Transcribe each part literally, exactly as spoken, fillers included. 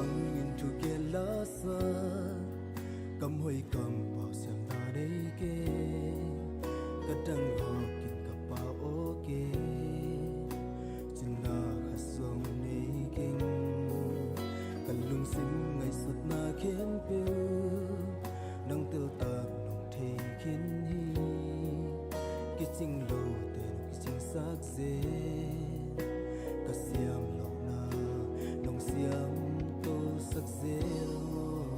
Hong in thu kei lasa, kam hoih kam pau siam na nei kei, ka dang hawk in ka pau aw kei, cina khat zong nei keng, ka lungsim ngaihsutna khempeuh nang teltak nong thei khin hi. Kicing lote nong kicingsak zel, ka siam lohna nong siamtosak zel maw.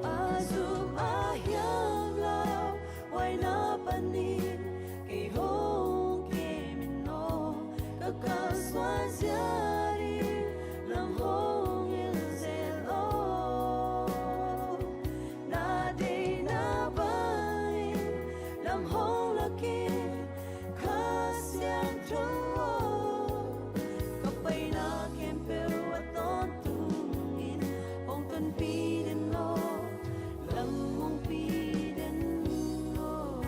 A zum a hiam lau, huaina panin kei hong kem in aw, ka kalsuan zianin nang hong hilh zel aw. Na deihna bangin nang hong lak in, Kha Siangtho aw, ka paina khempeuh a tawntungin hong tonpih den aw, lam hong pih den aw.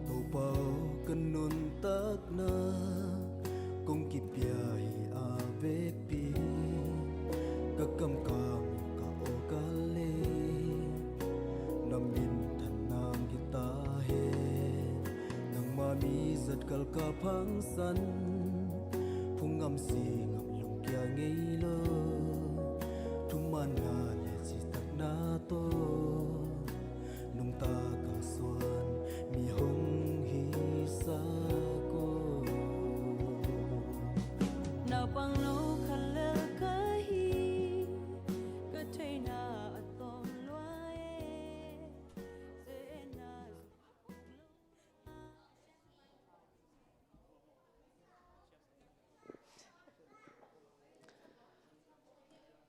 Topa aw, ka nuntakna kong kipia hi a vekpi, ka kam ka muk ka aw ka lei, na minthanna hong hi ta hen. Nangma mi zat kal ka phangsan, phung ngam si ngam lungkia ngei lo, thumanna le citakna tawh nungta kalsuan mi hong hisak aw. Naupangno khat lel ka hi, ka theihna a tawm lua e.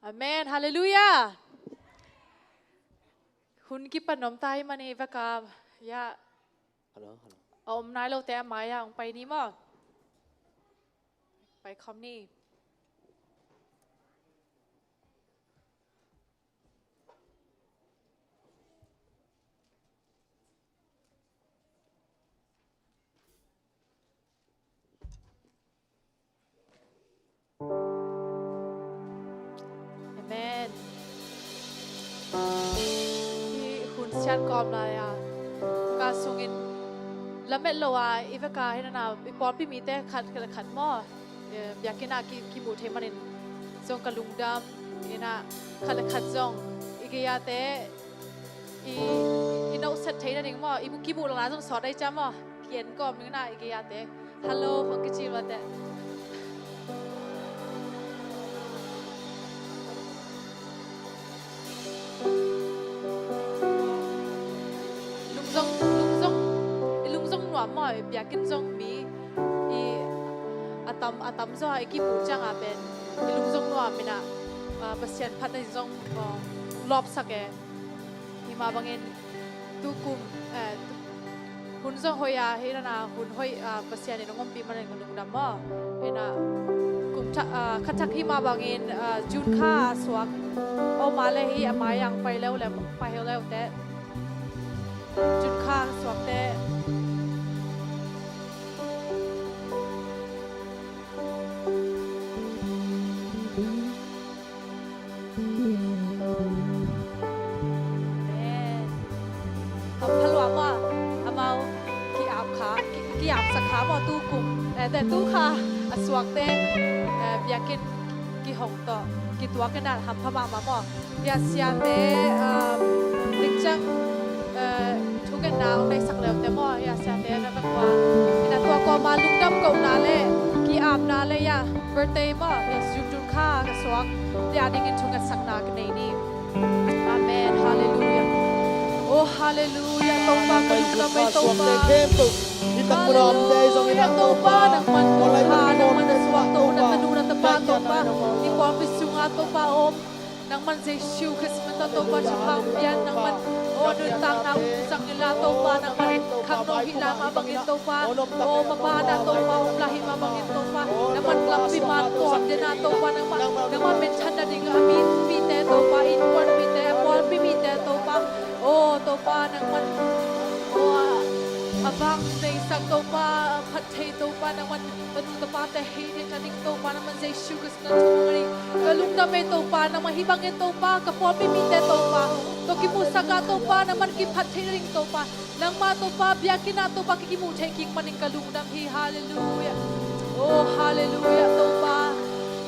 Amen. Halleluiah. Hun kipan om ta hi man hi veka. Ya. Hello, hello. A om nai lote a mai-ah hong pai ni maw. Pai khawm ni. Amen. Hih hun sian kawm lai-a ka sungin lamet lo a i veka hi nana i pawlpi mite khat le khat maw, eh, biakinn ah ki, kimuh thei manin zong ka lungdam ina, khat le khat zong i gei-ate i, i nohset theih nading maw, i kimuh lohna zong sawt ai cia maw, ki-en kawm ding na i gei-ate. Hello khong kici luate. Lungzong, lungzong, i lungzong nuam maw, i biakinn zong mi i a tam, a tam zaw a i kimuh ciangah pen i lungzong nuam ina, ah, Pasian phat na zong, ah, lawpsak e. Himah bangin tukum, eh, tu-, hun zong hoih a, hi nana hun hoih a, Pasian in hong ompih manin ka lungdam maw. Hi na, kum tha-, ah, kha thak himah bangin, ah, June kha a suak. Aw, mah le hi a mai-ah hong pai leu le, pai heu leu te. June kha a suakte. Amen. Hampha lua maw, amau ki-ap kha, ki, ki-apsak kha maw, tu kum, eh, te tu kha a suakte, eh, biakinn kihong tawh kituak in a hampha mahmah maw. Hih a siate, um, dik ciang, eh, thungetna hong neihsak leute maw, hih a siate na vek ua. Hi na, tua kawma lungdam kohna le ki-apna le, ya, birthday maw, ya, June, June kha ka suak, ya, dingin thungetsakna ka nei ni. Amen. Halleluiah. Oh, halleluiah. Topa, ka lungdam ei, Topa. Halleluiah, Topa, nangman kha, nangman a suak, Topa, na tanu, na i pawlpi sungah Topa om. Nangman Jesu Khrist min tawh Topa, thaman pian nangman, aw, nuntakna uh zang inla Topa, nangman khangno hih lai mah bangin Topa, aw, maban ah Topa, om lai hih mah bangin Topa, nangman lampi man tuak den ah Topa, nangman, nangman minthan nading a mi, mite Topa, innkuan mite, a pawlpi mite Topa, aw, Topa, nangman, aw, a vang neisak Topa, phat thei Topa, nangman, ka nu ka pate hei thei nading Topa, nangman Jesu Khrist na thunung a ding ka lungdam ei Topa, nangmah hih bangin Topa, ka pawlpi mite Topa, tawh kimuhsak ah Topa, nangman kiphat thei nading Topa, nangmah Topa, biakinn ah Topa, kikimuh theih kik manin ka lungdam hi, halleluiah. Oh, halleluiah, Topa.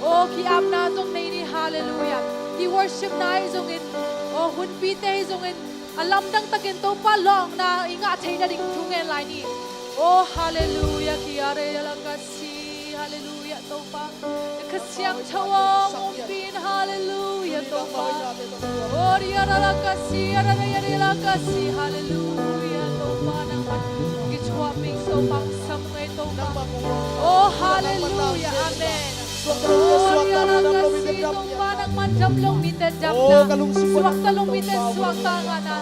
Oh, ki-apna zong nei ni, halleluiah. Ki-worshipna hi zongin, oh, hunpite hi zongin, a lamdang takin Topa lawhna i ngah theih nading thu ngen lai ni. Oh, halleluiah, ki are la ka si, halleluiah, Topa. Kha Siangtho aw, ompih in, halleluiah, Topa. Oh, ri ara la ka si, ara ri ara la ka si, halleluiah, Topa, nangman kithuah ming Topa, sam ngei Topa. Oh, halleluiah, amen. Oh, ri ara la ka si, Topa, nangman dam lo mite damna, suakta lo mite suakta ngahna.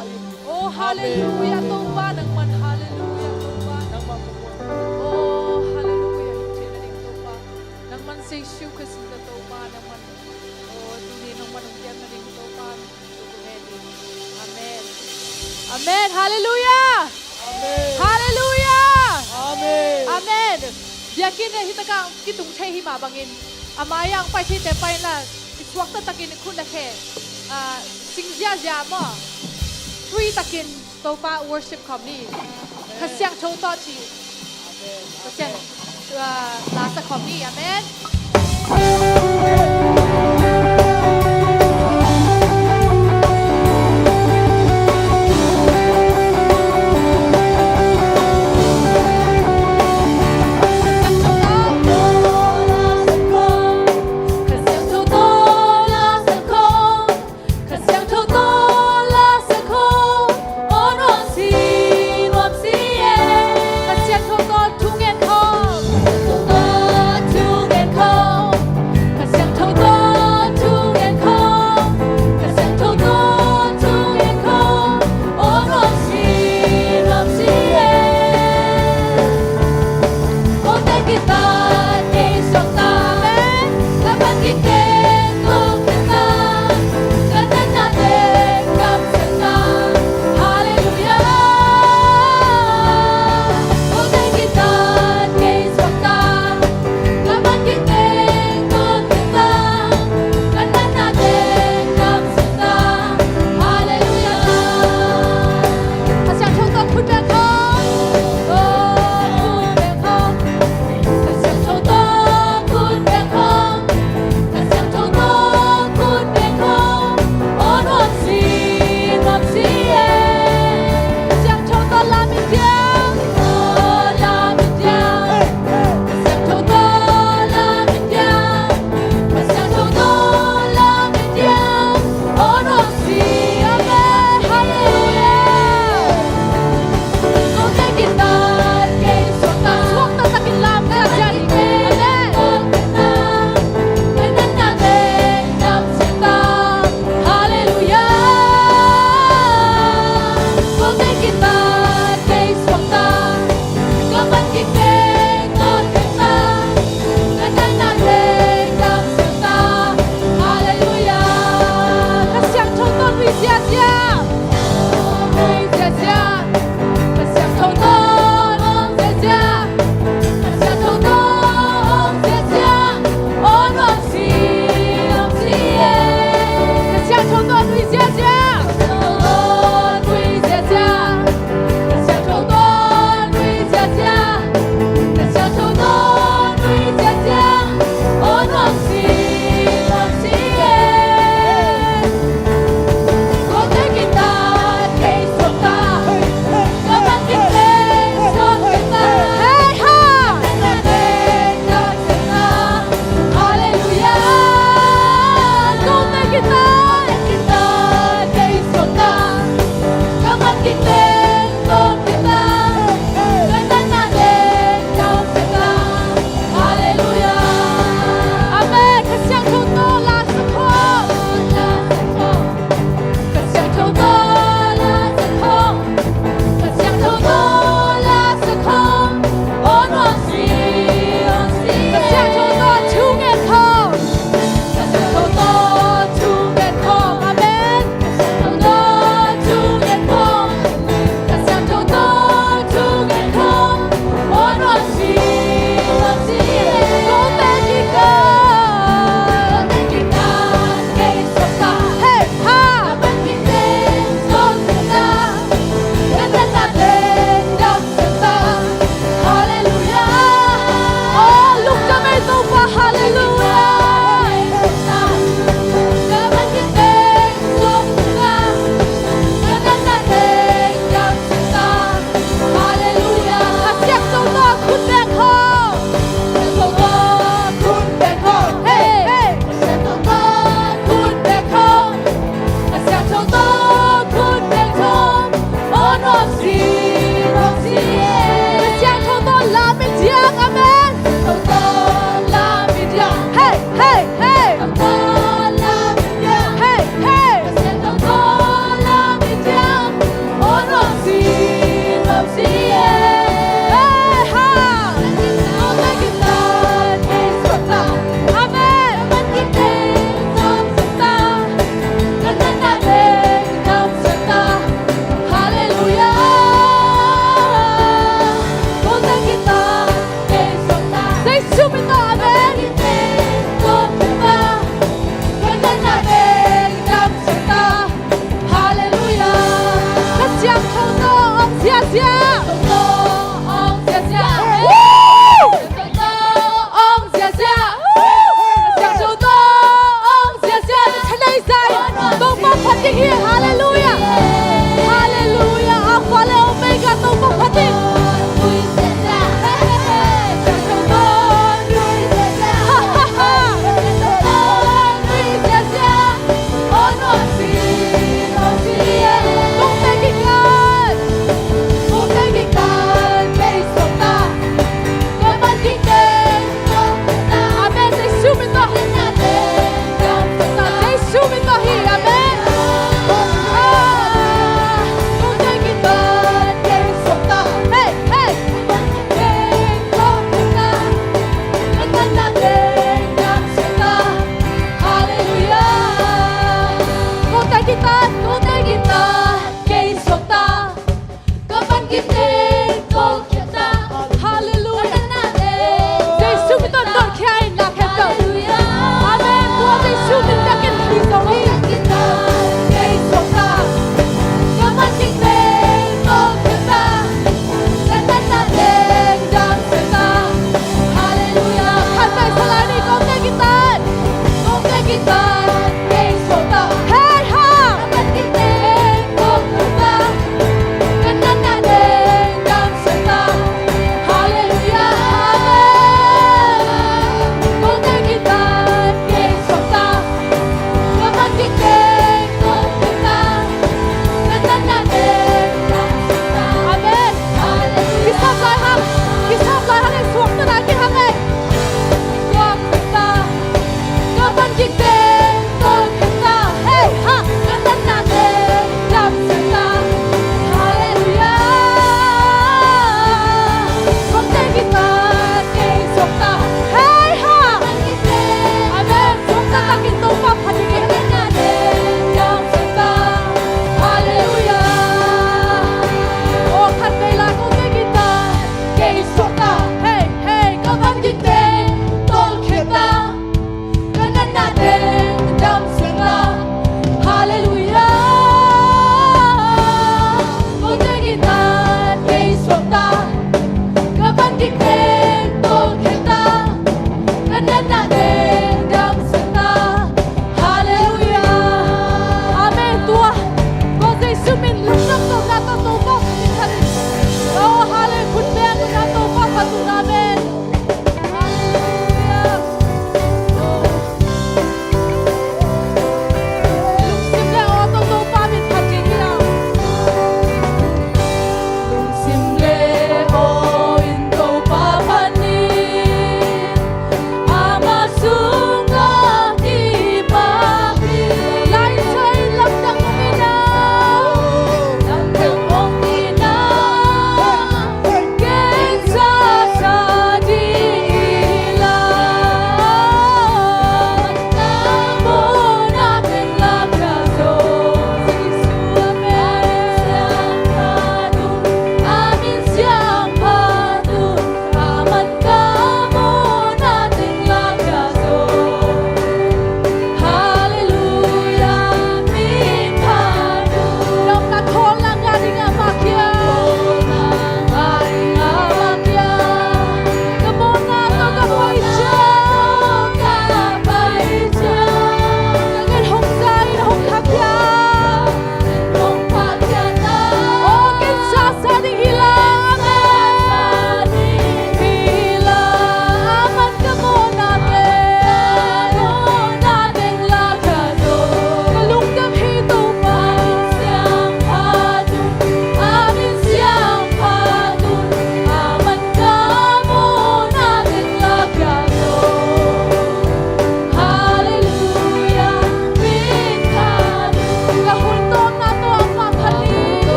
Oh, halleluiah, Topa, nangman, halleluiah, Topa. Oh, halleluiah, hih thei nading Topa. Nangman Jesu Khrist min tawh Topa, nangman, oh, tuni nangman hong piak nading Topa, min tawh kong ngen hi. Amen. Amen. Halleluiah. Amen. Halleluiah. Amen. Amen. Biakinn ah hih takah kitung thei hi mah bangin, a mai-ah hong pai theite pai inla, i suakta takin i khut le khe, ah, sing ziahziah maw, free takin Topa worship khawm ni. Kha Siangtho tawh ci. Kha Siang, ah, la sa khawm ni. Amen. Kha Siangtho tawh la sa khawm. Kha Siangtho tawh la sa khawm, aw nuam si, nuam si e. Kha Siangtho tawh thu ngen khawm. Kha Siangtho tawh thu ngen khawm. Kha Siangtho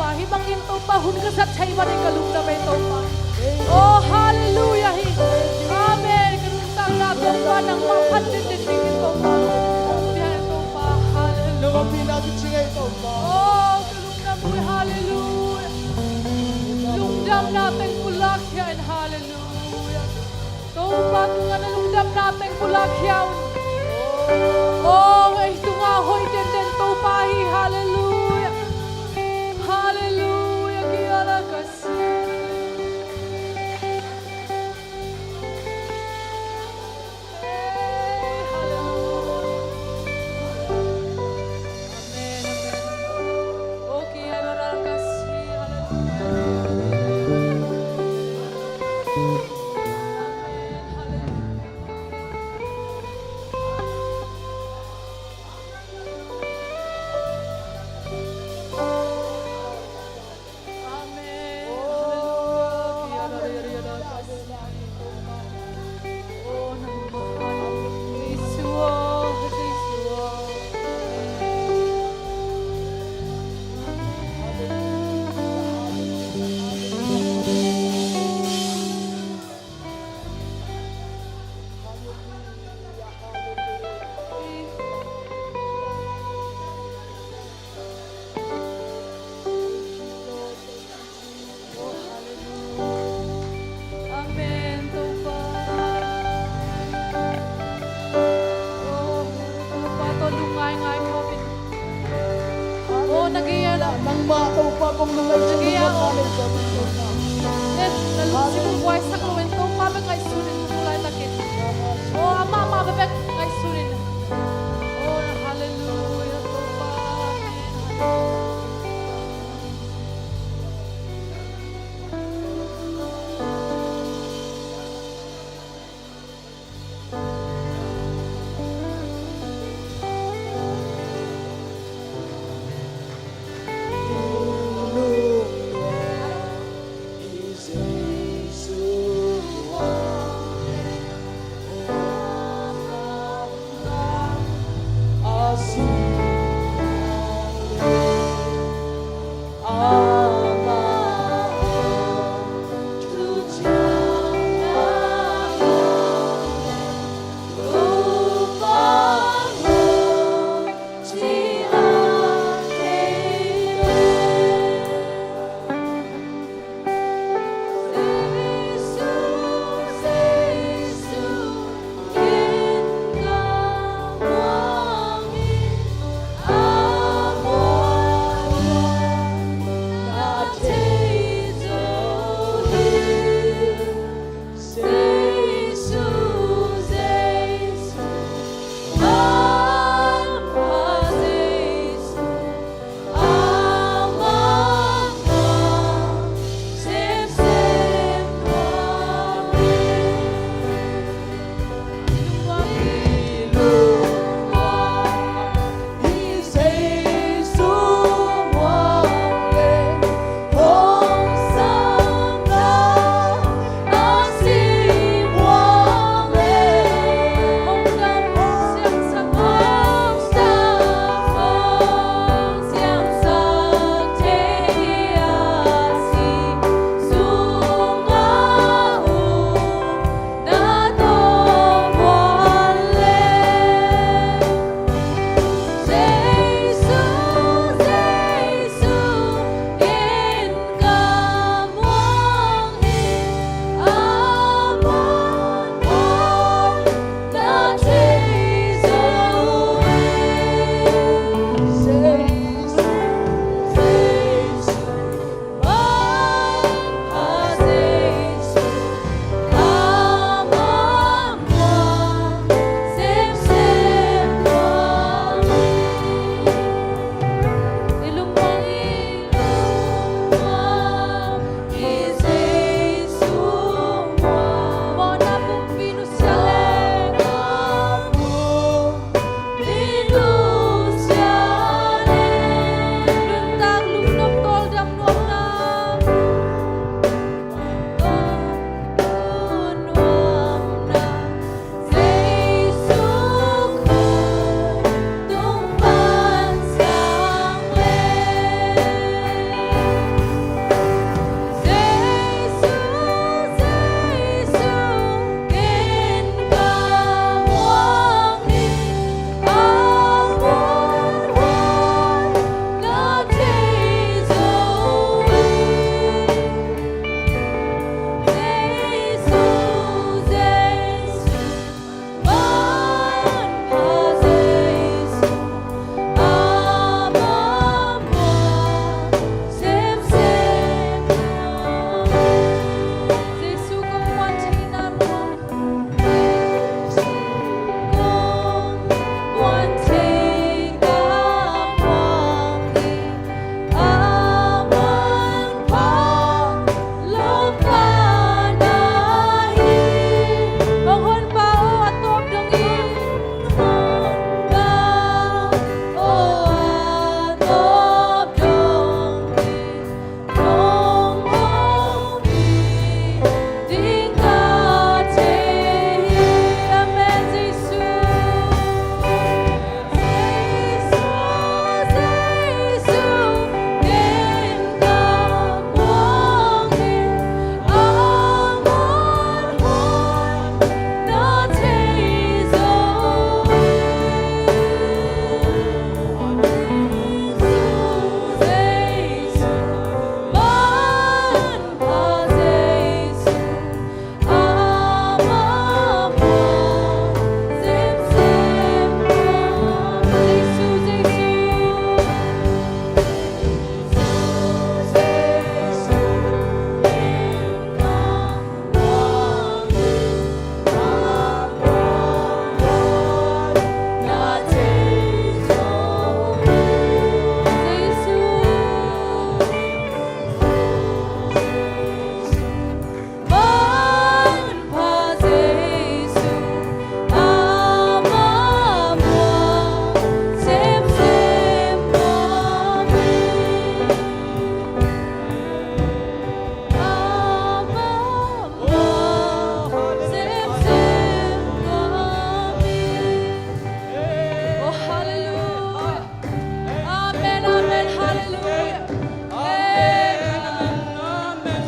Hih bangin Topa hun ka zat thei manin ka lungdam ei Topa. Oh, halleluiah hi. Amen. Ka nuntakna Topa nangmah phat dingin Topa. Topa, halleluiah. Nang ompihna kicing ei Topa. Oh, ka lungdam hi, halleluiah. Lungdamna teng pulak khia in, halleluiah. Topa tungah na lungdamna teng pulak khia un. Oh, ei tungah hoih denden Topa hi, halleluiah. Halleluiah, kiara kasi. Hey, halleluiah. Amen, amen. Oh, kiara kasi, halleluiah. Amen, Topa. Oh, Topa tawh lungngaingai khawm in. Oh, na gei-ah nangmah Topa kong lungngaih ciangin na gei-ah, oh, na lungsim uh buaisak lo in Topa bek ngaihsun in tu laitakin. Oh, amah mah bek ngaihsun in. Oh, halleluiah, Topa. Amen.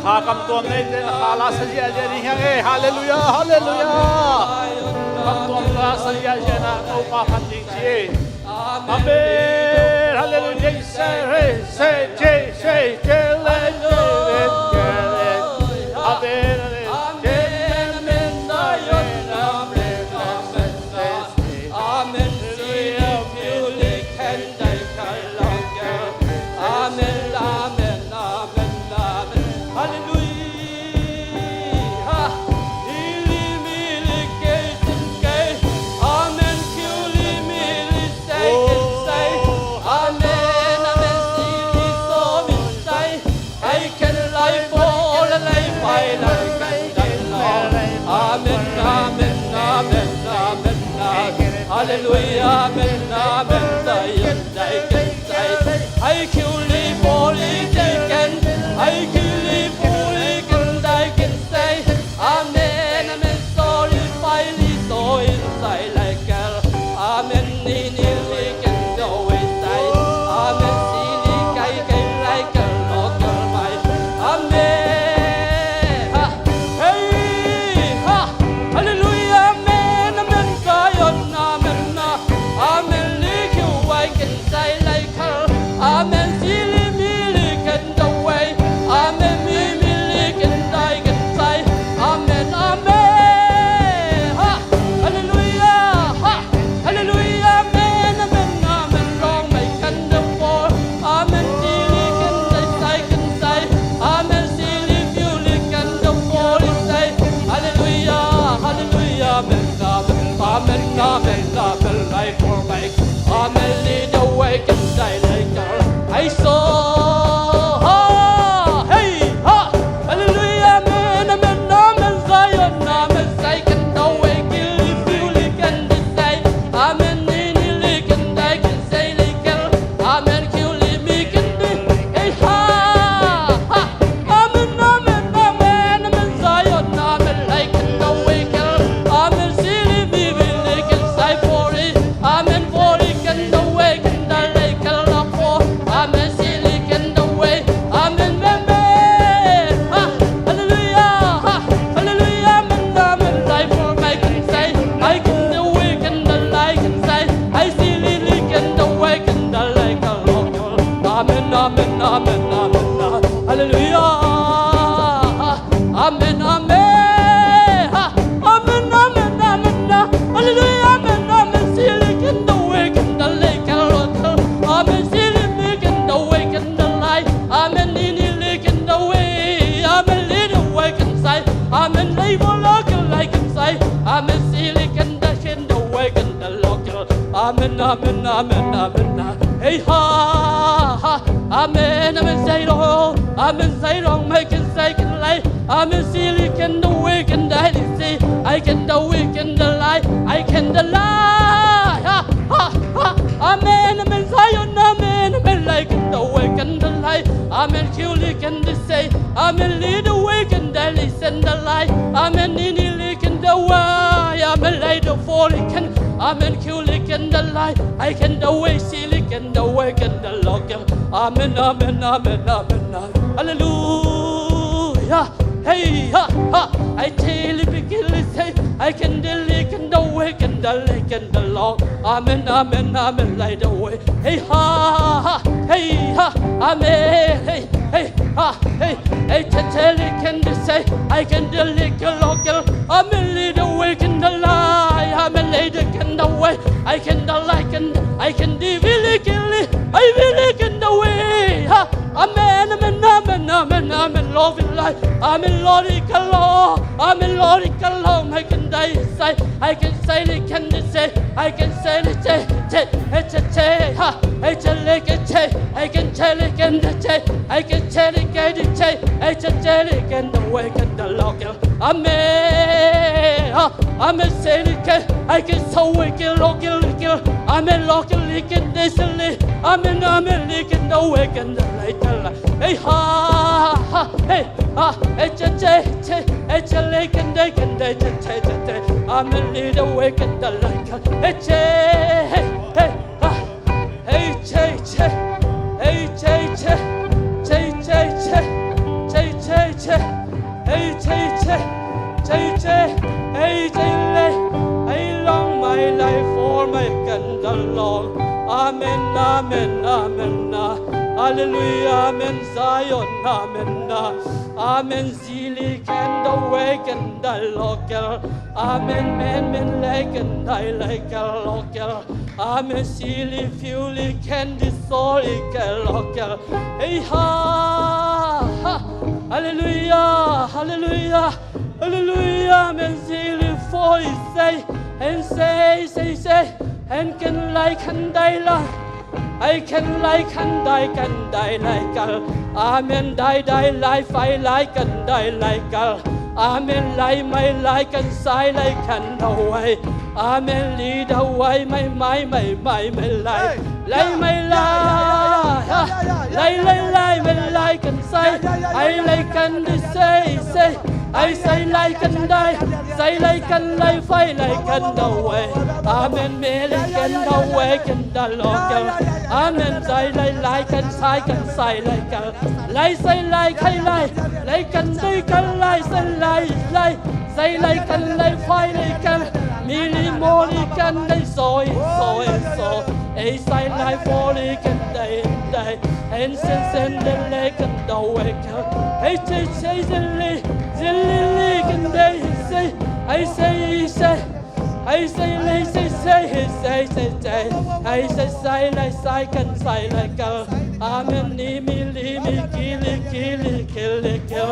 Ha, kam tuam neite na kha la sa ziahziah ding hi hang e. Halleluiah, halleluiah. Kam tuam la sa ziahziah na Topa phat ding ci e. Amen. Halleluiah. Say, say, say, say, say, say, say, say, say, say. Amen. Amen. Amen. Amen. Amen. Amen. Amen. Amen. Halleluiah. Amen. Kiu li mi li sei ken sei. Amen. Amen. Si li so min sei. Ei ken lai pawl a lai pai lai ken dai lo. Amen, amen, amen, amen, amen. Halleluiah, amen, amen. Zion dai ken sai. Ei kiu li pawl li ci ken. Ei kiu li pawl li ken dai ken sai. Amen, amen. So li pai li so in sai lai kel. Amen. Ni ni li ken do wei sai. Amen. Si li kai kai lai kel lo kel mai. Amen. Ha. Hey, ha. Halleluiah. Amen, amen. Zion, amen, amen. Amen. Li kiu wai ken sai lai kel. Amen. Si li mi li ken do wei. Amen. Mi mi li ken dai ken sai. Amen, amen. Ha. Halleluiah. Ha. Halleluiah. Amen, amen, amen. Long mai kan da pawl. Amen. Si li kan da sai kan sai. Amen. Si li fiu li kan da pawl li sai. Halleluiah. Halleluiah. Amen, amen, amen, amen, amen. Lai pawl mai. Amen. Li da wei kan dai lai kan. Ai so. Ha. Hey. Ha. Halleluiah, amen, amen, amen, Zion, amen, sai kan do wei kiu li fiu li kan di sai, amen, ni ni li kan dai kan sai li kel, amen, kiu li mi kan di, ei ha, ha, amen, amen, amen, amen, Zion, amen, lai kan do wei kel, amen, si li mi mi li kan sai pawl li, amen, pawl li kan do wei kan da lai kan la pawl, amen, si li kan do wei, amen, amen, amen. Ha. Halleluiah, ha, halleluiah, amen, amen, lai pawl mai kan sai, ai kan da wei kan da lai kan sai, ai si li li kan da wei kan da lai kan lo. Amen, amen, amen, amen, halleluiah, ha, amen, amen, ha, amen, amen, amen, ha, halleluiah, amen, amen, si li kan da wei kan da lai kan lo. Amen, si li mi kan da wei kan da lai, amen, ni ni li kan da wei, amen, li da wei kan sai, amen, lai pawl lo kan lai kan sai, amen, si li kan da kan da wei kan da lo kan, amen, amen, amen, amen, hey ha, ha, amen, amen, sai lo, amen, sai lo mai kan sai kan lai, amen, si li kan da wei kan da li si, ai kan da wei kan da lai, ai kan da lai, ha, ha, ha, amen, amen, Zion, amen, amen, lai kan da wei kan da lai, amen, kiu li kan di sai, amen, li da wei kan da li sen da lai, amen, ni ni li kan da wei, amen, lai da pawl li kan, amen, kiu li kan da lai, ai kan da wei, si li kan da wei kan da lo kan, amen, amen, amen, amen, amen, halleluiah. Hey, ha, ha. Ai te li pi ki li sai, ai kan da li kan da wei kan da lai kan da lo. Amen, amen, amen, lai da wei. Hey, ha, ha. Hey, ha. Amen. Hey, hey, ha. Hey, hey, te te li kan di sai, ai kan da li kan lo kan. Amen, li da wei kan da lai. Amen, lai da kan da wei. Ai kan da lai kan, ai kan di vi li kan li. Ai vi li kan da wei. Ha. Amen, amen, amen, amen, amen, lo vi lai, amen, lo li kan lo, amen, lo li kan lo, ai kan dai sai, ai kan sai li kan di sai, ai kan sai li che, che, ai che, che, ha, ai che li kan che, ai kan che li kan di che, ai kan che li kan di che, ai che, che li kan da wei kan da lo kan. Amen. Ha. Amen, se li ke, ai ke so we ke lo ke li ke. Amen, lo ke li ke de se li. Amen, amen, li ke do we ke de lai ke la. Hey, ha, ha, hey, ha, hey, che, che, che, hey, che, li ke de ke de che, che, che, che. Amen, li do we ke de lai ke. Hey, che, hey, hey, ha. Hey, che, che. Hey, che, che. Che, che, che. Che, che, che. Amen, amen, ah. Hallelujah, amen, Zion, amen, ah. Amen, zili ken do we ken dai lokel. Amen, men men le ken dai le kel lokel. Amen, sili fiuli ken di soli kel lokel. Hey, ha, ha. Hallelujah, hallelujah. Hallelujah, amen, zili fo i sei, en sei, sei, sei, en ken lai kan dai lai, ai ken lai kan dai kan dai lai kal, amen, dai dai lai fai lai kan dai lai kal, amen, lai mai lai kan sai lai kan dawai, amen, li dawai mai mai mai mai mai lai. Lai mai lai, lai lai lai mai lai kan sai, ai lai kan di sei sei, ai sai lai kan dai, sai lai kan lai fai lai kan dawai. Amen, me lai kan dawai kan da lokel. Amen, sai lai lai kan sai kan sai lai kan, lai sai lai kai lai, lai kan dai kan lai sai lai lai. Sai lai kan lai fai lai kan, mi li mo li kan dai so in so in so. Ei sai lai fo li kan dai dai, en sen sen de lai kan dawai kan. Ei sei sei zili, zili li kan dai sei, ei sei sei, ei sei lai sei sei, ei sei sei sei, ei sei sai lai sai kan sai lai kan. Amen, ni mi li mi ki li ki li ki li ki,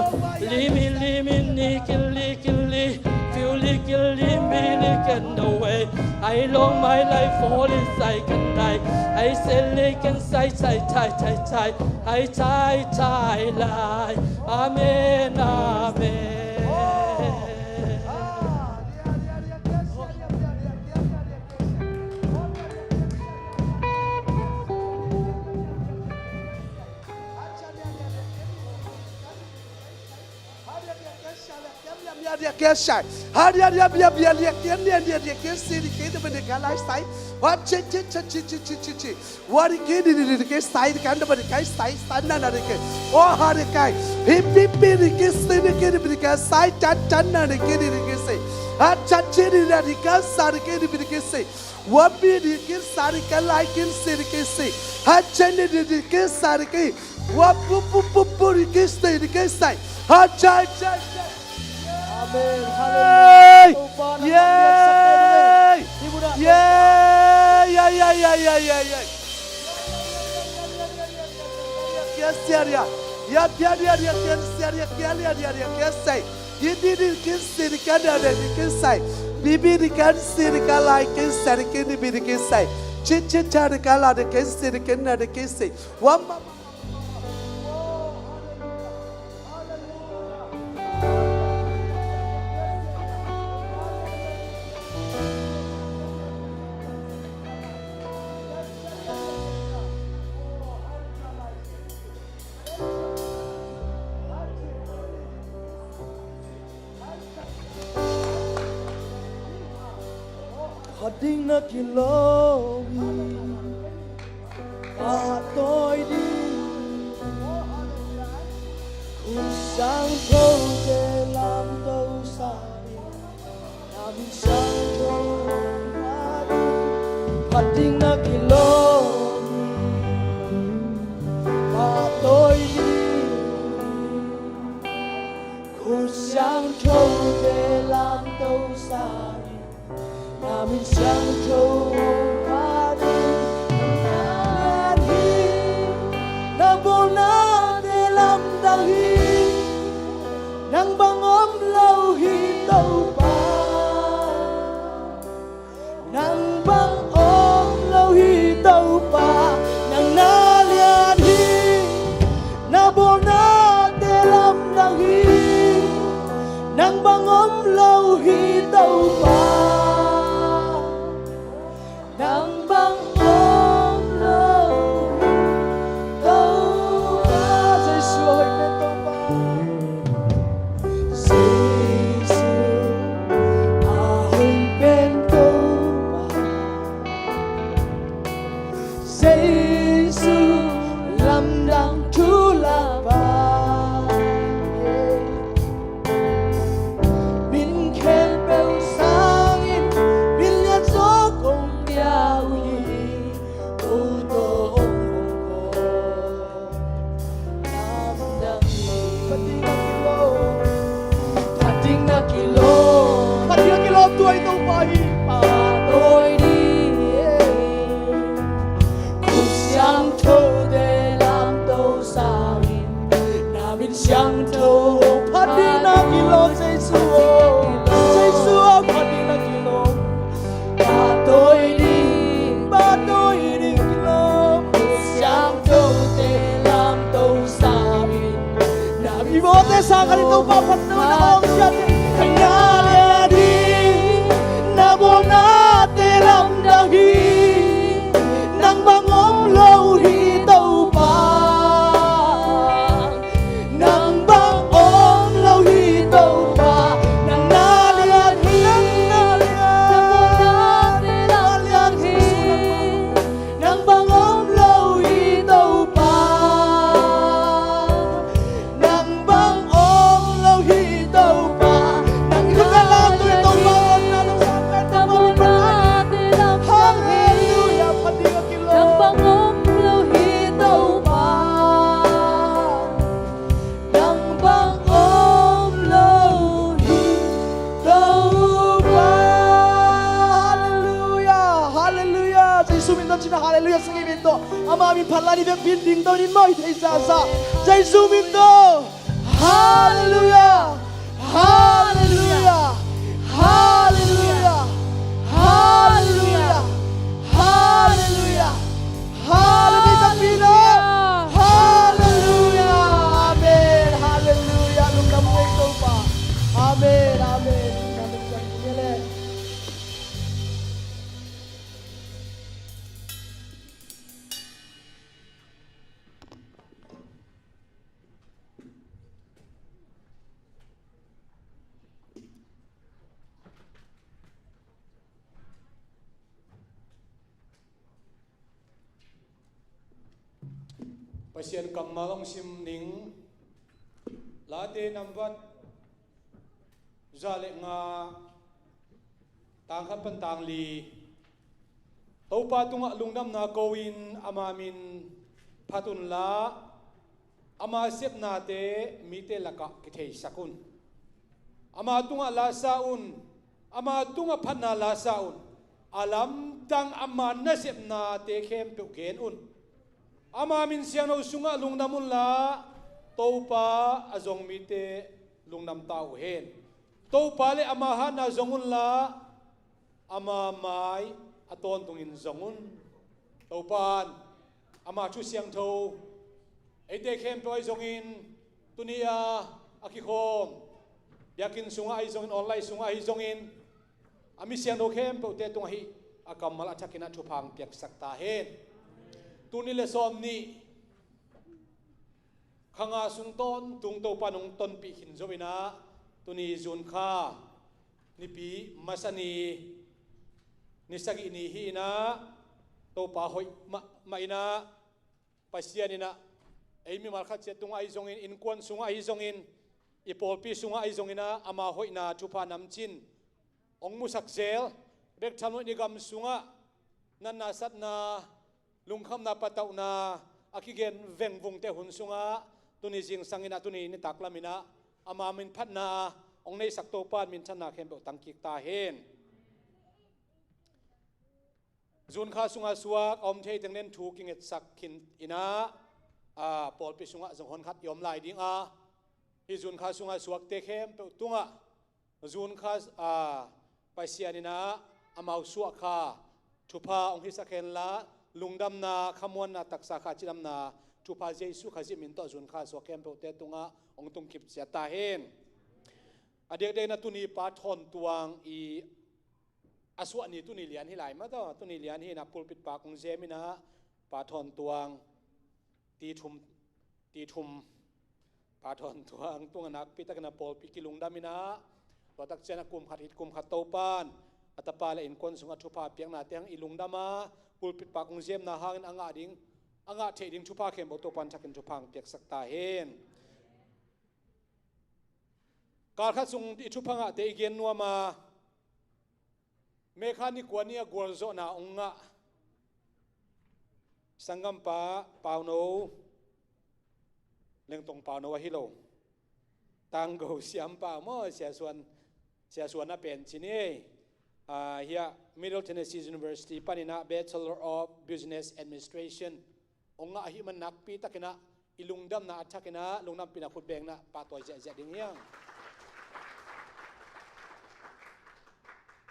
li mi li mi ni ki li ki li. Fiu li ki li mi li kan dawai. Ai long mai lai fo li sai kan dai. Ai se li kan sai sai sai sai sai. Ai sai sai lai. Amen, amen. Wa mi ni kin sa di ka lai kin si di kin si. Ha chen ni ni ni kin sa di kin. Wa pu pu pu pu ni kin si di kin sai. Ha chai chai chai. Amen. Hallelujah. Topa na pangbiak sak pen. Yay. Yay. Yay. Yay. Yay. Yay. Yay. Yay. Kia sia dia. Ya kia dia dia kia sia dia kia dia dia dia kia sai. Di di di kin si di kan da di kin sai. Bi bi di kan si di ka lai kin sa di kin di bi di kin sai. Chi chi cha di ka la di kin si di kin na di kin si. Wa ma ma ma ma ma. Oh, hallelujah. Hallelujah. Khat ding na kilawm hi, pahtawi ding. Khut siangthote lamto sa ding, na min siangtho hong pha ding. Khat ding na kilawm hi, pahtawi ding. Khut siangthote lamto sa ding, na min siangtho hong pha ding. Nang na lian hi, na bawlnate lamdang hi. Nang bang om lo hi Topa. Nang bang om lo hi Topa, nang na lian hi, na bawlnate lamdang hi. Nang bang om lo hi Topa, nang bang om lo hi Topa. Jesu a hoih pen Topa. Jesu a hoih pen Topa. Jesu lamdang thu lapa. Min khempeuh sa Te lamto sa in, na min siangtho phat ding na kilawm, Jesu aw, Jesu aw, phat ding na kilawm. Pahtawi ding, pahtawi ding kilawm, siangthote lamto sa in. Na min, i mawte sang khat in Topa phatna hong siat in. Nang na lian hi, na bawlnate lamdang hi. Nang bang om lo hi Topa. Nang bang om lo hi Topa. Nang na lian hi, nang na lian, nang na lian hi. Nang bang om lo hi Topa. Nang bang om lo hi Topa. Nang i khat lam tu hi Topa, om na nang sa pen Topa min phat. Halleluia, phat ding a kilawm. Nang bang om lo hi Topa. Nang bang om lo hi Topa. Halleluia, halleluia. Jesu min tawh cina halleluia, sangin min tawh. Ama min phat lai ni vekpi in ding to in mawi thei zaza. Jesu min tawh. Halleluia. Halleluia. Halleluia. Halleluia. Halleluia. Halleluia. Halleluia. Amen. Halleluia. Lungdam ngei Topa. Amen. Amen. Amen. Pasian kammal hong sim ning. Late nambat za le nga, tang khat pan tang li. Topa tungah lungdamna ko-in ama min phat unla, ama sepnate mite lakah kitheisak un. Ama tungah lasa un. Ama tungah phatna lasa un. A lamdang ama nasepnate khempeuh gen un. Ama min siangtho sungah lungdam unla, Topa a zong mite lungdam ta uh hen. Topa le ama hatna zong unla, ama mai a tawntungin zong un. Topa in ama thu siangtho eite khempeuh ahi zongin, tuni-a a kikhawm biakinn sungah ahi zongin, online sungah ahi zongin, a mi siangtho khempeuhte tungah hih a kammal a thakin a thupha hong piaksak ta hen. Tul nih le sawm nih, kha nga sung tawntung Topa in hong tonpih khin zo in ah, tuni June kha Nipi masa ni, ni sagih ni hi in ah, Topa hoih mahmah in ah, Pasian in ah ei mimal khat ciat tungah ahi zongin, innkuan sungah ahi zongin, i pawlpi sungah ahi zongin ah, ama hoihna thupha namcin hong musak zel bek tham loin, i gam sungah natna satna, lungkhamna patauhna a kigen vengvungte hun sungah, tuni zingsang in ah, tuni nitak lam in ah ama min phatna hong neihsak Topa in minthanna khempeuh tangkik ta hen. June kha sungah suak a om thei teng nen thu kingetsak khin in ah, a, pawlpi sungah zong honkhat i om lai ding a, hih June kha sungah suakte khempeuh tungah June kha, a, Pasian in ah amau suah kha thupha hong hisak henla, lungdamna, khamuanna, taksa kha cidamna thupha Jesu Khazih min tawh June kha suak khempeuhte tungah hong tungkip ciat ta hen. A diakdiak in ah tuni Pa Thawn Tuang i a suah ni tuni lian hi lai mah tawh, tuni lian hi in ah pulpit pak hong zem in ah, Pa Thawn Tuang, ti thum, ti thum, Pa Thawn Tuang tungah nakpi takin a pawlpi kilungdam in ah, tua tak ciang a kum khat hit kum khat Topa in a tapa le innkuan sungah thupha piaknate hang i lungdam a, pulpit pak hong zemna hangin a ngah ding, a ngah theih ding thupha khempeuh Topa in thakin thupha hong piaksak ta hen. Kal khat sung i thupha ngahte i gen nuam a, May kha ni kua ni a gualzawhna hong ngah sanggampa Pauno, Lengtong Pauno ahi lo, Tanggo Siampa maw, Sia Suan, Sia Suan a pen ci ni ei. Ah, hiah Middle Tennessee University panin ah Bachelor of Business Administration hong ngah ahih man nakpi takin ah i lungdamna a thakin ah lungdampi in ah khut beng in ah pahtawi ziahziah ding hi hang.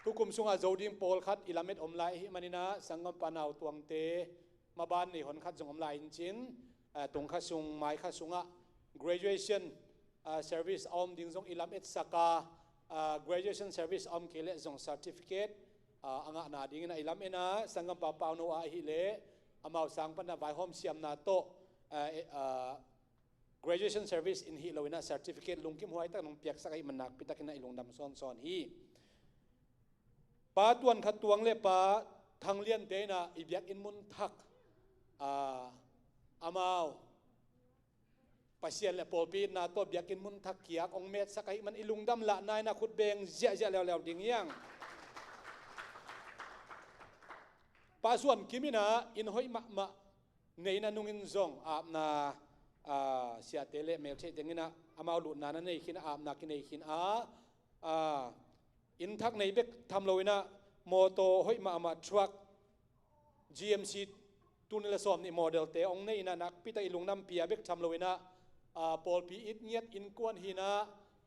Tukum sungah zo ding pawlkhat i lamet om lai ahih manin ah sanggampa nautuangte maban nei honkhat zong om lai in cin, ah, tung kha sung, mai kha sungah graduation, ah, service a om ding zong i lametsak a, ah, graduation service a om kei leh zong certificate, ah, a ngahna dingin ah i lamen a, sanggampa Pauno a ahih leh amau sang pan ah vaihawm siamna tawh, ah, eh, ah, graduation service in hi lo in ah certificate lungkim huai tak nong piaksak ahih man nakpi takin ah i lungdam sawnsawn hi. Pa Tuan Khat Tuang le Pa Thang Lian te in ah i biakinn mun thak, ah, amau Pasian le pawlpi itna tawh biakinn mun thak kiak hong metsak ahih man i lungdam lahna in ah khut beng ziahziah leuleu ding hi hang. Pa Suan Kim in ah inn hoih mahmah neihna nungin zong apna, ah, siate le meltheih teng in ah amau lutna na nei khin a, apna kinei khin a, ah, inn thak nei bek tham lo in ah mawtaw hoih mahmah, truck, G M C tul nih le sawm nih model te hong nei in ah nakpi tak i lungdam pia bek tham lo in ah, ah, pawlpi it ngiat innkuan hi in ah,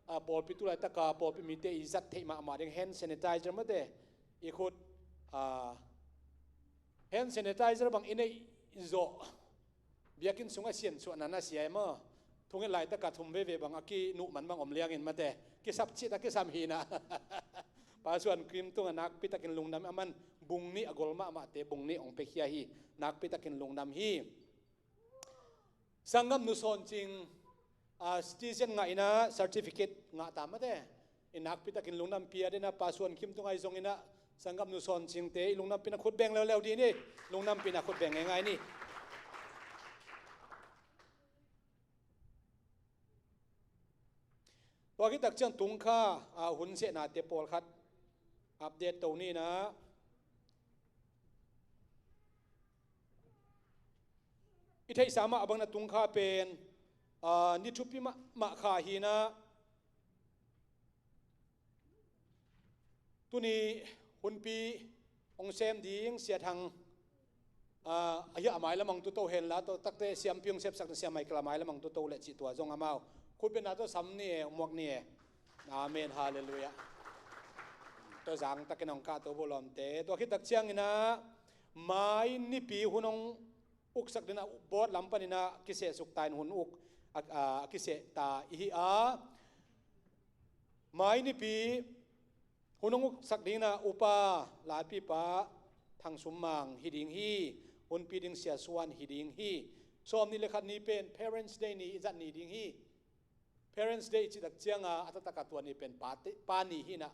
ah, pawlpi tu laitak a pawlpi mite i zat theih mahmah ding hand sanitizer mate, i khut, ah, hand sanitizer bang i neih zawh biakinn sungah siansuahna na sia e maw? Thunget laitak a thum veve bang a kinuh man bang om liangin mate, kisap cih tak kisam hi in ah. Pa Suan Kim tungah nakpi takin lungdam hi. Aman bung nih a gol mahmahte bung nih hong piakhia hi. Nakpi takin lungdam hi. Sanggam Nu Sawn Cing, ah, citizen ngah in ah certificate ngah ta mate. I nakpi takin lungdam pia ding in ah Pa Suan Kim tungah i zong in ah Sanggam Nu Sawn Cingte i lungdampi in ah khut beng leuleu dih ni. Lungdampi in ah khut beng ngeingai ni. Tua khit tak ciang tung kha, ah, hun sehnate pawlkhat update to ni in ah. I theihsa mah bangin ah tung kha pen, ah, ni thupi mahmah kha hi in ah. Tuni hunpi hong sem ding Sia Thang, ah, a hiah a mailam hong tuto hen la, tua takte siampi hong sepsak, Sia Michael a mailam hong tuto leh cih tua zong amau khut bengna tawh sam ni e, muak ni e. Amen, halleluiah. Tua zang takin hong kahto bo lawmte. Tua khit tak ciangin ah mai nipi hun hong uksak ding in ah board lam panin ah kisehsuk ta in hun uk a, a, a kiseh ta i hi a. Mai nipi hun hong uksak ding in ah Upa Laipipa Thang Sum Mang hi ding hi. Hunpi ding Sia Suan hi ding hi. Sawm nih le khat ni pen Parents' Day ni i zat ni ding hi. Parents' Day i cih tak ciang a, a taktak a tua ni pen pate, pa ni hi in ah,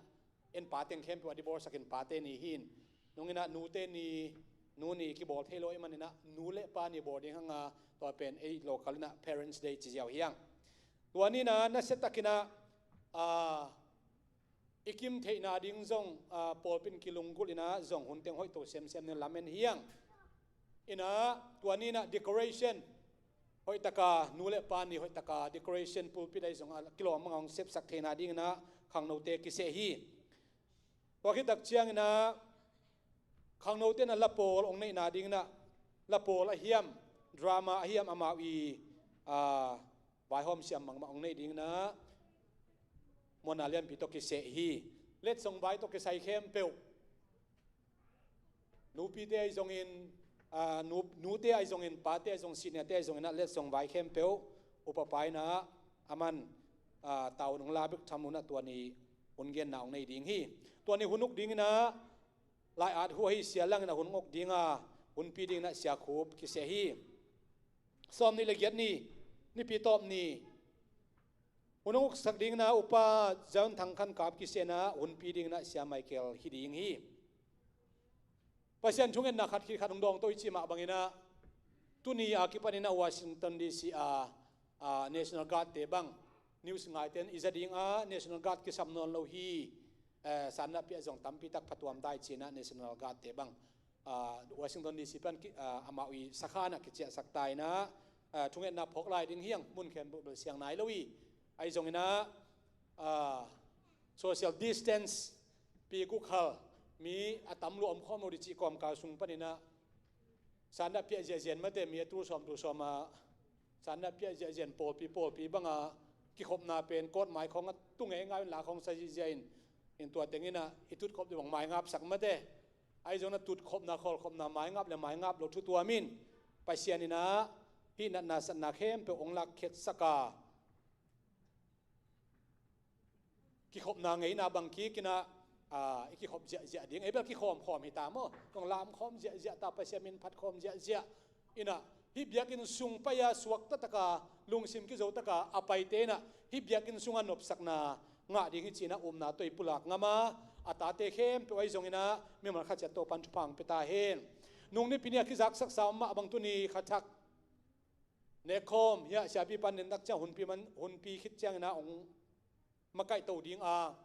en pa teng khempeuh a divorce sak in pate ni hi in. Nung in ah nute ni, nu ni kibawl thei lo ahih manin ah nu le pa ni bawl ding hang a, tua pen ei local in ah Parents' Day ci ziau hi hang. Tua ni in ah nasia takin ah, ah, i kim theihna ding zong, ah, pawlpi in kilunggulh in ah zong hun teng hoih to semsem ni lamen hi hang. In ah tua ni in ah decoration hoih taka, nu le pa ni hoih taka decoration pulpit ah i zong a kilawm bang a hong sepsak theihna ding in ah khangnote kiseh hi. Tua khit tak ciangin ah khangnote in ah lapawl hong neihna ding in ah, lapawl a hiam, drama a hiam amau i, ah, vaihawm siam bangmah hong neih ding in ah muanna lianpi tawh kiseh hi. Letsong vai tawh kisai khempeuh, nupite ahi zongin, ah, nu, nute ahi zongin, pate ahi zong, seniorte ahi zongin ah letsong vai khempeuh upa pa in ah aman, ah, tavuan hong la bek tham lo in ah tua ni hun genna hong nei ding hi. Tua ni hun uk ding in ah lai-at hu ahi Sia Lang in ah hun uk ding a, hunpi ding in ah Sia Khup kiseh hi. Sawm nih le giat ni, nipi tawp ni, hun hong uksak ding in ah Upa Zion Thang Khan Kap kiseh in ah hunpi ding in ah Sia Michael hi ding hi. Pasian thungetna khat khit khat hong dawng to i cih mah bangin ah, tuni a kipanin ah Washington D C a, a, National Guard te bang, news ngaite in i za ding a, National Guard kisam nawn lo hi, eh, sanna piah zong tampi tak phatuam ta i ci in ah National Guard te bang, ah, Washington D C pan ki, ah, amau i sakhan ah kiciahsak ta in ah, ah, thungetna phawk lai ding hi hang, mun khempeuh bel siang nai lo hi. Ahi zongin ah, ah, social distance, pi guk hal, mi a tam lua om khawm lo dih cih kawmkal sung panin ah, Sandah piah ziahziah in mate, mi a tul sawm tul sawm a sandah piah ziahziah in, pawlpi pawlpi banga kikhopna pen court mai khawng a tu ngeingai un, la khawng sa ziahziah in, in tua teng in ah i tutkhop ding bang maingapsak mate. Ahi zongin ah tutkhopna, khawlkhopna maingap le maingap lo thu tuam in, Pasian in ah hih natna satna khempeuh hong lakkhiatsak a, kikhopna ngeina bang kik in ah, a, i kikhop ziahziah ding. Ei bel kikhawmkhawm hi ta maw? Tong lamkhawm ziahziah ta, Pasian min phatkhawm ziahziah in ah, hih biakinn sung pai-a suakta taka, lungsim kizo taka a paite in ah hih biakinn sungah nopsakna ngah ding hi ci-in ah upna tawh i pulak ngam a, a tate khempeuh ahi zongin ah mimal khat ciat Topa'n thupha hong pia ta hen. Nung nipi ni a kizaksaksa om mah bang tuni kha thak nekkhawm hiah siapi pan den tak ciang hunpi man, hunpi khit ciangin ah hong makaih to ding a,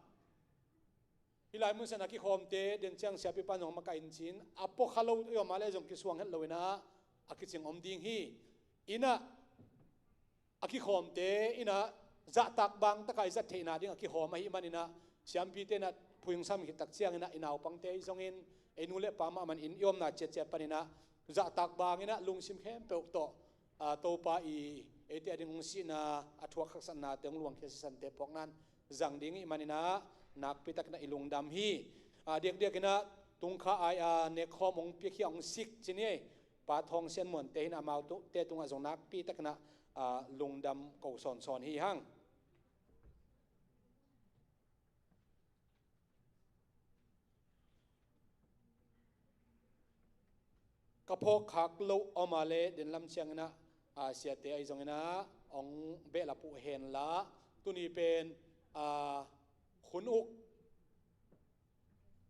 hih lai mun san a kikhawmte den ciang siapi pan zong makaih in ci-in, a pua kha lo i om a leh zong kisuang het lo in ah a kicing om ding hi. In ah a kikhawmte in ah zahtak bang taka i zat theihna ding a kikhawm ahih manin ah siampite in ah phuingsam khit tak ciangin ah i naupangte ahi zongin, ei nu le pa mahmah in i omna ciatciat panin ah zahtak bangin ah lungsim khempeuh tawh, a, Topa i eite a ding hong sihna a thuak haksatnate, hong luangkhia sisante phawkna'n zang ding ih manin ah nakpi takin ah i lungdam hi. A, diakdiakin ah tungkha ai a nekkhawm hong piakhia hong sik ci ni ei. Pa Thawng Sian Muante hi in ah amaute tungah zong nakpi takin ah, a, lungdam ko sawnsawn hi hang. Ka phawkkhak loh om a leh den lam ciangin ah, a, siate ahi zongin ah hong behlap uh hen la, tuni pen, a, hun uk,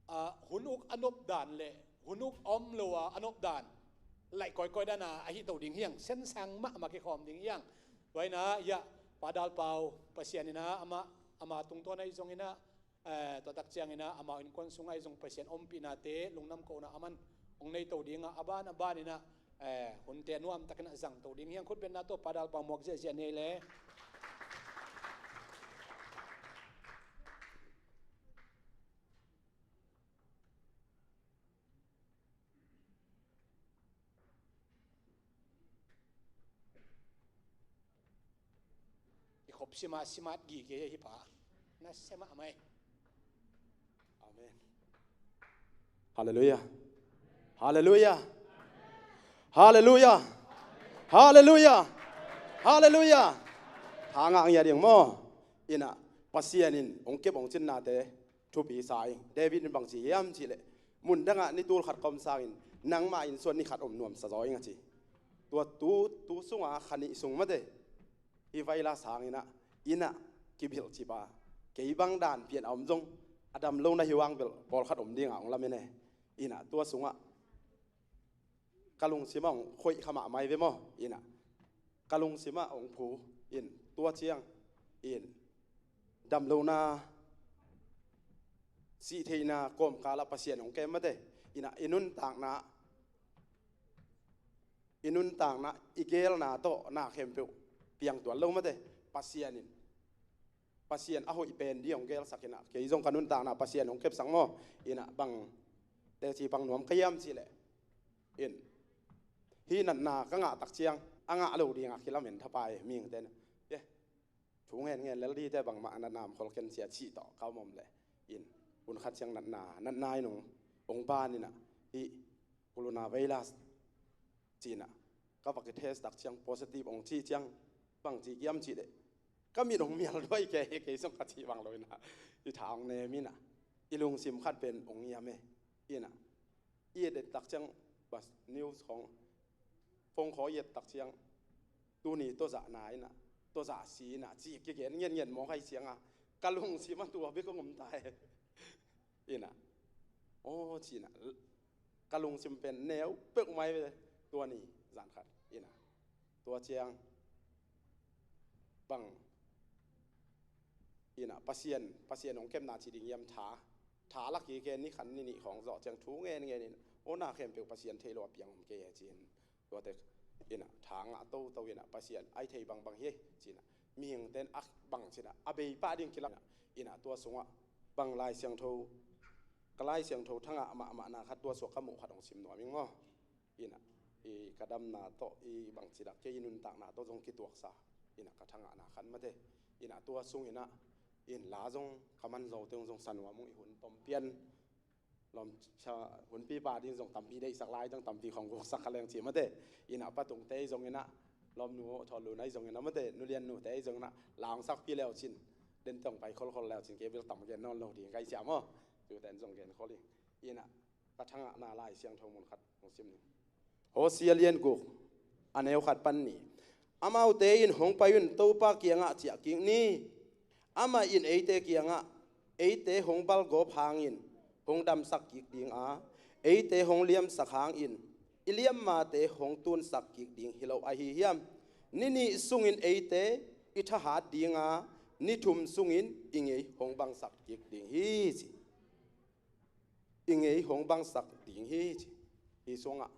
a, hun uk a nop dan le hun uk a om lo a a nop dan laih kawikawi dan a ahi to ding hi hang. Sensang mahmah kikhawm ding hi hang. Tua in ah hiah Pa Dal Pau, Pasian in ah amah, ama tungtawn ahi zongin ah, eh, tua tak ciangin ah amau innkuan sungah ahi zong Pasian ompihnate, lungdam kohna aman hong nei to ding a, a ban a ban in ah, eh, hunte nuam takin ah zang to ding hi hang. Khutbetna tawh Pa Dal Pau muak ziahziah ni ei le. I khop simat simat gige hi pa. Na sia mahmah ei. Amen. Halleluiah. Halleluiah. Halleluiah. Halleluiah. Halleluiah. Tha ngah ngiat ding maw? In ah Pasian in hong kep hong cinnate thupi sa ing. David in bang ci hiam cih leh, mun dangah ni tul khat ka om sangin nangmah inn sungah ni khat om nuamsa zaw ing a ci. Tua tu, tu sungah kha nih sung mate, hih virus hangin ah inn ah kibilhcip a, kei bang dan pian a om zong a dam lo na hi uh hang bel pawlkhat om ding a hong lamen e. In ah tua sungah ka lungsim ah hong khoih kha mahmah hi ve maw? In ah ka lungsim ah hong phu in, tua ciang in damlohna, sihtheihna kawmkal ah Pasian hong kem mate. In ah i nuntakna, i nuntakna, i geelna tawh na khempeuh piangtual lo mate. Pasian in, Pasian a hoih pen ding hong geelsak in ah, kei zong ka nuntakna Pasian hong kepsak maw? In ah bang teci pang nuam ka hiam cih leh, in, hih natna ka ngah tak ciang a ngah lo ding a kilamen thapai mihingte in ah, ye, thu ngenngen lel dite, bangmah natna om khol ken cia cih tawh ka om om leh, in, hun khat ciang natna, natna in hong, hong ban in ah, hih coronavirus ci-in ah ka va kitest tak ciang positive hong ci ciang, bang ci hiam cih leh, ka mit hong mial duai kei, kei zong ka cih bang lo in ah, i tha hong nem in ah, i lungsim khat pen hong hiam e. In ah i et et tak ciang, bas, news khawng, phone khawng i et tak ciang, tuni tawzahna in ah, tawzah si in ah ci kigen ngenngen mawk ahih ciang a, ka lungsim ah tua bek hong om ta e. In ah, aw, ci-in ah ka lungsim pen neu peuhmah hi ve. Tua ni zan khat in ah, tua ciang bang in ah Pasian, Pasian hong kepna ci ding hiam, tha, tha la kik e, ni khat ni nih khawng zawh ciang thu ngenngen in, aw, na khempeuh Pasian theih loh a piang om kei e ci-in, tuate in ah tha ngah toto in ah, Pasian a i thei bangbang hi e ci-in ah, mihingte in a bang ci-in ah a bei pah ding kilak in ah, tua sungah bang Lai Siangtho, ka Lai Siangtho thangah mahmahna khat tua sungah ka muh khat hong sim nuam ing maw? In ah i ka damna tawh i bangci dah kei i nuntakna tawh zong kituaksa, ina ka thangahna khat mate, ina tua sung ina in la zong ka man zo teng zong sanuam ung, i hun tom pian lawm cha, hunpipa ding zong tampi deihsak lai, zong tampi khong guksak kha leng ci mate. Ina patungte zong ina lawmnu thawl lu nai zong ina mate, nulian nute zong ina langsakpi leu cin, den tong pai kholkhol leu cin kei bil tam gen nawn lo ding kai cia maw. Tuten zong gen khol ing. Ina ka thangahna Lai Siangtho mun khat hong sim ning. Hosea lian guk, a neu khat pan ni. Amaute in hong pai un, Topa kiangah ciah kik ni. Amah in eite kiangah eite hong balgawp hangin hong damsak kik ding a, eite hong liamsak hangin i liammate hong tunsak kik ding hi lo ahi hiam? Ni nih sungin eite i thahat ding a, ni thum sungin i ngei hong bangsak kik ding hi, ci. I ngei hong bangsak ding hi, ci. Hi sungah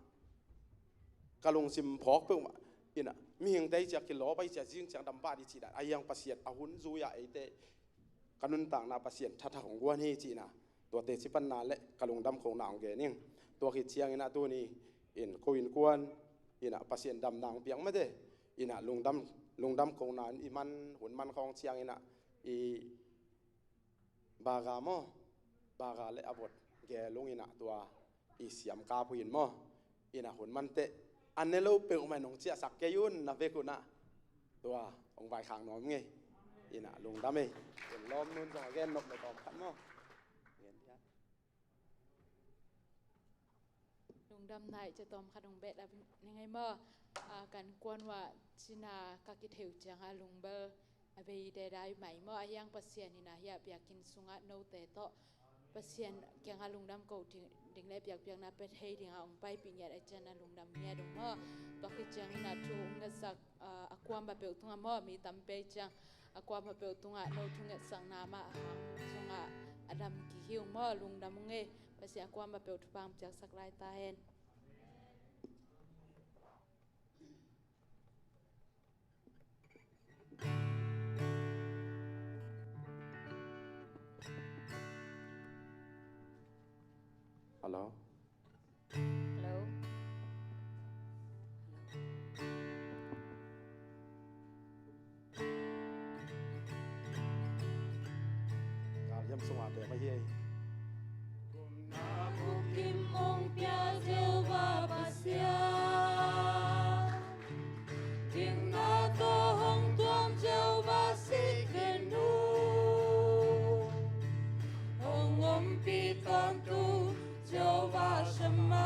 ka lungsim phawk peuhmah ina, mihingte ciah kilawp ai ciah zing ciang dam pah dih cih dan a hiang Pasian a hun zui-ah eite ka nuntakna Pasian thatha hong guan hi, cihna tuate cipanna le ka lungdam khona hong gen ing. Tua khit ciangin a tuni in ko innkuan ina Pasian damna hong piak mate, ina lungdam, lungdam khona in i man, hun man khawng ciang ina i baga maw, baga le a vot gel ung ina tua i siam kap uh in maw, ina hun manteh a ne lo peuhmah in hong ciahsak kei un, na vek un ah tua hong vaikhak nuam ngei. Ina lungdam ei. In lawm nun zong a gen nop le tawm khat maw. Lungdam nai, cia tawm khat hong beh dap ni ngei maw. A, kan kuan wah cina ka kitheu cianga lungbel a bei de dai mai maw. A hiang Pasian ina hia biakinn sunga note tawh Pasian kianga lungdam ko ding, ding le biakpiakna pia thei dinga hong paipih ngiat a ciana lungdam ngiat ung maw. Tua khit ciangina thu hong ngetsak a, a kuama peuh tunga maw, mi tam pei ciang a kuama peuh tunga no thungetsakna mah a hang zongah a dam kik hi ung maw, lungdam ung ei. Pasian a kuama peuh thupha hong piaksak lai ta hen. Hello. Hello. Galhiam sungah te mah hi ei. Bukim hong pia Jehovah Pasian, dingna tawh hong tuam Jehovah Tsidkenu, hong ompih tawntung Jehovah Shammah,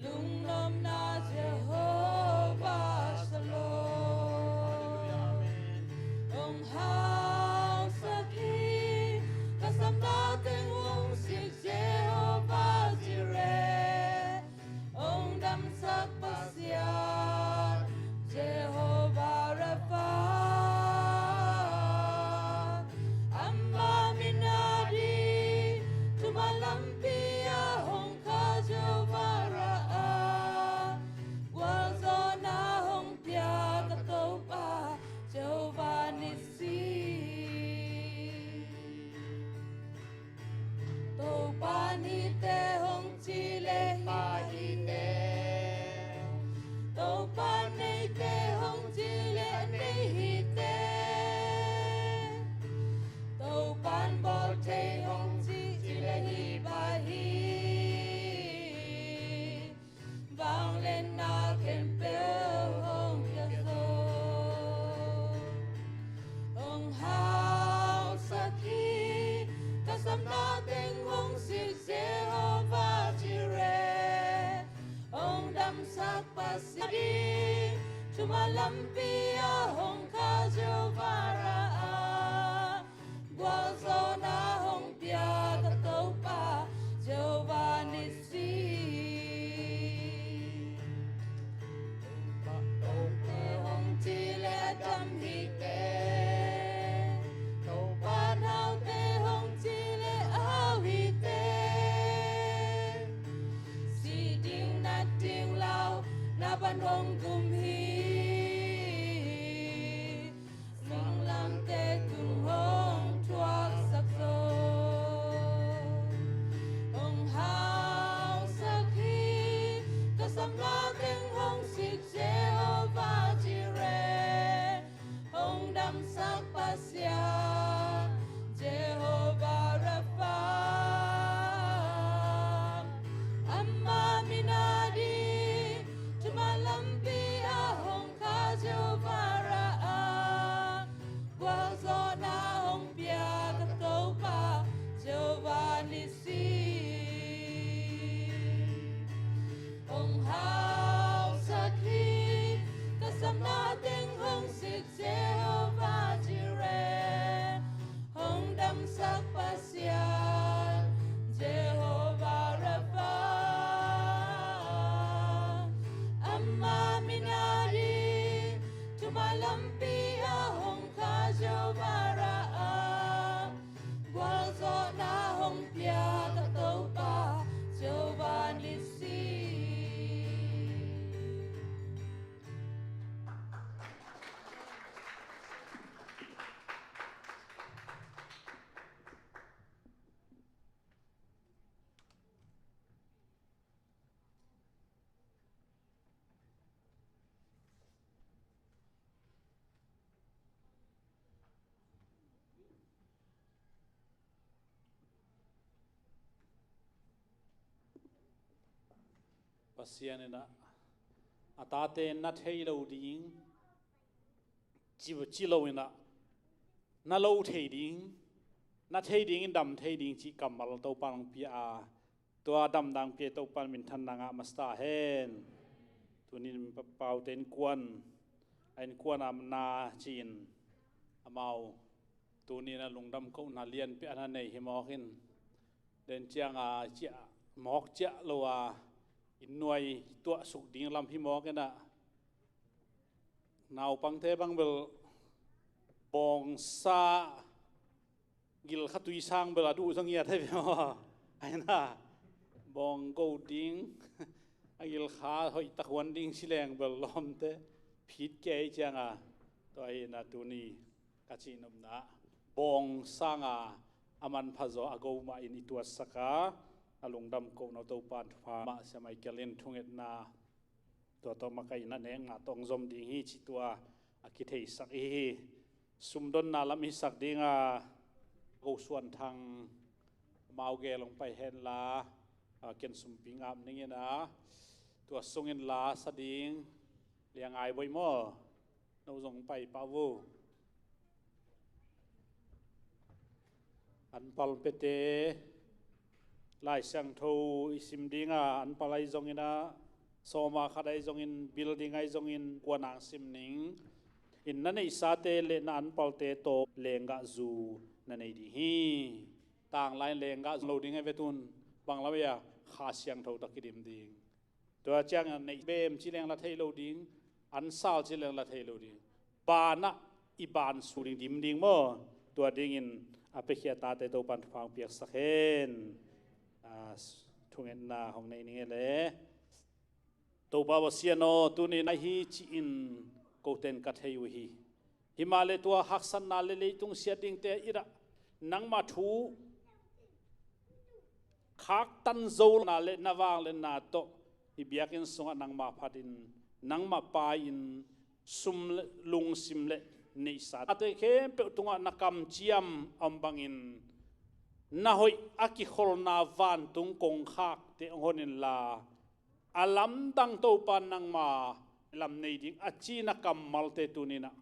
lungnopna Jehovah Shalom. Hong hausak hi, ka sapna teng hong sik Jehovah Jireh, hong damsak Pasian Jehovah Rapha. Ama min a ding thuman lampi ah hong kha Jehovah Raah, gualzawhna hong pia ka Topa Jehovah Nissi. Topa nite hong ci leh hi te, Topa neite hong ci leh nei hi te, Topa bawl thei hong ci leh hi pah hi. Vangliatna khempeuh hong pia zo. Hong hausak hi, ka sapna teng hong sik Jehovah Jireh, hong damsak Pasian ding thuman lampi ah hong kha Jehovah Raah, gualzawhna hong pia ka Topa Jehovah Nissi. Topa hong ci leh a dam hi te, Topa naute hong ci leh a hau hi te. Si ding nat ding lau na pan hong gum hi. Singlamteh tung hong thuaksak zo. Hong hausak Pasian in ah a tate na thei lo ding, ci, ci lo in ah na lo thei ding, na thei dingin dam thei ding cih kammal Topa in hong pia a, tua damna hong pia Topa in minthanna ngah masa ta hen. Tuni in pa, Paute innkuan, a innkuan a na ci-in amau tuni in ah lungdam kohna lianpi a na nei hi mawk in, den ciang a ciah mawk ciah lo a inn nuai tuahsuk ding lam hi mawk in ah, naupangte bang bel bawngsa gilkha tui sang bel a duh zong ngiat hi ve maw? Aina bawng go ding, a gilkha hoih tak huan ding ci leng bel lawmte phit kei ciang a, tua hi in ah tuni ka cihnopna bawng sang a, a manpha zaw a go mah in i tuatsak a, a lungdam kohna Topa in thupha mah sia mai kelin thungetna tua tawh makaihna nekna tawh hong zom ding hi cih tua a kitheisak i hi. Sumdonna lam i sak ding a, Go Suan Thang amau gel hong pai hen la, a, ken sumpi ngap ning in ah, tua sung in la sa ding. Liangai Bawi maw, no zong pai pah vo. Anpal piate, Lai Siangtho i sim ding a, anpal ahi zong in ah, sawma khat ahi zong in, building ahi zong in, kua nang sim ning. In na neihsate le na anpalte tawh lenggahzu na nei ding hi. Tanglai in lenggahzu lo ding hi ve tun, bang lam a, Kha Siangtho tawh kidim ding. Tua ciang a neih bem ci leng la thei lo ding, an sal ci leng la thei lo ding. Ban ah i ban su ding, dim ding maw? Tua dingin a piakhia tate Topa in thupha hong piaksak hen. A, thungetna hong nei ning e le. Topa Pasian aw, tuni in ah hi ci-in kote in ka thei uh hi. Himahleh tua haksatna le leitung siat dingte i dah nangmah thu khaktan zo na le na vangliatna tawh i biakinn sungah nangmah phatin, nangmah pai-in, sum le lungsim le neihsa tate khempeuh tungah na kamciam a om bangin, na hoih a kikholna vantung kongkhakte hong hon inla, a lamdang Topa nangma lam nei ding a ci na kammalte tuni in ah,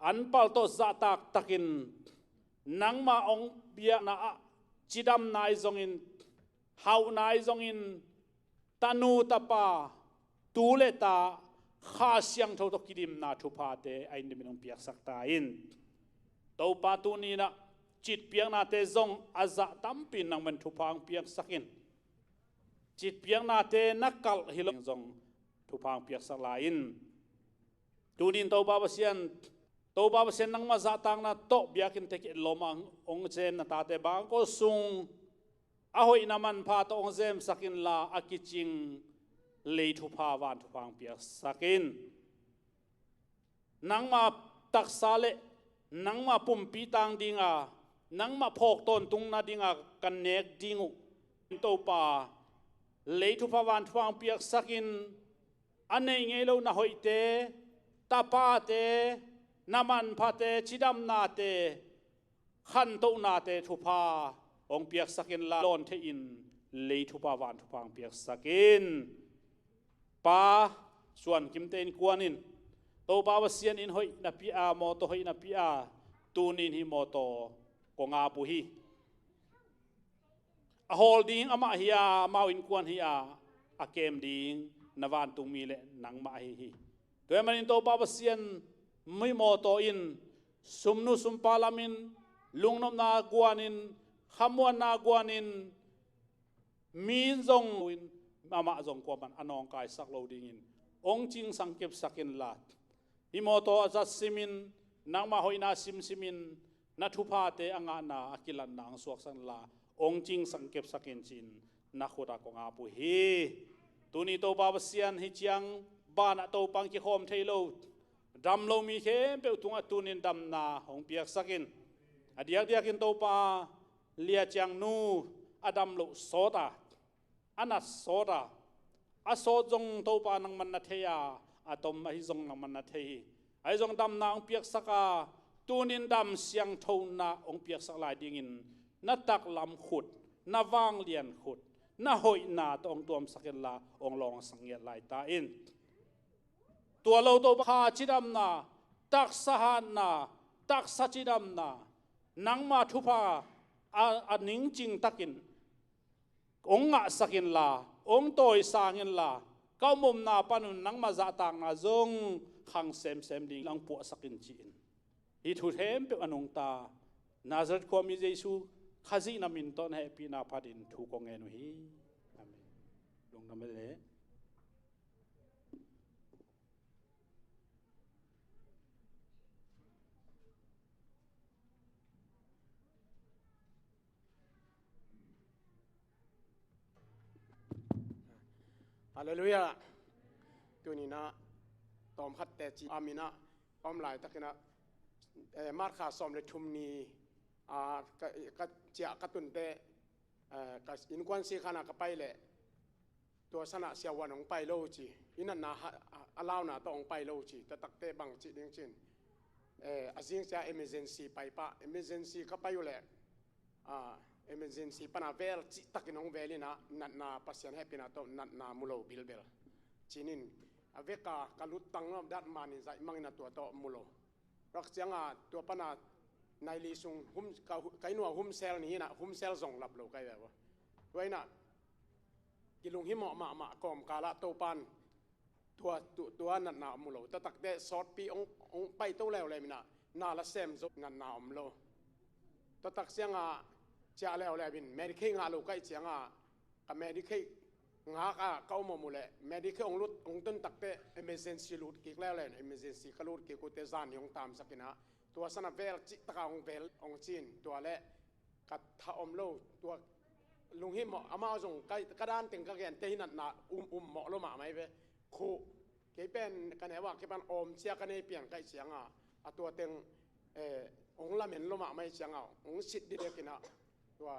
anpal tawh zahtak takin nangma hong biakna ah cidamna ahi zongin, hauhna ahi zongin, tanu tapa, tu le ta, Kha Siangtho tawh kidimna thuphate a inn dimin hong piaksak ta in. Topa tuni in ah citpiaknate zong a zah tampi in nangman thupha hong piaksak in. Citpiaknate na kalh hi lo zong thupha hong piaksak lai in. Tuni in Topa Pasian, Topa Pasian nangmah zahtakna tawh biakinn te ki-etlawm ah hong zem na tate bangkaw sung a hoihna manpha tawh hong zemsak inla, a kicing lei thupha van thupha hong piaksak in. Nangma taksa le nangma pumpi tang dinga, nangma phawk tawntung nadinga ka nek ding uh. Topa, lei thupha van thupha hong piaksak in, a neih ngei lo na hoihte, tapate, na manphate, cidamnate, khantohnate thupha hong piaksak inla, lawn thei in lei thupha van thupha hong piaksak in. Pa Suan Kimte innkuan in Topa Pasian in hoih na pia a, mawtaw hoih na pia a, tuni in hih mawtaw kong ap uh hi. A hawl ding amah hi a, amau innkuan hi a, a kem ding na vantungmi le nangmah ahi hi. Tua ahih manin Topa Pasian, hih mawtaw in sumnu sumpa lamin, lungnopna guanin, khamuanna guanin, mi in zong in, amah zong kuaman a nawngkaisak lo dingin hong cingsang kepsak inla, hih mawtaw a zat simin, nangma hoihna simsimin, na thuphate a ngahna a kilatna hong suaksak inla, hong cingsang kepsak in ci-in na khut ah kong ap uh hi. Tuni Topa Pasian, hih ciang banah Topa hong kikhawm thei lo, dam lo mi khempeuh tungah tuni in damna hong piaksak in. A diakdiakin Topa, Lia Ciang nu a dam loh sawt a, a nat sawt a, a sawt zong Topa nangman na thei a, a tom ahi zong nangman na thei hi. Ahi zong damna hong piaksak a, tuni in dam siangthona hong piaksak lai dingin na taklam khut, na vanglian khut, na hoihna tawh hong tuamsak inla hong lawngsak ngiat lai ta in. Tua lo Topa, kha cidamna, taksa hatna, taksa cidamna, nangma thupha a, a ningcing takin hong ngahsak inla, hong tawisang inla, ka omna panun nangma zahtakna zong khang semsem ding hong puahsak in ci-in, hih thu khempeuh a nungta Nazareth khuami Jesu Khazih na min tawh na hehpihna phatin thu kong ngen uh hi. Amen. Lungdam leh. Halleluiah. Tuni-in ah tawmkhat teci a min ah a om laitakin ah, eh, March kha sawm le thum ni, ah, ka, ka ciah ka tunte, eh, ka innkuan sikhan ah ka pai leh tua san ah siavuan hong pai lo ci, i natna ha, a, a launa tawh hong pai lo ci, taktakte bang cih ding ci-in, eh, a zing ciang emergency pai pah, emergency ka pai uh leh, ah, emergency pan ah vel cihtakin hong vel in ah, natna, Pasian hehpihna tawh natna mu lo bilbel. Ci-in a vek a ka luttang nuam dat manin zaih mang in ah tua tawh mu lo. Rak ciang a tua pan ah nai li sung hum, ka, ka inn uh a home cell ni in ah, home cell zong lap lo ka hi ve uh. Tua in ah kilunghimawh mahmah, kawmkal ah Topa'n tua, tu, tua natna om lo. Taktakte sawtpi hong, hong paito leuleu in ah, na la sem zo, natna om lo. Taktak ciang a ciah leuleu in Medicaid ngah lo ka hih ciang a, ka Medicaid ngak a ka om om uh leh, Medicaid hong lut, hong tun takte emergency lut kik leuleu in, emergency ka lut kik uh teh zan nih hong tamsak in ah, tua san ah vel cihtak a hong vel hong ci-in, tua leh ka tha om lo, tua lunghimawh, amau zong ka, ka dan teng ka gente hi, natna um, um mawh lo mahmah hi ve. Khuh, kei pen ka neu a, kei pan awm cia ka nei pian ka hih ciang a, a tua teng, eh, hong lamen lo mahmah hi ciang a, hong sit didek in ah, tua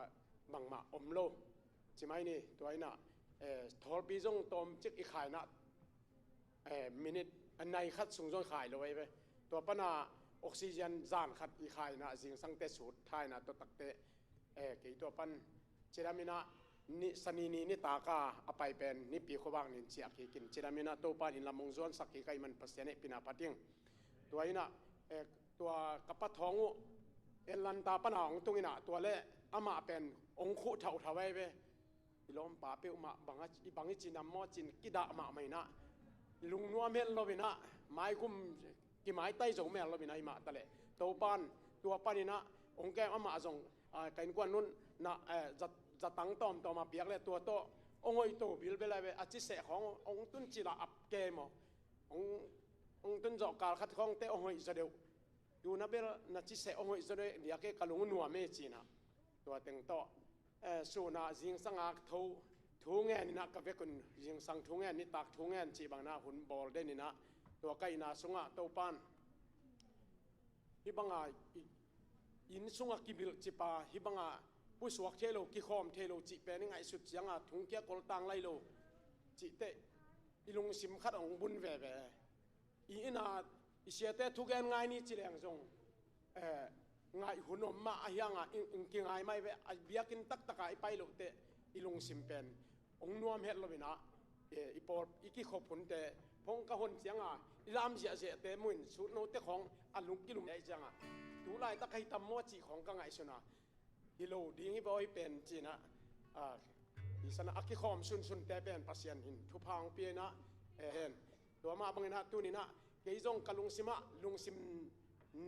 bangmah om lo. Ci mai ni, tua in ah, eh, thawlpi zong tawmcik i khai in ah, eh, minute a nai khat sung zong khai lo ahi ve. Tua pan ah oxygen zan khat i khai in ah, zingsangte sut tha in ah, tua takte, eh, kei tua pan cidam in ah, ni, Sani ni nitak a a pai pen Nipi khuavak ni in ciah kik in, cidam in ah Topa'n inn lam hong zuansak kik ahih man Pasian hehpihna phat ing. Tua in ah, eh, tua ka pa Thawng uh Atlanta pan a hong tung in ah, tua leh amah pen hong khuh thauhthau ahi ve. I lawmpa peuhmah bang a, i bang i ci nam maw ci-in kidah mahmah in ah, lungnuam het lo in ah, maikum kimaitai zo mel lo in ah, hi mah taleh Topa'n tua pan in ah hong kem, amah zong, ah, ka innkuan un na, eh, za, zatang tawmtawm a piak leh tua tawh hong hoih to bilbel ahi ve. A ciseh khawng hong tun cil a ap kei maw, hong, hong tun zawh kal khat khawngte hong hoih zaw deuh. Tu na bel na ciseh hong hoih zaw deuh, diak e, ka lung nuam e ci-in ah. Tua teng tawh, eh, sun ah zingsang a tho, thu ngen in ah ka vek un, zingsang thu ngen, nitak thu ngen cih bang in ah hun bawl den in ah, tua ka inn a sung ah Topa'n hih bang a i, inn sung a kibilh cip a, hih bang a pusuak thei lo, kikhawm thei lo cih pen i ngaihsut ciang a, thungkia koltang lai lo cih teh i lungsim khat hong bun veve. I inn a i siate thugen ngai ni ci leng zong, eh, ngaih hun om mah ahi hang a, i, i kingai mah hi ve. A biakinn taktak a i pai loh teh i lungsim pen hong nuam het lo in ah, eh, i pawl, i kikhop hunte, phong ka hon ciang a i lam ziahziahte mu in, sut note khawng a lung kilum ahi ciang a, tu laitak ahi tam maw cih khawng ka ngaihsun a, hi lo ding hi ve aw, hih pen ci-in ah, ah, hi san ah a kikhawm sunsunte pen Pasian in thupha hong pia in ah, eh, hen. Tua mah bang in ah tuni-in ah kei zong ka lungsim ah, lungsim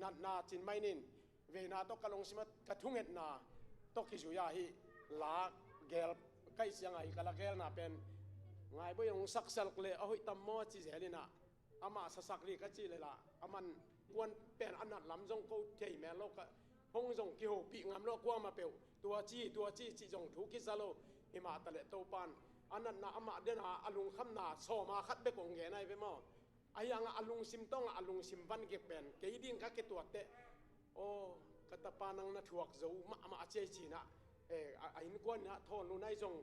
natna ci-in mai ni in, veina tawh ka lungsim ah ka thungetna tawh kizui a, hih la gel ka hih ciang a, hih ka la gelna pen Ngaiboi hong saksak leh a hoih tam maw ci zel in ah, amah sasak ding ka cih leh lah, aman kuan pen a nat lam zong ko thei mel lo, ka hong zong kihopih ngam lo, kuamah peuh tua ci, tua ci cih zong thu kiza lo. Hi mah taleh Topa'n a natna amah den a, a lungkhamna sawm a khat bek hong gen ahi ve maw. Ahi hang a, a lungsim tawng a, a lungsim van gik pen kei ding ka kituat teh, aw, ka tapa, nang na thuak zo mahmah a, ci-a ci-in ah, eh, a, a innkuan in ah thawn lo nai zong,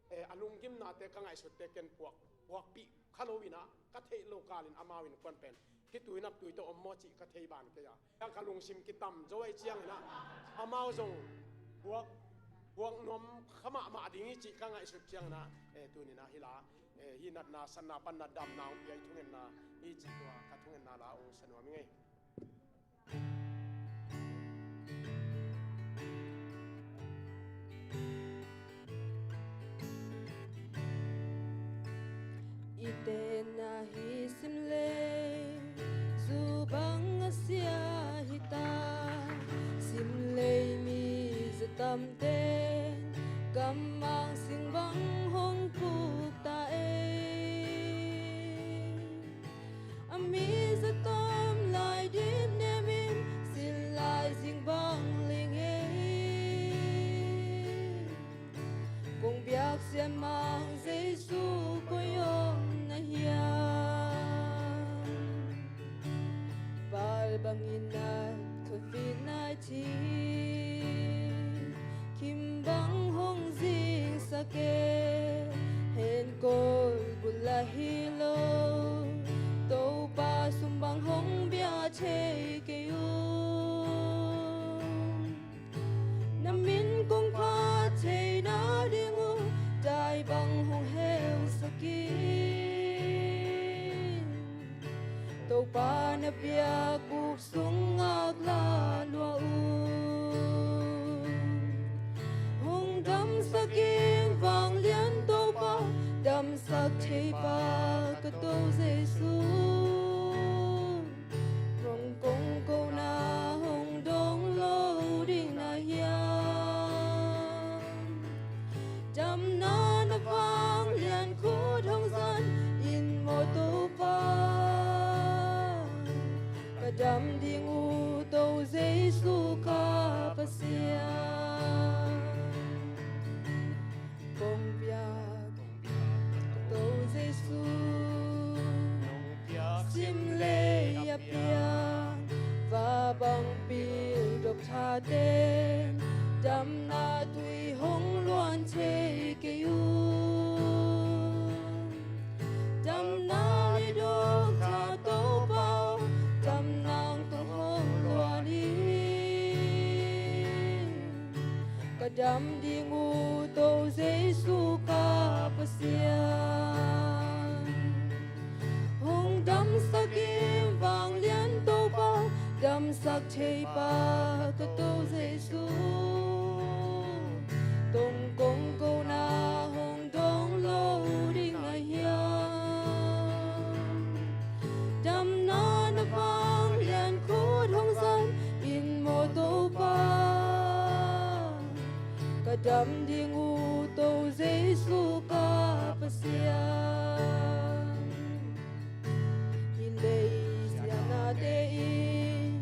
eh, a lunggimnate ka ngaihsutte ken puak, puakpih kha lo in ah, ka theih lo kal in amau innkuan pen khitui naptui tawh om maw cih ka thei ban kei a. Ka lungsim kitam zo ahih ciangin ah, amau zong puak, puak nuam kha mahmah ding hi cih ka ngaihsut ciangin ah, eh, tuni-in ah hih la, eh, hih natna, sanna panna, damna hong pia i thungetna hi cih tua ka thungetna la hong sa nuam ing ei. I tenna hi simlei zu bang a sia hi ta, simlei mi za tamten gammang sing bang hong puk ta ei. A mi za tam lai din nemin sin lai zing bang ling ei. Kong biak sian mang Jesu koi om na hiam? Bal bangin nat covid nineteen kim bang hong zingsak e, hen kol bul ah hi lo, Topa sum bang hong bia thei kei ung. Na min kong phat theihna ding uh dai bang hong heusak in. Topa na biakbuk sung ngak la lua un. Hong damsak in vanglian Topa, damsak thei pa ka To Jesu. Hong kong ko na hong dong lo ding na hiam? Damna na vanglian khut hong zang in maw Topa. Ka dam ding uh To Jesu ka Pasian. Kong biak To Jesu, simlei a piang va bang pil dok thaten damna tui hong luan thei kei un. Damna i dok tha Topa, damna tawh hong luan in. Ka dam ding uh To Jesu ka Pasian. Hong damsak in vanglian Topa, damsak thei pa ka To Jesu. Tong kong ko na hong dong lo ding na hiam? Damna na vanglian khut hong zang in maw Topa. Ka dam ding uh To Jesu ka Pasian. Hih lei siatnate in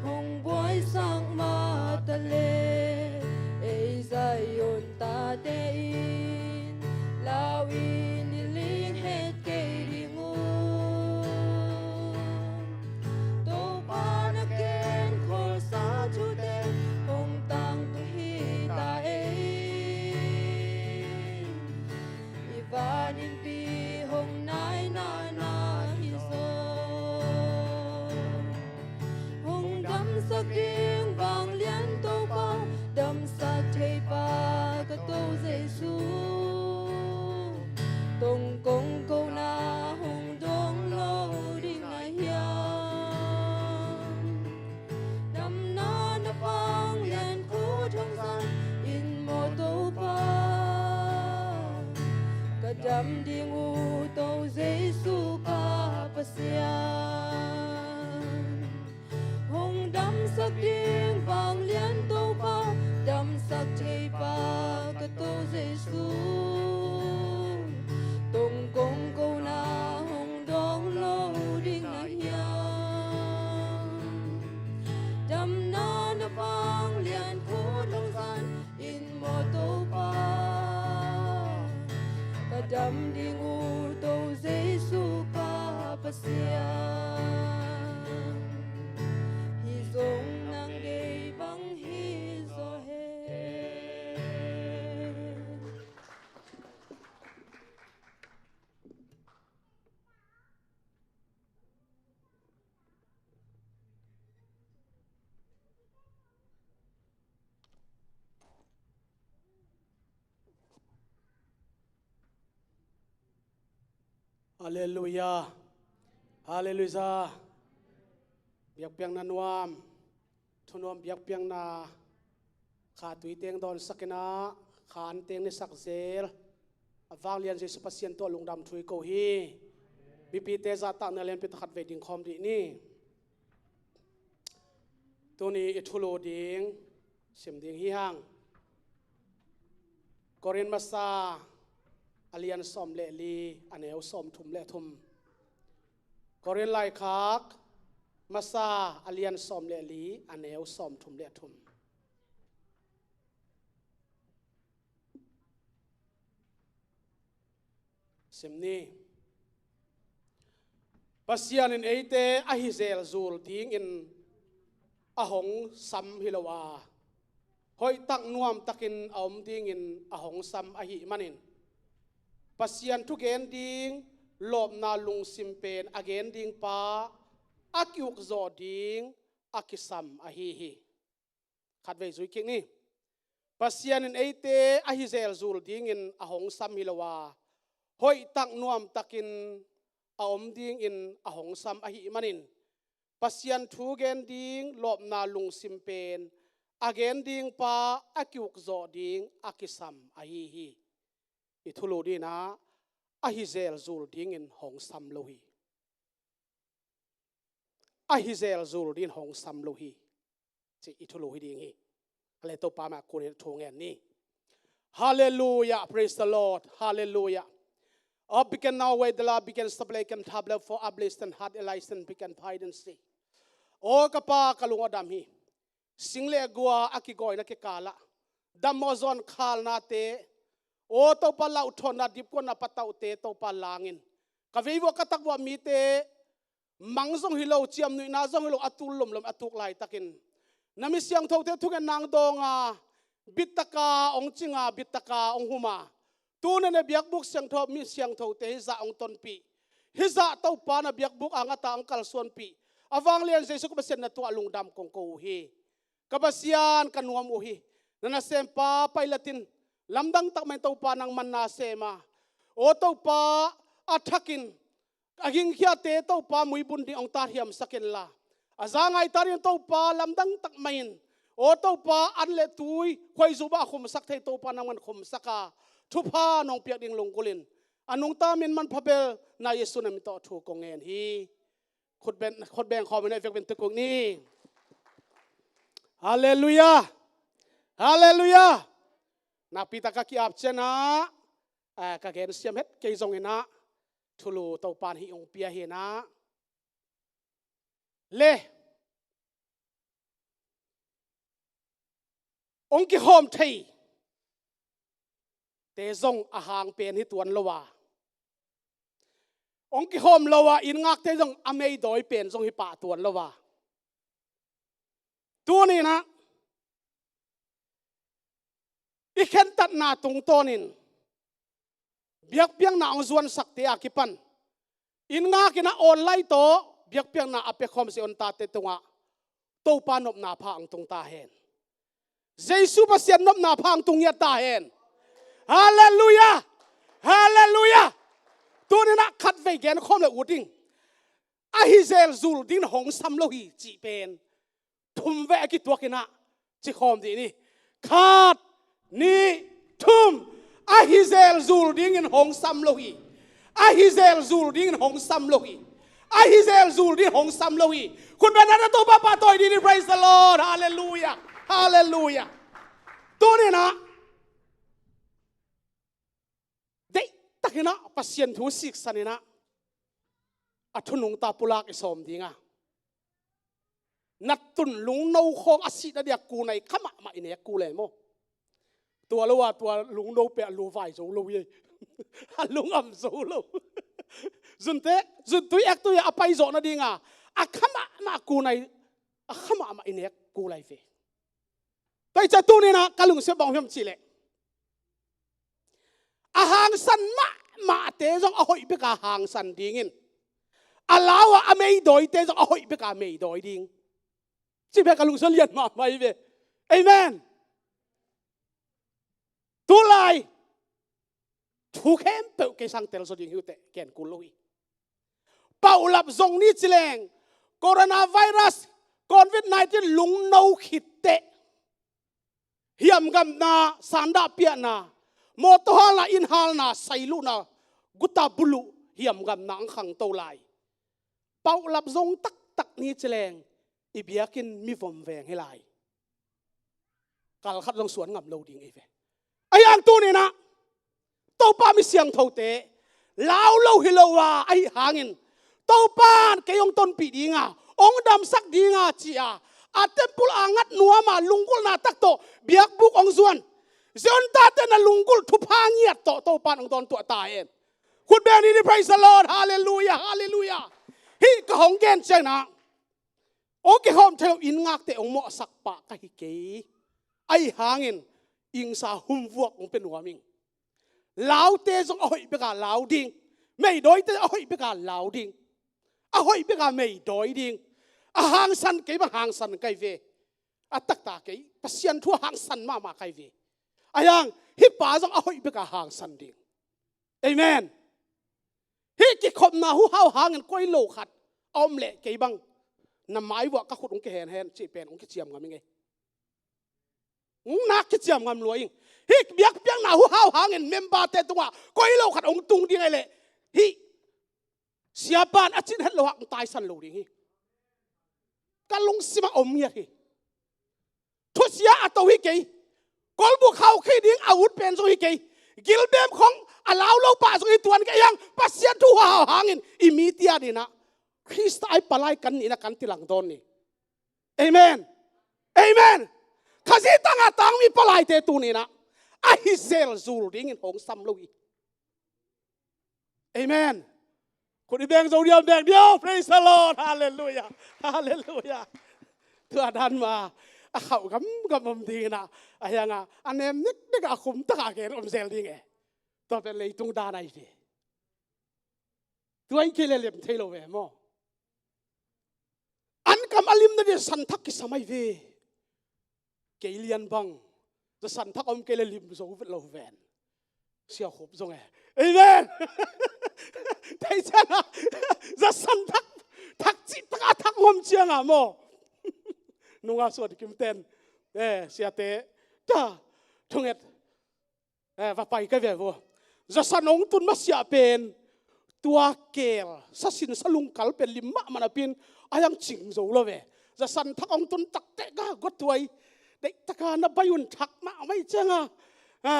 hong buaisak mah ta leh, ei Zion tate in lau in i ling het kei ding uh. Topa na ken kholsa thute hong tangtung hi ta ei. I van innpi hong naina na hi zaw. Hong damsak ding vanglian Topa, damsak thei pa ka To Jesu. Tong kong ko na hong dong lo ding na hiam? Damna na vanglian khut hong zang in maw Topa. Ka dam ding uh To Jesu ka Pasian. Hong damsak ding vanglian Topa, damsak thei pa ka To Jesu. Tong kong ko na hong dong lo ding na hiam? Damna na vanglian khut hong zang in maw Topa. Ka dam ding uh To Jesu ka Pasian. Hih zong nang deih bang hi zaw hen. Halleluiah. Halleluiah. Biakpiakna nuam, thunuam biakpiakna, kha tui teng dawnsak inah, kha an teng nisak zel a vanglian Jesu Pasian tawh lungdam thu i ko hi. Mipite zahtakna lianpi takhat vei dingkhawm dih ni. Tuni i thulu ding sim ding hi hang. Korin masa a lian sawm le li, a neu sawm thum le thum. Korin laikhak masa a lian sawm le li, a neu sawm thum le thum. Sim ni. Pasian in eite a hi zelzul dingin a hong sam hi lo a, hoihtak nuamtakin a om dingin a hong sam ahih manin, Pasian thugen ding lawpna lungsim pen a gen ding pa a ki-ukzawh ding a kisam ahi hi. Khatvei zui kik ni. Pasian in eite a hi zelzul dingin a hong sam hi lo a, hoihtak nuamtakin a om dingin a hong sam ahih manin, Pasian thugen ding lawpna lungsim pen a gen ding pa a ki-ukzawh ding a kisam ahi hi. I thulu dinah a hi zelzul dingin hong sam lo hi. A hi zelzul dingin hong sam lo hi, ci i thulu hi ding hi. A le Topa mah kunin thu ngen ni. Halleluiah, praise the Lord. Halleluiah. Aw, biken nau wei dala biken sablei ken thablei for ableisten hat eleisten biken paiden si. Aw ka Pa, ka lung a dam hi. Sing le gua a kigawina kikalah dammawh zawn khalnate, aw Topa, lauhthawnna dipkuatna patauhte Topa langin, ka veivuah ka takvuah mite mang zong hi lo, ciamnuihna zong hi lo, a tul lomlom a tuk laitakin, na mi siangthote thungen nang dawnga bittaka hong cinga, bittaka hong huma, tuni na biakbuk siangtho, mi siangthote hizah hong tonpih, hizah Topa na biakbuk a ngata hong kalsuanpih a vanglian Jesu ka Pasian na tuah lungdam kong ko uh hi. Ka Pasian ka nuam uh hi. Na nasempa pailatin lamdang takmah in Topa nangman na sema, aw Topa, a thakin a gingkhiate Topa muibun ding hong tathiamsak inla, a zangai tarin Topa lamdang takmah in, aw Topa, an le tui khuaizu bah a khumsak thei Topa nangman khumsak a, thupha nong piak ding lunggulhin a nungta min manpha bel na Jesu na min tawh thu kong ngen hi. Khutbeng, khutbeng khawm in a vekvin tukuk ni. Halleluiah. Halleluiah. Nakpi tak ka ki-ap cianah, ah, ka gen siam het kei zonginah thulu Topan hih hong pia hinah, le hong kikhawm theite zong a hang pen hi tuan lo a, hong kikhawm lo a inn ngakte zong a meidawi pen zong hi pah tuan lo a, tuninah i khentatna tungtawnin biakpiakna hong zuansakte a kipan inn ngakin a online tawh biakpiakna a piakhawm Zion tate tungah Topa nopna pha hong tung ta hen. Jesu Pasian nopna pha hong tung ngiat ta hen. Halleluiah. Halleluiah. Tuninah khatvei genkhawm le ut ding. A hi zelzul dingin hong sam lo hi cih pen thum vei a kituakinah cikhawm dih ni. Khat, nih, thum. A hi zelzul dingin hong sam lo hi. A hi zelzul dingin hong sam lo hi. A hi zelzul dingin hong sam lo hi. Khutbeng na Topa pahtawi dih ni. Praise the Lord. Halleluiah. Halleluiah. Tuninah deihtakinah Pasian thu siksaninah a thu nungta pulak i sawm dinga, na tun lungno khawng a sihna dia kunai kha mahmah i nek kul e maw? Tua lo a tua lungno peh a lu vai zo lo hi. A lungam zo lo. Zunte, zuntui ektui a pai zawh nadinga a kha mahmah kunai, a kha mahmah i nek kul ai ve. Tua hi ciah tuninah ka lungsim bang hiam cihleh, a hangsan mahmahte zong a hoih beka hangsan dingin, a lau a a meidawite zong a hoih beka meidawi ding. Cih bek ka lungsim lian mahmah hi ve. Amen. Tulai thu khempeuh kei sang telzaw ding hi uh teh ken kul lo hi. Paulap zong ni ci leng, coronavirus, covid nineteen lungno khit teh, hiamgamna, sandahpiahna, mawtaw halna, inn halna, sailuhna, guta buluh hiamgamna ang khangto lai. Paulap zong taktak ni ci leng, i biakinn mivom veng hi lai. Kal khat zong suan ngam lo ding ei ve. Ahi hang tuni-in ah Topa mi siangthote lau lo hi lo a, ahi hangin Topa in kei hong tonpih ding a, hong damsak ding a ci-a, a temple a ngat nuam a lunggulhna tak tawh biakbuk hong zuan Zion tate na lunggulh thupha ngiat tawh Topa in hong dawntuah ta hen. Khut beng ni, praise the Lord, hallelujah, hallelujah. Hih ka hong gen ciangin ah hong kikhawm thei lo inn ngakte hong mawhsak pah ka hi kei. Ahi hangin ingsa humvuak hong pia nuam ing. Laute zong a hoih bek a lau ding. Meidawite a hoih bek a lau ding. A hoih bek a meidawi ding. A hangsan kei bang hangsan ka hi ve. A taktak kei, Pasian thu a hangsan mahmah ka hi ve. Ahi hang hih pa zong a hoih bek a hangsan ding. Amen. Hih kikhopna huhau hangin koi lo khat a om leh kei bang na mai vuah ka khut hong kihenhen cih pen hong kiciam ngam ing ei. Hong nak kiciam ngam lua ing. Hih biakpiakna huhau hangin memberte tungah koi lo khat hong tung ding ei leh, hih siapa in a cin het lo hak hong taisan lo ding hi. Ka lungsimah om ngiat hi. Thusia a to hi kei. Kolbuk hau khih ding a ut pen zong hi kei. Gilbem khong a lau lo pah zong hi tuan kei hang, Pasian thu huhau hangin i mi tia dinah Khrista ai palai kan nihna kan tilang dawn ni. Amen. Amen. Khazih tanga tang mi palaite tuninah a hi zel zul dingin hong sam lo hi. Amen. Khut i beng zo diam, beng diam. Praise the Lord. Hallelujah. Hallelujah. Tua dan mah a khauh gamgam om dinginah, a hiangah a nem neknek a khum takah gen om zel ding e. Tua pen leitung dan ahi ve. Tua i kei le lem thei lo ve maw? An kam a limna dia santhak kisam ahi ve. Kei lian bang za santhak om kei le lim zo vet lo ven. Sia khup zong e. Amen. Thei cianga za santhak thak cih taka thak ngom cianga maw? Nunga suan kimten e, siate ta thunget e, va pai ka ve vo. Zasan hong tun masiah pen tua kel sasin salungkal pen lim mahmah napin a hiang cing zo lo ve. Zasan thak hong tun takte ka gottuai deihtaka na bai un thak mahmah i cianga, e,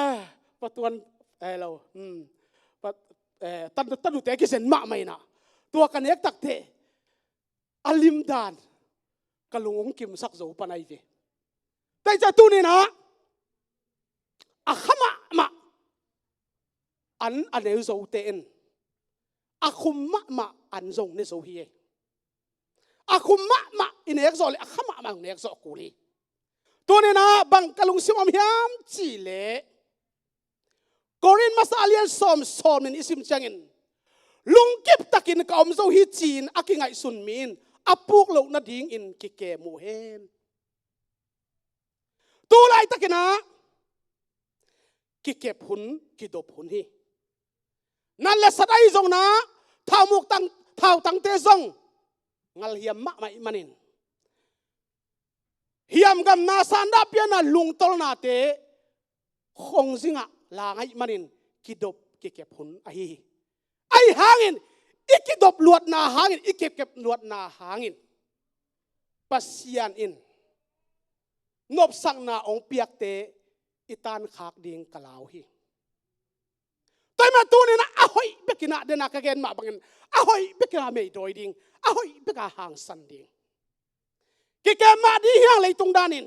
patuan e lo, hmm, pat e, tan tanute kizen mahmah inah tua ka nek takte a limdan ka lung hong kimsak zo pan ahi ve. Taicah tuninah a kha mahmah an a neu zote in a khum mahmah an zong ne zo hi ei. A khum mahmah i nek zawh le a kha mahmah hong nek zawh kul hi. Tuninah bang ka lungsim om hiam cihleh Korin masa a lian sawm sawm in i sim ciangin lungkip takin ka om zo hi ci-in a kingaihsun mi in a puk loh nadingin kikem uh hen. Tu laitakinah kikep hun, kidop hun hi. Nat le sat ahi zongnah thaumuk tang, thautangte zong ngalhiam mahmah ih manin hiamgamna, sandahpiana, lungtolnate khongzingah lang ahi manin kidop kikep hun ahi hi. Ahi hangin i kidop luatna hangin, i kikep luatna hangin Pasian in nopsakna hong piakte i tankhak ding ka lau hi. Tua ahih manin tuninah a hoih bekinah, dena ka gen mah bangin a hoih bekinah meidawi ding, a hoih bekah hangsan ding. Kikem mah ding hiang leitung danin,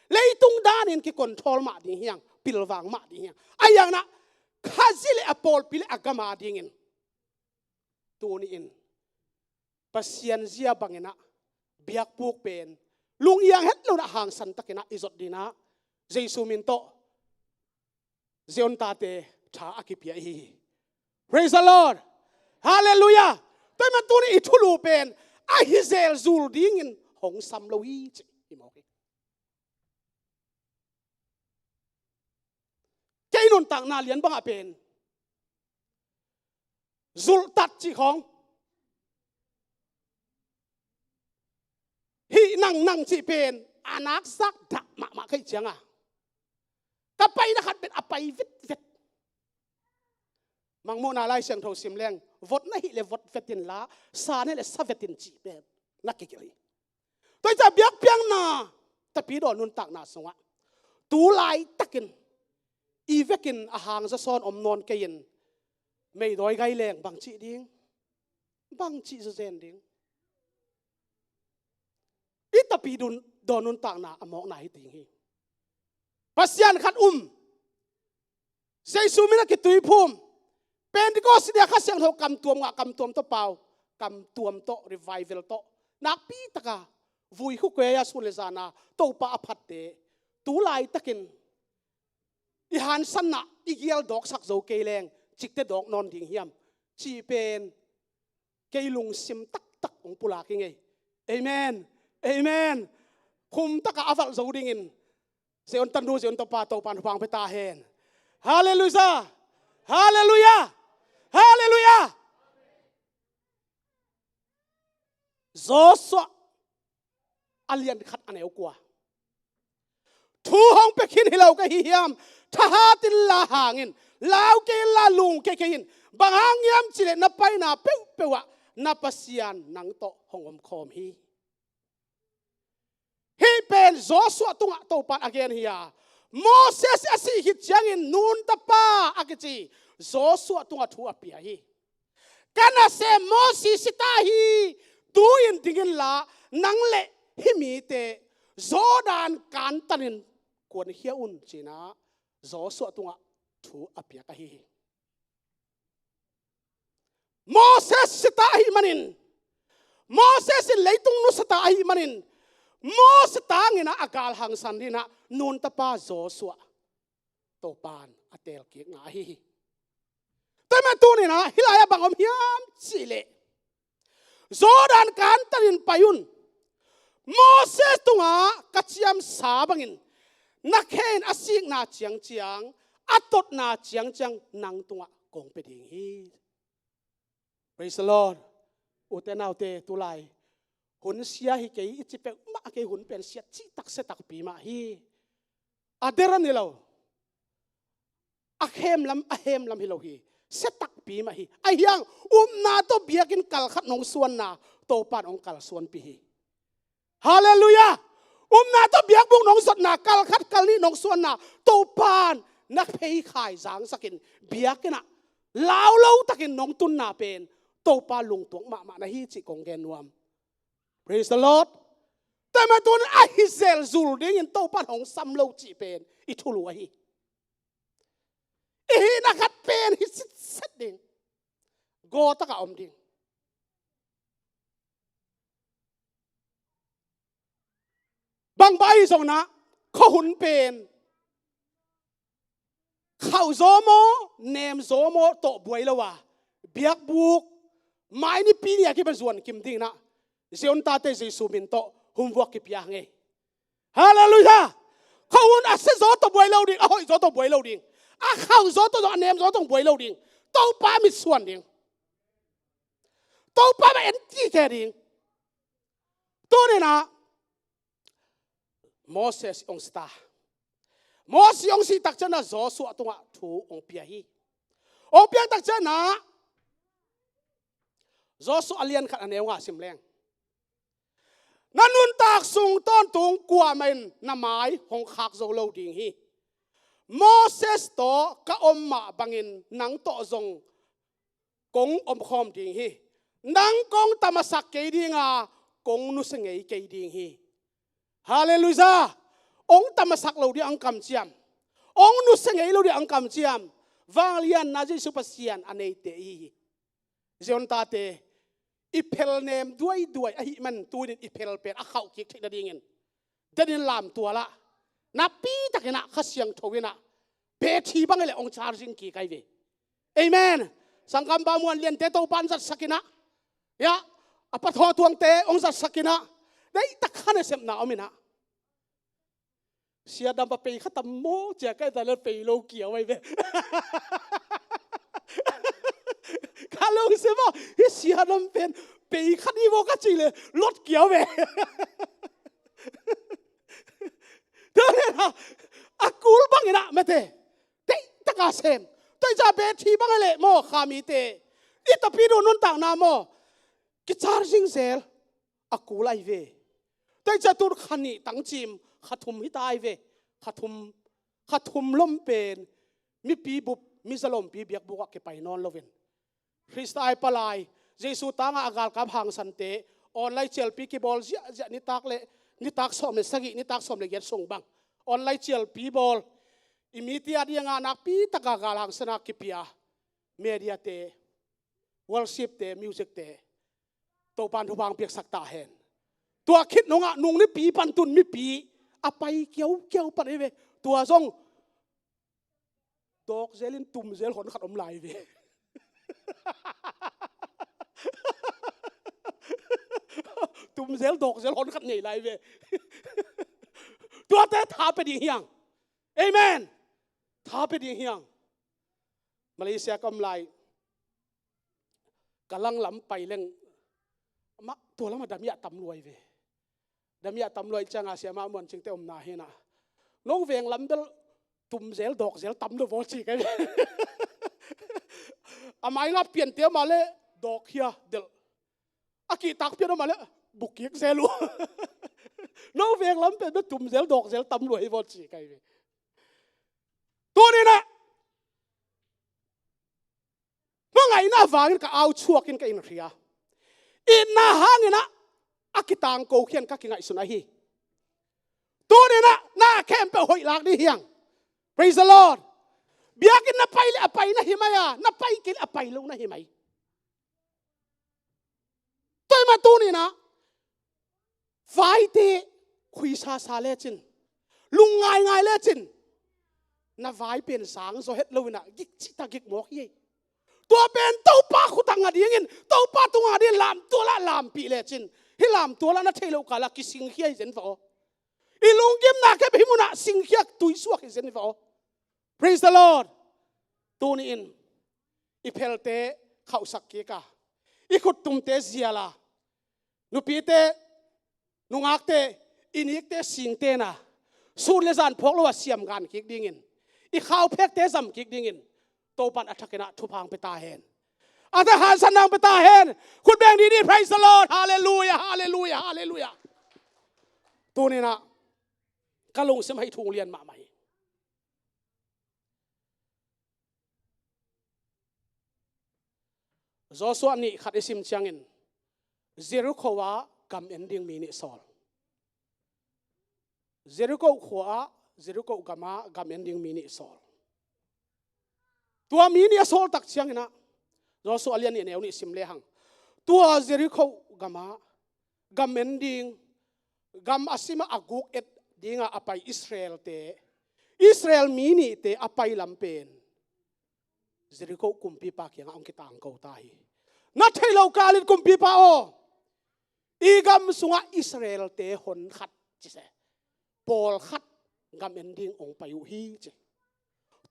leitung danin kikontrol mah ding hiang, pilvang mah ding hiang. Ahi hanginah Khazih le a pawlpi le a gam a dingin tuni in Pasian zia banginah biakbuk pen lungiang het lonah hangsan takinah i zot dinah Jesu min tawh Zion tate tha a kipia ihi hi. Praise the Lord. Hallelujah. Tua ahih manin tuni i thulu pen a hi zelzul dingin hong sam lo hi ci hi mawk hi. Kei nuntakna lian bangah pen zulhtat cih khawng, nang, nang cih pen a nak zak dah mahmah ka hih cianga ka paina khat pen a pai vetvet. Mangmuhna Lai Siangtho sim leng, vot na hih leh vot vet inla, sa na hih leh sa vet in cih pen na kigelh hi. Tua hi ciang biakpiakna, Tapidaw nuntakna sungah tu laitakin i vekin a hangzasawn om nawn kei in, meidawi gai leng bang cih ding, bang cih zawzen ding? I Tapidaw nuntakna a mawkna hi ding hi. Pasian khat um, Jesu min a kituiphum, Pentecost ni-a Kha Siangtho kamtuam ngah, kamtuam tawh pau, kamtuam tawh, revival tawh, nakpi taka vui khukhuai-a sun le zana Topa a phatte, tu laitakin i hansanna i gial dawksak zo kei leng, cikte dawk nawn ding hiam cih pen kei lungsim taktak hong pulak hi ngei. Amen. Amen. Khum taka a valh zo dingin Zion tanu, Zion tapa, Topan hupang pia ta hen. Halleluiah. Halleluiah. Halleluiah. Joshua a lian khat a neu kua. Thu hong pia khin hi lo ka hi hiam? Thahat inla hang in, lau kei inla lung kei kei in. Bang hang hiam cih leh na paina peuhpeuh ah na Pasian nang tawh hong omkhawm hi. Hih pen Joshua tungah Topan a gen hi a, Moses a sih khit ciangin nun tapa a kici Joshua tungah thu a pia hi. Ka nasem Moses si ta hi, tu-in ding inla nang le hih mite Jordan kantanin kuankhia un, ci-in ah Joshua tungah thu a piak ahi hi. Moses si ta ahih manin, Moses in leitung nusia ta ahih manin, Moses tangin ah a gal hangsan dingin ah nun tapa Joshua Topan a teelkikna ahi hi. Tua ahih manin tuni-in ah hih lai-ah bang om hiam cih leh, Jordan kantanin pai un. Moses tungah ka ciamsa bangin na khe in a sikna ciangciang, a totna ciangciang nang tungah kong pia ding hi. Praise the Lord. Ute naute, tulai hun sia hi kei i ci peuhmah kei, hun pen sia cihtak siatakpi mah hi. A der a ni lo, a khem lam, a hem lam hi lo hi. Siatakpi mah hi. Ahi hang upna tawh biakinn kal khat nong suanna Topan hong kalsuanpih hi. Halleluiah. Upna tawh biakbuk nong zotna, kal khat kal nih nong suanna Topan na pheikhai zangsakin, biakinn ah lau lo takin nong tunna pen Topa lungtuak mahmah na hi cih kong gen nuam. Praise the Lord. Tua ahih manin tuni-in a hi zel zul dingin Topan hong sam lo cih pen i thulu ahi. I hihna khat pen hi sitset ding. Gawtak a om ding. Bangbang ahi zongin ah khuahun pen khauh zaw maw, nem zaw maw tawh buai lo a, biakbuk mai nipi ni a kipan zuan kim dingin ah Zion tate Jesu min tawh humvuak kipia ngei. Halleluiah. Khuahun a sia zaw tawh buai lo ding, a hoih zaw tawh buai lo ding, a khauh zaw tawh zong, a nem zaw tawh buai lo ding. Topa mitsuan ding. Topa mah en kik ding. Tuni-in ah Moses hong si ta. Moses hong sih tak ciangin ah Joshua tungah thu hong pia hi. Hong piak tak ciangin ah Joshua a lian khat a neu nga sim leng. Na nuntak sung tawntung kuamah in na mai hong khak zo lo ding hi. Moses tawh ka om mah bangin nang tawh zong kong omkhawm ding hi. Nang kong tamasak kei ding a, kong nusia ngei kei ding hi. Halleluiah. Hong tamasak lo ding a hong kamciam, hong nusia ngei lo ding a hong kamciam vanglianna Jesu Pasian a neite i hi hi. Zion tate, i phel nem duaiduai ahih manin tuni-in i phel pen a khauh kik theih nadingin, denin lamtual ah, nakpi takin ah Kha Siangtho in ah, pethi bang hi leh hong charging kik ahi ve. Amen. Sangkam Bamuan liante Topan zatsak in ah, ya, a pathaw tuangte hong zatsak in ah, deihtak kha nasepna om in ah. Sia Dam pa pei kha tam maw cia ka et leh pei lo kiau ahi ve. Ka lungsim ah, hih Sia Dam pen pei kha ni maw ka cih leh lot kiau ve. Tua hi a, a kul bangin ah mate, teitaka sem. Tua hi ciang bethei bang hi leh maw, kha mite i tapidaw nuntakna maw, kicharging zel a kul ahi ve. Tua hi ciang tun kha nih tang cim, kha thum hi ta ahi ve. Kha thum, kha thum lom pen mipi bup, mi zalompi biakbuk ah kipai nawn loin, Khrista i palai, Jesu tangah a galkap hangsante, online cialpi kibawl ziahziah nitak le nitak sawm le sagih, nitak sawm le giat sung bang online cialpi bawl, i mite a dingah nakpi taka gal hangsan a kipia mediate, worshipte, musicte, Topa'n thupha piaksak ta hen. Tua khit nungah nung nipi pan tun mipi a pai kiaukiau pan hi ve. Tua zong dawkzel in tumzel hon khat om lai ve. Tumzel dawkzel hon khat nei lai ve. Tuate tha pia ding hi hang. Amen. Tha pia ding hi hang. Malaysia ka om lai, ka langlam pai leng, amah tua lamah damiah tam lua hi ve. Damiah tam lua hi ciangin siamah muancingte omna hi a, no veng lam bel tumzel dawkzel tam lo vaw ci ka hi ve. A mai ngah piante mah leh dawk hi a, delh. A kihtak pian mah leh buk kik zel uh. No veng lam pen bel tumzel dawkzel tam lua hi vaw ci ka hi ve. Tuni-in ah, hmangaihna vangin ka au chuakin ka inhria. Itna hangin ah a kitangko khian ka kingaihsun ahi. Tuni-in ah na khempeuh hoih lak ding hi hang. Praise the Lord. Biakinn na pai leh a pai na hi mai a, na pai kei leh a pai lo na hi mai. Tua ahih manin tuni-in ah vaite khuisasa lecin, lungngaingai lecin, na vai pen sang zaw het loin ah gik cihtak gik mawk hi. Tua pen Topa khut ah nga dingin, Topa tungah nga dingin lamtual ah lampih lecin, hih lamtual ah na theih loh kal ah kisingkhia hi zen va aw. I lunggimna khempeuh hih mun ah singkhia tuisuak hi zen va aw. Praise the Lord. Tuni-in i phelte khauhsak kik a, i khuttumte zial a, nupite, nungakte, i nikte singtehna, sun le zan phawk lo a siamgan kik dingin, i khauphekte zam kik dingin Topa'n a thakin ah thupha hong pia ta hen. A tha hangsan hong pia ta hen. Khut beng didi, praise the Lord. Hallelujah, hallelujah, hallelujah. Tuni-in ah ka lungsim ah hih thu lian mahmah hi. Joshua nih khat i sim ciangin Jericho ah gam en ding mi nih sawl. Jericho khua ah, Jericho gam ah gam en ding mi nih sawl. Tua mi nih a sawl tak ciangin ah, Joshua a lian nih a neu nih sim lehang, tua Jericho gam ah gam en ding, gam a sim ah a guk et dingah a pai Israel-te, Israel mi nihte a pai lam pen Jericho kumpipa kiangah hong kitangko ta hi. Na theih loh kal in, kumpipa aw, i gam sungah Israel-te hon khat, ci se, pawlkhat gam en ding hong pai uh hi, ci.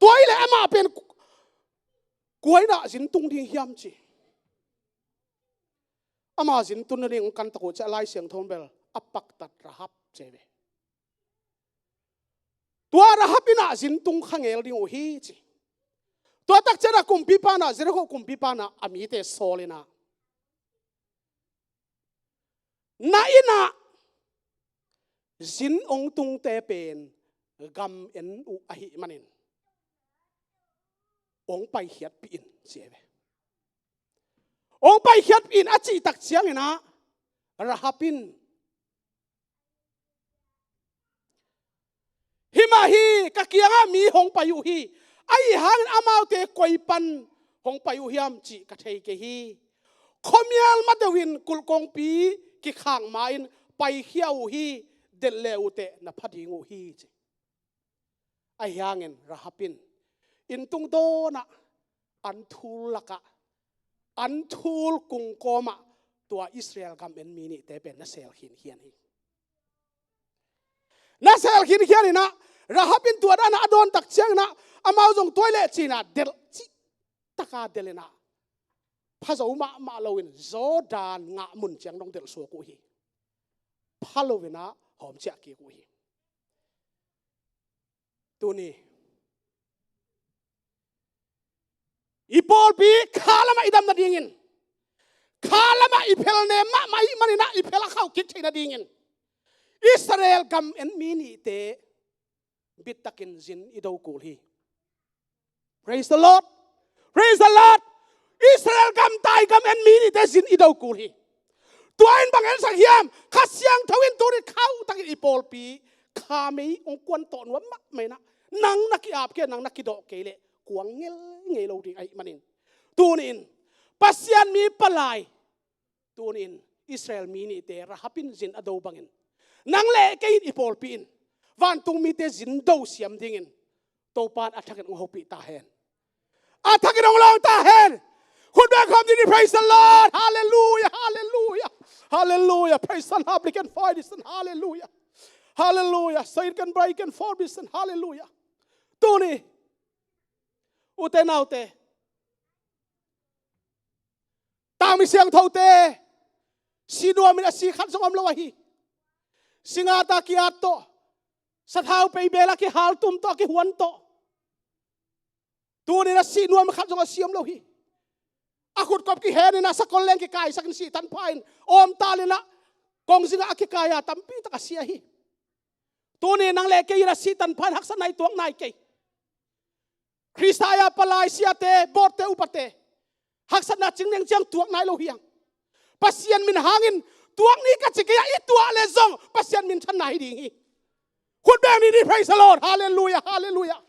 Tua hi leh amah pen kua in ah zin tung ding hiam, ci. Ama zin tun nading hong kan tak uh ciang Lai Siangtho in bel a paktat Rahab ci ve. Tua Rahab in ah zin tung kha ngel ding uh hi, ci. Tua tak ciangin ah kumpipa in ah, Jericho kumpipa in ah a mite sawl in ah, na inn ah zin hong tungte pen gam en uh ahih manin hong paikhiatpih in, ci ve. Hong paikhiatpih in a cih tak ciangin ah Rahab in, himah hi, ka kiangah mi hong pai uh hi. Ahi hangin amaute koi pan hong pai uh hiam cih ka thei kei hi. Khuamial ma deuh in kulh kongpi kikhak ma-in paikhia uh hi. Delh le uh teh na pha ding uh hi, ci. Ahi hangin Rahab in inn tung dawnah an thul lakah, an thul kung kawmah tua Israel gam en mi nihte pen na sel khinkhian hi. Na sel khinkhian in ah, Rahab in tua dan a dawn tak ciangin ah, amau zong tua hi leh ci-in ah delh cihtak a delh in ah, pha zo mahmah loin Jordan ngah mun ciang dong delh suak uh hi. Pha lo in ah hawm ciah kik uh hi. Tuni i pawlpi kha lamah i dam nadingin, kha lamah i phel nem mahmah ahih manin ah i phel a khauh kik theih nadingin Israel gam en mi nihte bittakin zin i do kul hi. Praise the Lord. Praise the Lord. Israel gam tai gam en mi nihte zin i do kul hi. Tua in bang en sak hiam? Kha Siangtho in tuni khauh takin i pawlpi kha mei hong kuan tawh nuam mahmah in ah, nang na ki-ap kei, nang na kidawh kei leh kuang ngelngel lo ding ahih manin, tuni in Pasian mi palai, tuni in Israel mi nihte Rahab in zin a do bangin, nang le kei in, i pawlpi in vantung mite zin do siam dingin Topa in a thakin hong hopih ta hen. A thakin hong lawng ta hen. Khut beng khawm ding ni. Praise the Lord. Hallelujah, hallelujah, hallelujah. Praise the Lord. Public and fight this and hallelujah. Hallelujah. So it can break and form this and hallelujah. Tuni, ute naute, tangmi siangthote, si nuamin a si khat zong om lo ahi. Singat a ki-at tawh, sathau pei bel a kihal tum tawh, a kihuan tawh, tuni in a si nuam khat zong a si om lo hi. A khutkop kihen in ah sakol leng kikaisak in sih tanpha in, awmtal in ah kongzing ah a kikai a tampi tak a si ahi. Tuni in nang le kei in a sih tanpha in haksatna i tuak nai kei. Khrista a palai siate, bawtte, upate haksatna cing neng ciang tuak nai lo hi hang. Pasian min hangin tuak ni ka ci kei a, i tuah le zong Pasian minthanna hi ding hi. Khut beng ni ni. Praise the Lord. Hallelujah, hallelujah.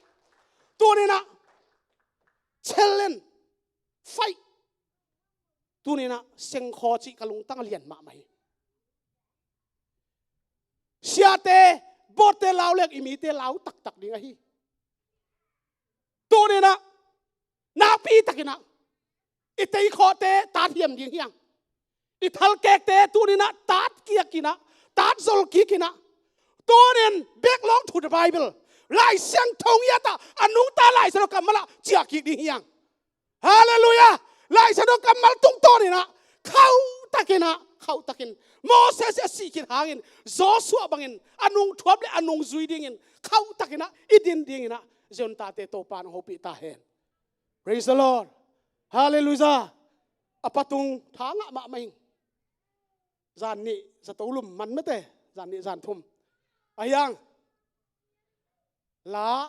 Tuni in ah challenge, fight, tuni in ah sengkhaw cih ka lungtang a lian mahmah hi. Siate, bawtte lau leng i mite lau taktak ding ahi. Tuni in ah nakpi takin ah i teikhawhte tat hiam ding hi hang. I thalkekte tuni in ah tat kiak in ah, tat zol kik in ah, tuni in back long to the Bible, Lai Siangtho ngiat ah a nungta Lai Siangtho kammal ah ciah kik ding hi hang. Hallelujah. Lai Siangtho kammal tungtawn in ah khauh takin ah, khauh takin, Moses a sih khit hangin Joshua bangin a nungthuap le a nungzui dingin khauh takin ah i din dingin ah Zion tate Topa in hong hopih ta hen. Praise the Lord. Hallelujah. A patung tha ngah mahmah ing. Zan nih zato lum man mate, zan nih zan thum ahi hang. La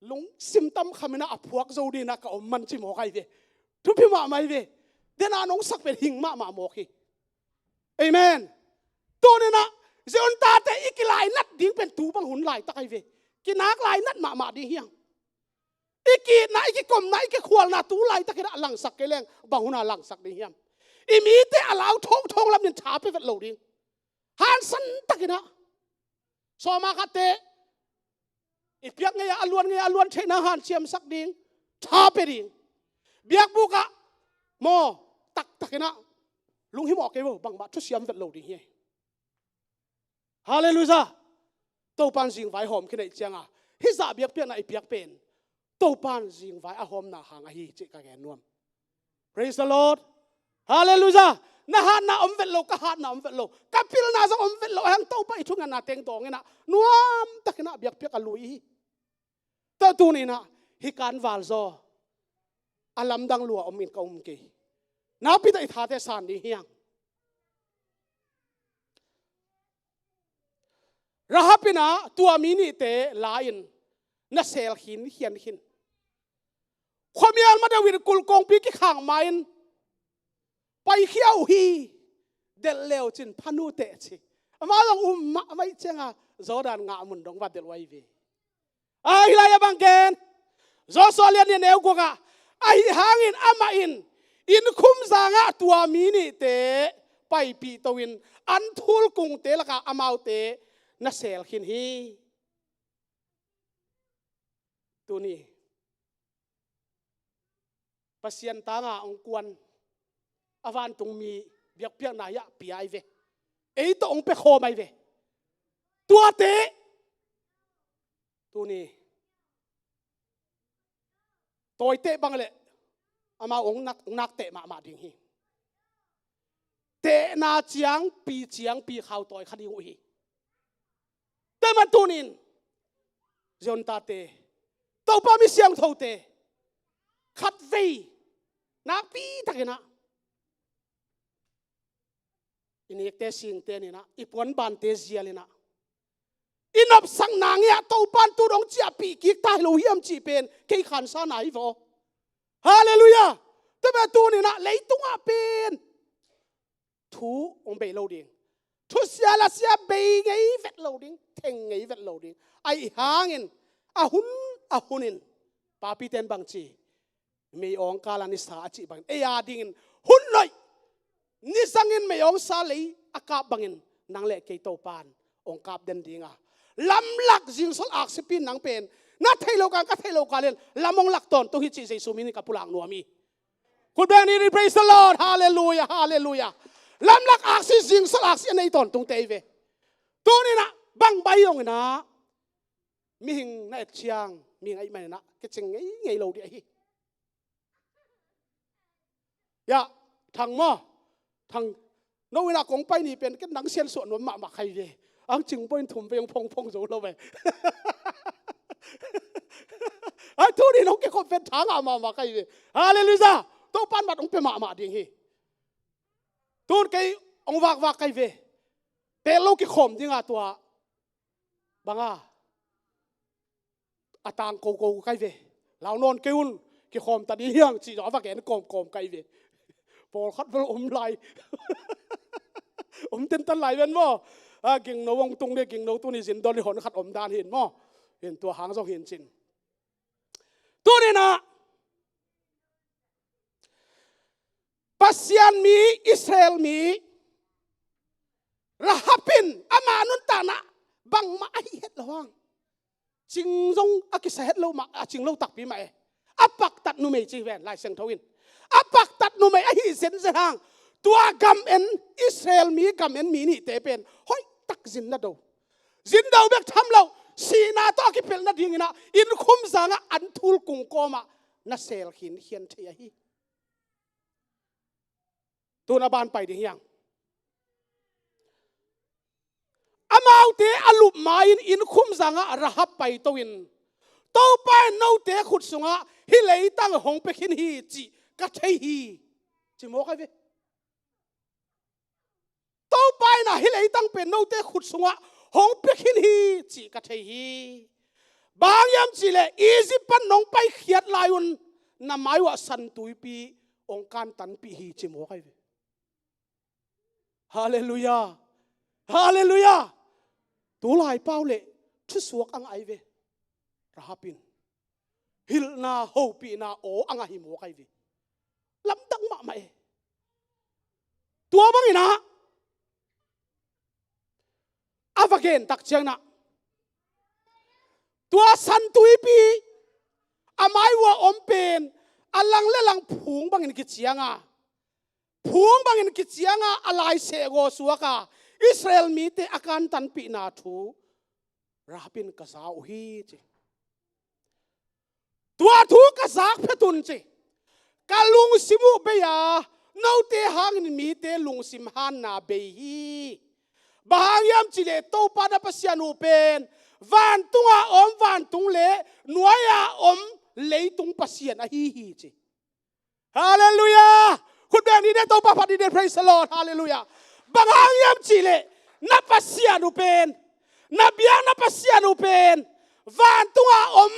lungsim tam kham in ah a phuak zo ding in ah ka om man ci mawk ahi ve. Thupi mahmah ahi ve. Den a nong sak pen hing mahmah mawk hi. Amen. Tuni in ah Zion tate i kilainat ding pen tu bang hun laitak ahi ve. Kinak lainat mahmah ding hi hang. I ki-itna, i kikomna, i kikhualna tu laitak in ah langsak kei leng bang hun a langsak ding hiam? I mite a lau thongthong lam in tha pia vet lo ding. Hansan takin ah, sawma khatte i piak ngei a, a luan ngei a, a luan theihna hanciamsak ding, tha pia ding. Biakbuk ah maw, taktak in ah lunghimawh kei vo, bangmah thusiam vet lo ding hi. Hallelujah. Topa in zingvai hawm khin ahih ciangin hih zah biakpiakna i piak pen Topa in zingvai a hawmna hang ahi cih ka gen nuam. Praise the Lord. Hallelujah. Na hatna om vet lo, ka hatna om vet lo, ka pilna zong om vet lo, ahi hang Topa i thungetna teng dawng in ah nuam takin ah biakpiak a lui hi. Tua tuni in ah hih kan valzaw a lamdang lua om in ka um kei. Nakpi tak i thate san ding hi hang. Rahab in ah tua mi nihte la-in na sel khin, khian khin. Khuamial ma deuh in kulh kongpi kikhak ma-in paikhia uh hi. Delh le uh cin phan uh teh ci. Amah zong um mahmah ahih ciangin Jordan ngah mun dong va delh uh ahi ve. Ahi lai a bang gen, Joshua lian nih a neu guk ah, ahi hangin amah in innkhum zangah tua mi nihte paipih to-in an thul kungte lakah amaute na sel khin hi. Tuni Pasian tanga hong kuan a vantungmi biakpiakna hi a pia ahi ve. Ei tawh hong pia khawm ahi ve. Tuate tuni tawiteh bang leh amau hong nak, nak teh mahmah ding hi. Tehna ciangpi ciangpi khau tawi kha ding uh hi. Tua man tunin Zion tate, Topa mi siangthote, khatvei nakpi takin ah i nekte singte in ah, i puanbante zial in ah, i nopsakna ngei ah Topan tu dong ciahpih kik ta hi lo hiam cih pen kei khansa na hi vaw. Halleluiah. Tua pen tunin ah leitungah pen thu hong bei lo ding. Thusia lasia bei ngei vet lo ding, theng ngei vet lo ding. Ahi hangin a hun a hunin papite'n bang ci, mei awngkal a nisa a cih bangin ei a dingin hun loih, nizangin mei awngsa lei a kap bangin nang le kei Topan hong kap den ding a, lamlak zingsol aksipi nang pen na theih lo kal, ka theih lo kal in lam hong lak tawntung hi cih Jesu min in ka pulak nuam hi. Khut beng ni, praise the Lord. Halleluiah, halleluiah. Lamlak aksi, zingsol aksi a nei tawntungte hi ve. Tunin ah bang bai zongin ah mihing na et ciang, mihing ahih manin ah kicing ngeingei lo ding ahi. Ya, Thang maw? Thang, no in ah kong pai ni pen ken nang siansuah nuam mahmah ka hi ve. Ang cing pawhin thum vei hong phongphong zo lo ve. Ai, tunin hong kikhop pen tha ngah mahmah ka hi ve. Halleluiah. Topan mat hong pia mahmah ding hi. Tun kei hong vakvak ka hi ve. Tel lo kikhawm ding a, tua bang a, a tang koko ka hi ve. Lau nawn kei un, kikhawm ta ding hi hang cih zong a va gen kawmkawm ka hi ve. Pawlkhat bel om lai, om tentan lai ven maw. A, gingno hong tung ding, gingno tuni zin dawn ni hon khat om dan hi in maw. Hi in, tua hang zong hi in cin. Tunin ah Pasian mi, Israel mi Rahab in ama nuntakna bangmah ahi het lo hang, cing zong a kisa het lo mah, a cing lo takpi mah e. A paktat numei ci hi ven Lai Siangtho in. A paktat numei ahi zenzen hang, tua gam en, Israel mi gam en mi nihte pen hoih tak zin na do. Zin do bek tham lo, sihna tawh a kipelh nadingin ah inn khumzang ah an thul kung kawm ah na sel khinkhian thei ahi. Tun a ban pai ding hi hang. Amaute a lup ma-in inn khumzang ah Rahab paito in, Topa in note khut sungah hih leitang hong pia khin hi cih ka thei hi, ci mawk ahi ve. Topa in ah hih leitang pen note khut sungah hong pia khin hi cih ka thei hi. Bang hang hiam cih leh Egypt pan nong paikhiat lai un na mai uh ah San Tuipi hong kantanpih hi, ci mawk ahi ve. Halleluiah. Halleluiah. Tu lai pau leh thusuak a ngah ahi ve. Rahab in hilhna, hopihna aw a ngah hi mawk ahi ve. Lamdang mahmah e. Tua bangin ah a va gen tak ciangin ah, tua San Tuipi a mai uh a om pen a lang le lang phung bangin kiciang a, phung bangin kiciang a, a lai sehgaw suak a, Israel mite a kantanpihna thu Rahab in ka za uh hi, ci. Tua thu ka zak phet un, ci. Ka lungsim uh bei a, note hangin mite lungsim hanna bei hi. Bang hang hiam cih leh Topa na Pasian uh pen vantungah om vantung le nuai-ah om leitung Pasian ahi hi, ci. Halleluiah. Khut beng ni deh, Topa phat ni deh, praise the Lord. Halleluiah. Bang hang hiam cih leh na Pasian uh pen, na biakna Pasian uh pen vantungah om,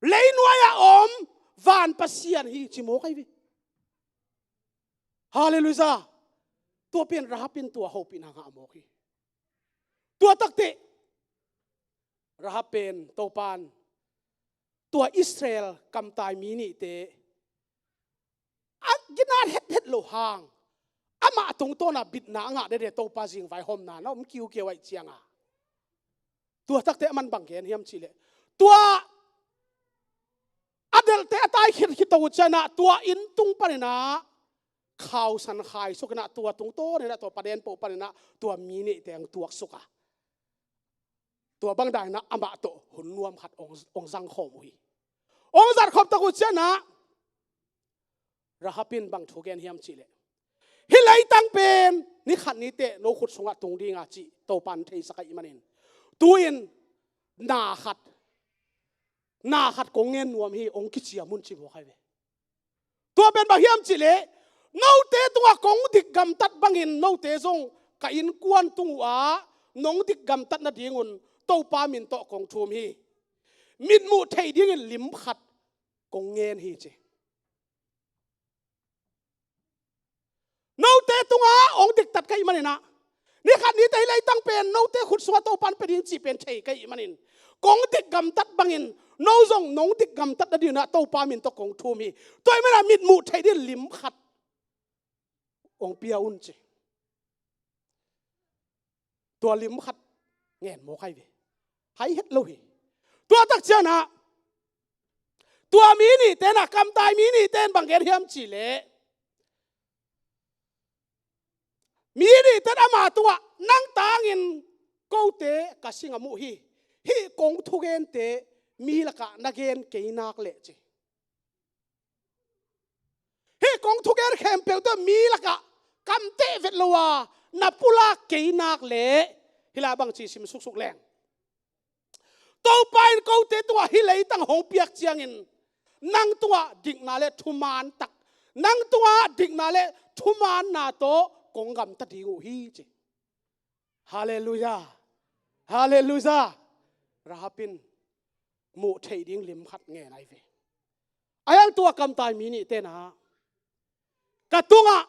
leinuai-ah om van Pasian hi, ci mawk ahi ve. Halleluiah. Tua pen Rahab in tua hopihna ngah mawk hi. Tua takteh Rahab pen Topan tua Israel kamtai mi nihte a ginat hethet loh hang, amah tungtawn a bitna a ngah dede, Topa zingvai hawmna na om kiukiu ahih ciang a. Tua takteh aman bang gen hiam cih leh, tua a delhte a tai khit khit to uh ciangin ah tua inn tung panin ah khausan khaisuk in ah, tua tungtawn in ah, tua paden poh panin ah tua mi nihte hong tuaksuk a, tua bang dan in ah amah tawh hun nuam khat hong, hong zangkhawm uh hi. Hong zatkhop tak uh ciangin ah Rahab in bang thu gen hiam cih leh, hih leitang pen ni khat ni teh no khut sungah tung ding a, cih Topan theisak ahih manin, Tu-in na khat, na khat kong ngen nuam hi, hong kiciam un ci mawk hi ve. Tua pen bang hiam cih leh, note tungah kong dik gamtat bangin note zong ka innkuan tung uhah nong dik gamtat nadingun Topa min tawh kong thum hi. Mitmuh theih dingin lim khat kong ngen hi ci. Note tungah hong diktat ka hih maninah, ni khat nite hih leitang pen note khut sungah Topa in pia ding cih pen thei ka hih manin, kong dik gamtat bangin no zong nong dik gamtat nadinah Topa min tawh kong thum hi. Tua hih manah mitmuh theih dingin lim khat hong pia un ci. Tua lim khat ngen mawk hi ve. Hai het lo hi. Tua tak cianah tua mi nihte nah, kamtai mi nihte in bang gen hiam cih leh, mi nihte in ama tungah, nang tangin kote ka singam uh hi. Hih kong thugente mi lakah na gen kei nak leh ci. Hih kong thugen khempeuh tawh mi lakah kamteh vet lo a na pulak kei nak leh, hih lai bang ci sim suksuk leng, Topa in kote tungah hih leitang hong piak ciangin nang tungah dikna le thuman tak, nang tungah dikna le thumanna tawh kong gamta ding uh hi ci. Halleluiah. Halleluiah. Rahab in muh theih ding lim khat ngen ahi ve. A hiang tua kamtai mi nihte nah, ka tungah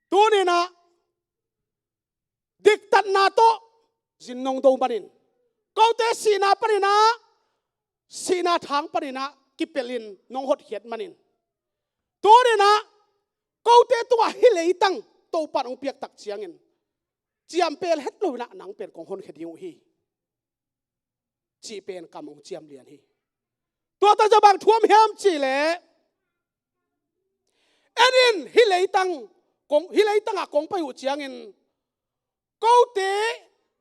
tuninah diktatna tawh zin nong do manin, kote sihna paninah, sihna thang paninah kipelhin nong hotkhiat manin, tuninah kote tungah hih leitang Topa in hong piak tak ciangin ciampel het loinah nang pen kong honkhia ding uh hi, cih pen kam hong ciam lian hi. Tua tak ciang bang thu om hiam cih leh, en in, hih leitang kong, hih leitangah kong pai uh ciangin kote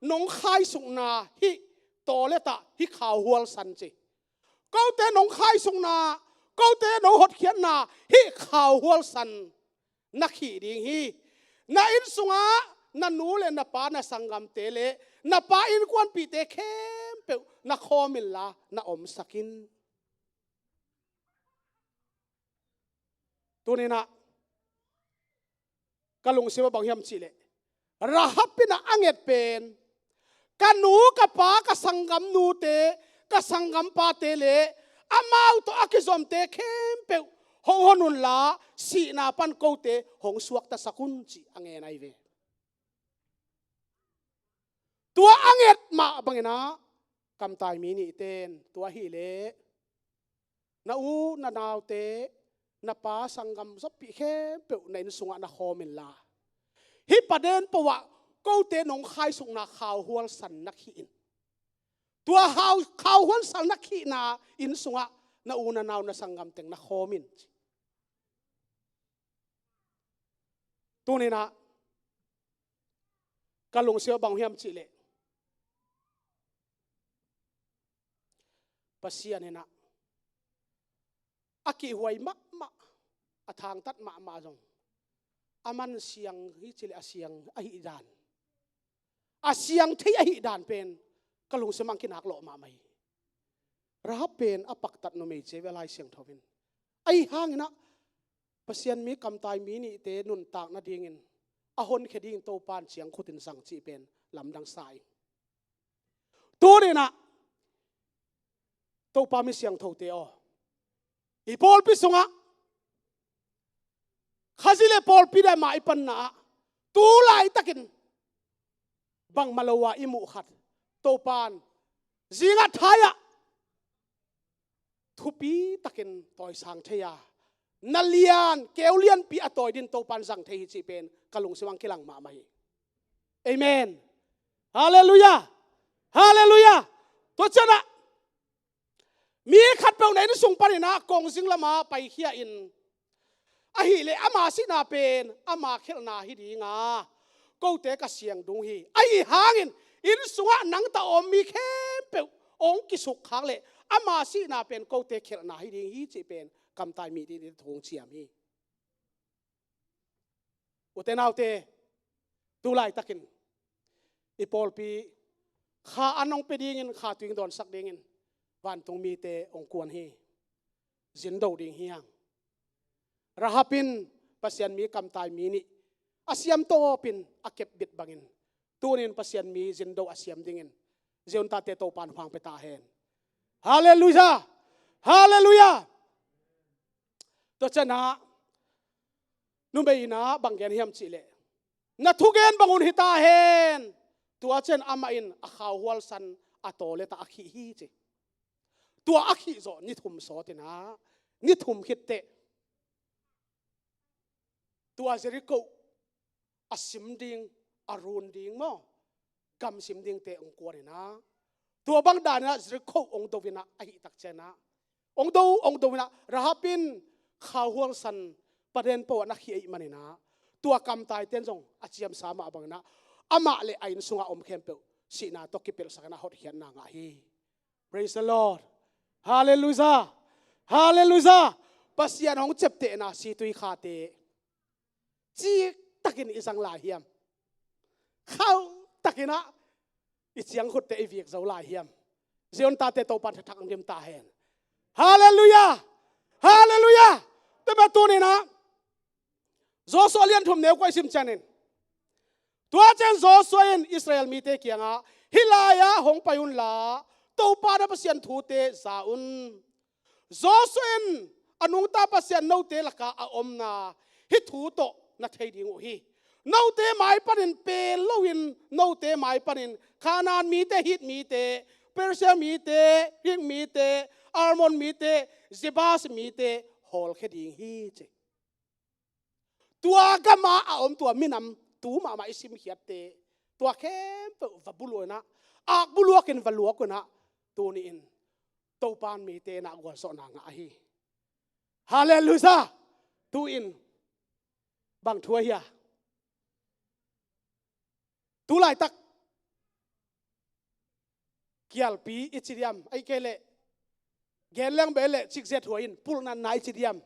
nong khaisukna hih tawlet ah hih khauhual san ci. Kote nong khaisukna, kote nong hotkhiatna hih khauhual san na khih ding hi. Na inn sungah na nu le na pa, na sanggamte le na pa innkuanpihte khempeuh na khawm inla na omsak in. Tuninah ka lungsim ah bang hiam cih leh, Rahab in a nget pen, ka nu, ka pa, ka sanggamnute, ka sanggampate le amau tawh a kizomte khempeuh hong hon unla, sihna pan kote hong suaktasak un cih a ngen ahi ve. Tua a nget mah banginah kamtai mi nihte in tua hileh na u na naute, na pa, sanggam, zoppi khempeuh na inn sungah na khawm inla, hih paden pohah kote nong khaisukna khauhual san na khih in. Tua khauhual san na khihna inn sungah na u na nau, na sanggam teng na khawm in. Tuninah ka lungsim ah bang hiam cih leh, Pasian inah a kihhuai mahmah, a thangtat mahmah zong a man siang hi cih leh a siang ahih dan, a siang thei ahih dan pen ka lungsim ah kinak lawh mahmah hi. Rahab pen a paktat numei ci hi ve Lai Siangtho in. Ahi hanginah Pasian mi kamtai mi nihte nuntak nadingin a honkhia dingin Topa in ciangkhutin zang cih pen lamdang sa ing. Tuninah Topa mi siangthote aw, i pawlpi sungah Khazih le pawlpi dai mah i panna ah tu laitakin bangmah lo a i muh khat, Topa in zingat thai-ah thupi takin tawisang thei a, na lian, keu lianpi a tawi dingin Topa in zang thei hi cih pen ka lungsim ah kilang mahmah hi. Amen. Halleluiah. Halleluiah. Tua cianah mi khatpeuh na inn sung paninah kongzing lamah paikhia in, ahileh ama sihna pen ama khelhna hi dinga, kote ka siang ding hi. Ahi hangin inn sungah nang tawh a om mi khempeuh hong kisukkhak leh ama sihna pen kote khelhna hi ding hi cih pen kamtai mi nihte thu hong ciam hi. Ute naute, tu laitakin i pawlpi kha an hong pia dingin, kha tuing dawnsak dingin vantung mite hong kuan hi. Zindo ding hi hang. Rahab in Pasian mi kamtai mi nih a siam tawpin a kepbit bangin, tunin Pasian mi zindo a siam dingin Zion tate Topan hong pia ta hen. Halleluiah! Halleluiah! Tua ciangin ah numei in ah bang gen hiam cih leh, na thugen bangun hi ta hen. Tua ciangin amah in a khauhualsan a taw leta a khih hi ci. Tua a khih zawh ni thum sawt in ah, ni thum khit teh tua Jeriko a sim ding, a run ding maw, gam sim dingte hong kuan in ah, tua bang dan in ah Jeriko hong do in ah, ahih tak ciangin ah hong do, hong do in ah, Rahab in khauhualsan paden pawh ah na khih ahih manin ah, tua kamtaite in zong a ciamsa mah bangin ah, amah le a inn sungah om khempeuh sihna tawh kipelhsak in ah hotkhiatna ngah hi. Praise the Lord. Halleluiah. Halleluiah. Pasian hong ciaptehna situi khate ciktakin i zang lai hiam? Khauhtakin ah i ciangkhutte i vik zo lai hiam? Zion tate Topan thathak hong dim ta hen. Halleluiah. Halleluiah. Tua mah tunin ah Joshua lian thum neu kua i sim ciangin, tua ciangin Joshua in Israel mite kiangah, hih lai-ah hong pai unla, Topa na Pasian thute za un. Joshua in a nungta Pasian note lakah a omna hih thu tawh na thei ding uh hi. Note mai panin pel loin, note mai panin Kanaan mite, Hit mite, Persia mite, Greek mite, Ammon mite, Jebus mite hawlkhia ding hi ci. Tua gamah a om tua minam tu mahmah i simkhiatte, tua khempeuh va buluak in ah, ak buluakin va luak un ah, tuni-in Topan mite in ah gualzawhna ngah ahi. Halleluiah. Tu-in bang thu ahi a? Tu laitak kialpi i ci diam, ahih kei leh gen leng bel leh cikzia thuai in pulnatna i ci diam,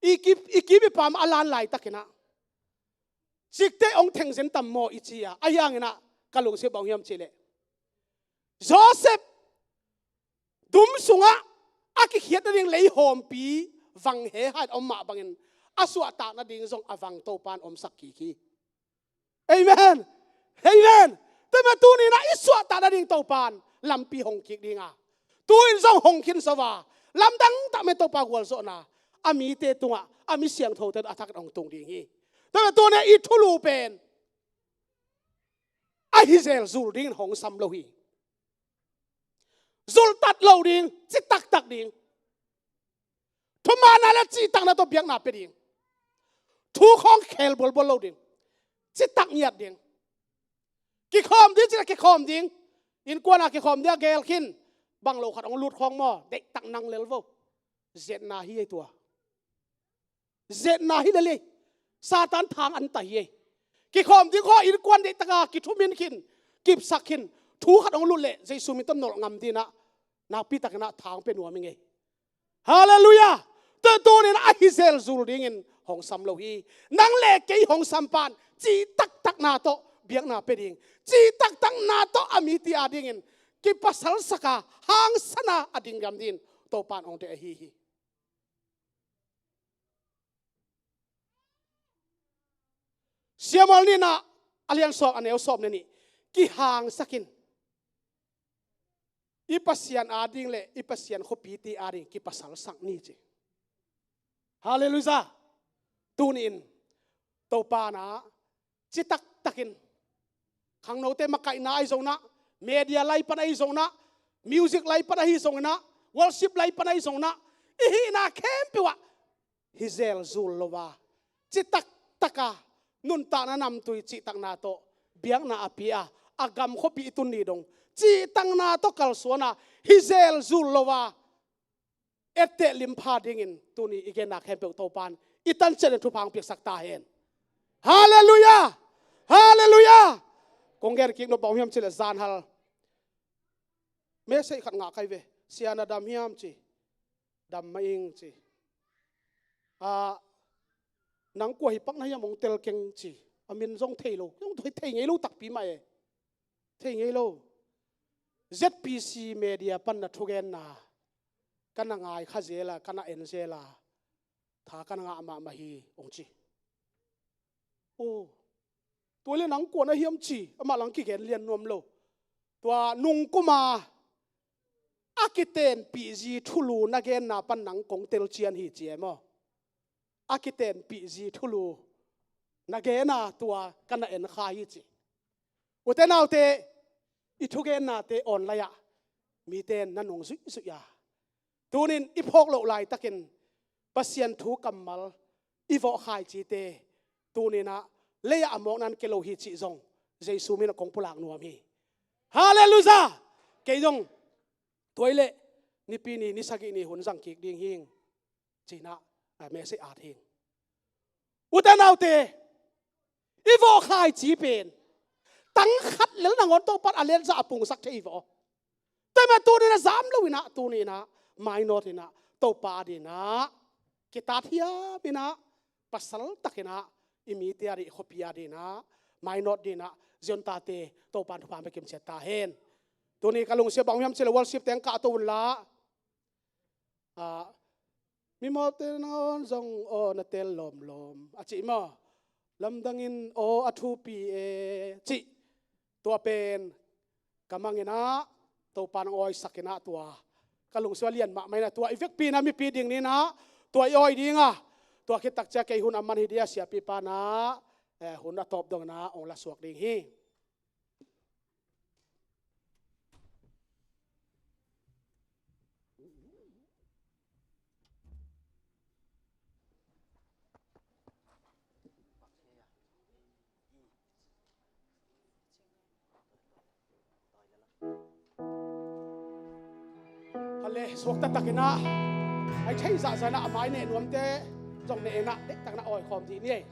i kip, i kip i pam a lan laitakin ah cikte hong thengzen tam maw i ci a, ahi hangin ah ka lungsim bang hiam cih leh, Joseph dum sungah a kikhiat nading leihawmpi vang he hai om mah bangin, a suahtak nading zong a vang Topan omsak kik hi. Amen. Amen. Tua mah tunin ah i suahtak nading Topan lampi hong kik ding a, tu-in zong hong khin zo a, lamdang tak mah Topa gualzawhna a mite tungah, a mi siangthote a thak hong tung ding hi. Tua mah tunin i thulu pen a hi zel zul dingin hong sam lo hi. Zultat lo ding, citaktak ding. Thumaanna le cihtakna tawh biakna pia ding. Thu khawng khel bualbual lo ding. Citak ngiat ding. Kikhawm ding, citak kikhawm ding. Innkuan ah kikhawm ding a gel khin. Bang lo khat hong lut khawng maw, deihtak nang lel vo. Zetna hi ei tua. Zetna hi lel ei. Satan thang an ta hi ei. Kikhawm ding khaw innkuan deihtak a kithumin khin, kipsak khin. Thu khat hong lut leh Jesu min tawh nolh ngam dingin ah, nakpi takin ah thang pia nuam ing ei. Halleluiah. Tua tunin a hi zel zul dingin hong sam lo hi. Nang le kei hong sam pan, cihtaktakna tawh biakna pia ding, cihtaktakna tawh a mite a dingin kipasalsak a, hangsan a a ding ngam dingin Topan hong deih ahi hi. Samuel nihna a lian sawm, a neu sawm le nih, kihangsak in, i Pasian a ding le i Pasian khuapite a ding kipasalsak ni ci. Halleluiah. Tuni-in Topa in ah citaktakin, khangnote makaihna ahi zongin ah, media lai pan ahi zongin ah, music lai pan ahi zongin ah, worship lai pan ahi zongin ah, i hihna khempeuh ah hi zel zul lo a, citaktak a nuntakna namtui cihtakna tawh biakna a pia a, a gam khuapi i tun ni dong cihtakna tawh kalsuan a, hi zel zul lo a, etteh limpha dingin tuni i genna khempeuh Topan i tan ciangin thupha hong piaksak ta hen. Halleluiah. Halleluiah. Kong gen kik nop bang hiam cih leh, zanhal message khat ngah kai ve. Sia, na dam hiam ci. Dam mah ing ci. A, nang kua hi pak na hiam hong tel keng ci. A min zong thei lo, zong thei ngei lo takpi mah e. Thei ngei lo. Z P C media pan na thugenna ka na ngai kha zel a, ka na en zel a, tha ka na ngah mahmah hi, hong ci. Aw, tua leh nang kua na hiam ci, amah lang kigen lian nuam lo. Tua nungkuma a kitenpih zi thulu na genna pan nang kong telcian hi ci e maw. A kitenpih zi thulu na gen a, tua ka na en kha hi ci. Ute naute, i thugennate online ah mite in na nung zuihzuih a, tunin i phawk loh laitakin Pasian thu kammal i vawh khaicite tuninah lei-ah a mawkna in kei lo hi cih zong Jesu min ah kong pulak nuam hi. Halleluiah! Kei zong tua i leh Nipi ni, ni sagih ni hun zang kik ding hing. Cinah, a, message at hing. Ute naute, i vawh khaici pen tang khat lel nangawn Topan a letzah a pungsak thei vaw. Tua mah tuninah zam lo inah, tuninah mainawt inah Topa adinah kitat hiam inah, pasal takinah i mite adih, khuapi adinah mainawt dinah Zion tate Topan thupha bekim ciat ta hen. Tuni ka lungsim bang hiam cileh worship teng kahto unla. Ah, mimawte nangawn zong aw na tel lawmlawm a cih maw? Lamdangin aw a thupi e cih. Tua pen ka manginah Topa nang awisakinah tua ka lungsim a lian mahmah inah tua i vekpi inah mipi ding ninah tua i awi dinga, tua khit takcia kei hun a man hi dia siapipa inah, eh, hun a tawp donginah hong lasuak ding hi. Hale, suakta takinah ai thei zahzah inah a mai neh nuamte zong neh inah dektak inah awi khawm dih ni ei.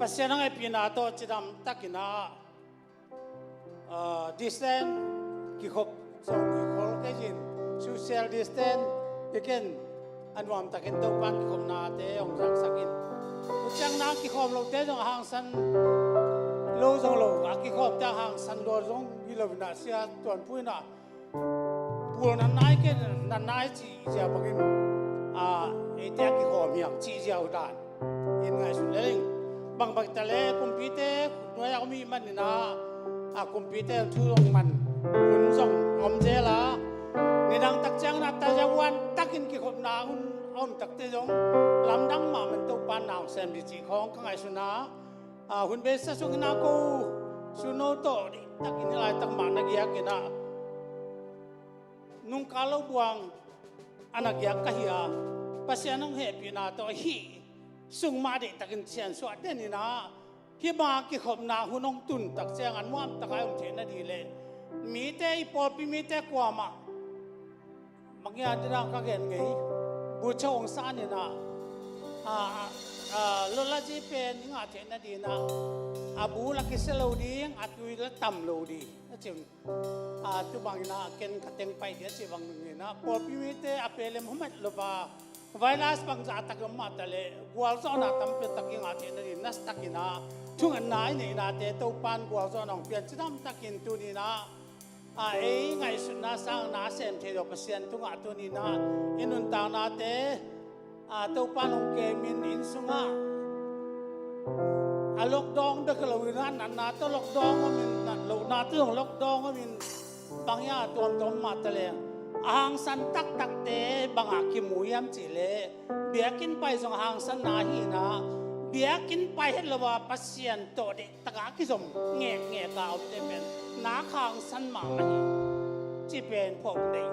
Pasian a hehpihna tawh cidam takin ah, ah, distance kikhop zong kikhol kei in, social distance kiken a nuam takin Topan kikhopnate hong zangsak in. Uciangna kikhawm lote zong a hangsan lo zong lo, a kikhawmte a hangsan lo zong hi lo in ah, sia tuanpui in ah, bul nan nai ke nan nai cih zia bangin, ah, eite a kikhawm hiang cih zia uh dan in ngaihsun le ling. Bangbang ta le kumpite nuai a om hi manin ah, ah, kumpite thu zong man hun zong om zel a, nidang tak ciangin ah tazavuan takin kikhopna hun a om takte zong lamdang mah man Topan na hong sem ding cih khawng ka ngaihsun a, ah, hun beisa sung in ah ko suno tawh dih takin hih laitak mah na giak in ah, nungkal lo buang a na giak ka hi a, Pasian hong hehpihna tawh hih sung mah dih takin siansuah den in ah, hih mah kikhopna hun hong tun tak ciang a nuam tak a om theihna ding leh, mite, i pawlpi mite kuamah bang hiam ding ah ka gen ngei, bu cho hong san in ah, ah, ah, ah, lolazi pen i ngah theihna ding ah, a bu la kisia lo ding, a tui la tam lo ding a ci un. Ah, tu bangin ah ken ka teng pai ding a ci bangin ah, pawlpi mite a pelem humet lo a, virus bangzah tak om mah ta leh gualzawhna tampi tak i ngah theihna ding, nasa takin ah thungetna i neihnate Topan gualzawhna hong pian cidam takin tuni in ah, ah, ei ngaihsutna sang na sem thei lo Pasian tungah tuni in ah i nuntaknate, ah, Topan hong kemin inn sungah a lockdown bek lo in ah, natna tawh lockdown om in, nat lohna tawh zong lockdown om in, bang hiam a tuamtuam mah ta leng, a hangsan taktakte bangah kimu hiam cih leh, biakinn pai zong a hangsanna hi in ah, biakinn pai het lo a Pasian tawh dih tak a kizom ngekngek a omte pen na hangsan mahmah hi. Ci pen phawk nei.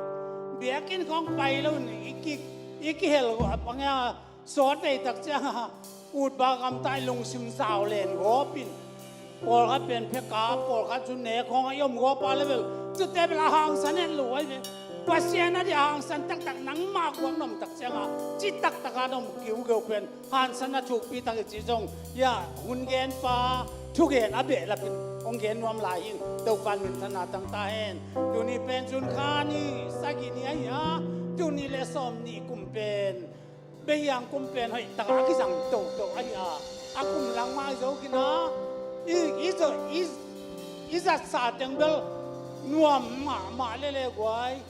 Biakinn khawng pai lo in i ki, i kihel a, bang hiam a sawt vei tak ciang a, ut ba gamta i lungsim zau len gawp in, pawlkhat pen pheka, pawlkhat cu nek khawng a i om gawp a le bel, cute bel a hangsan het lo ahi ve. Pasian a dih a hangsan taktak nangmah guak na om tak ciang a, ci taktak a na om kiugeu pen hangsan a thukpi tak hi cih zong, ya, hun genpa thugen a behlap in hong gen nuam lai hi in, Topan minthanna tang ta hen. Tuni pen June kha ni sagih ni ahi a, tuni le sawm nih kum pen, Behiang kum pen hoih tak a kizang toto ahi a, a kum langmah hi zo khin a, i, i, zo, i, i zatsa teng bel nuam mahmah lele guai.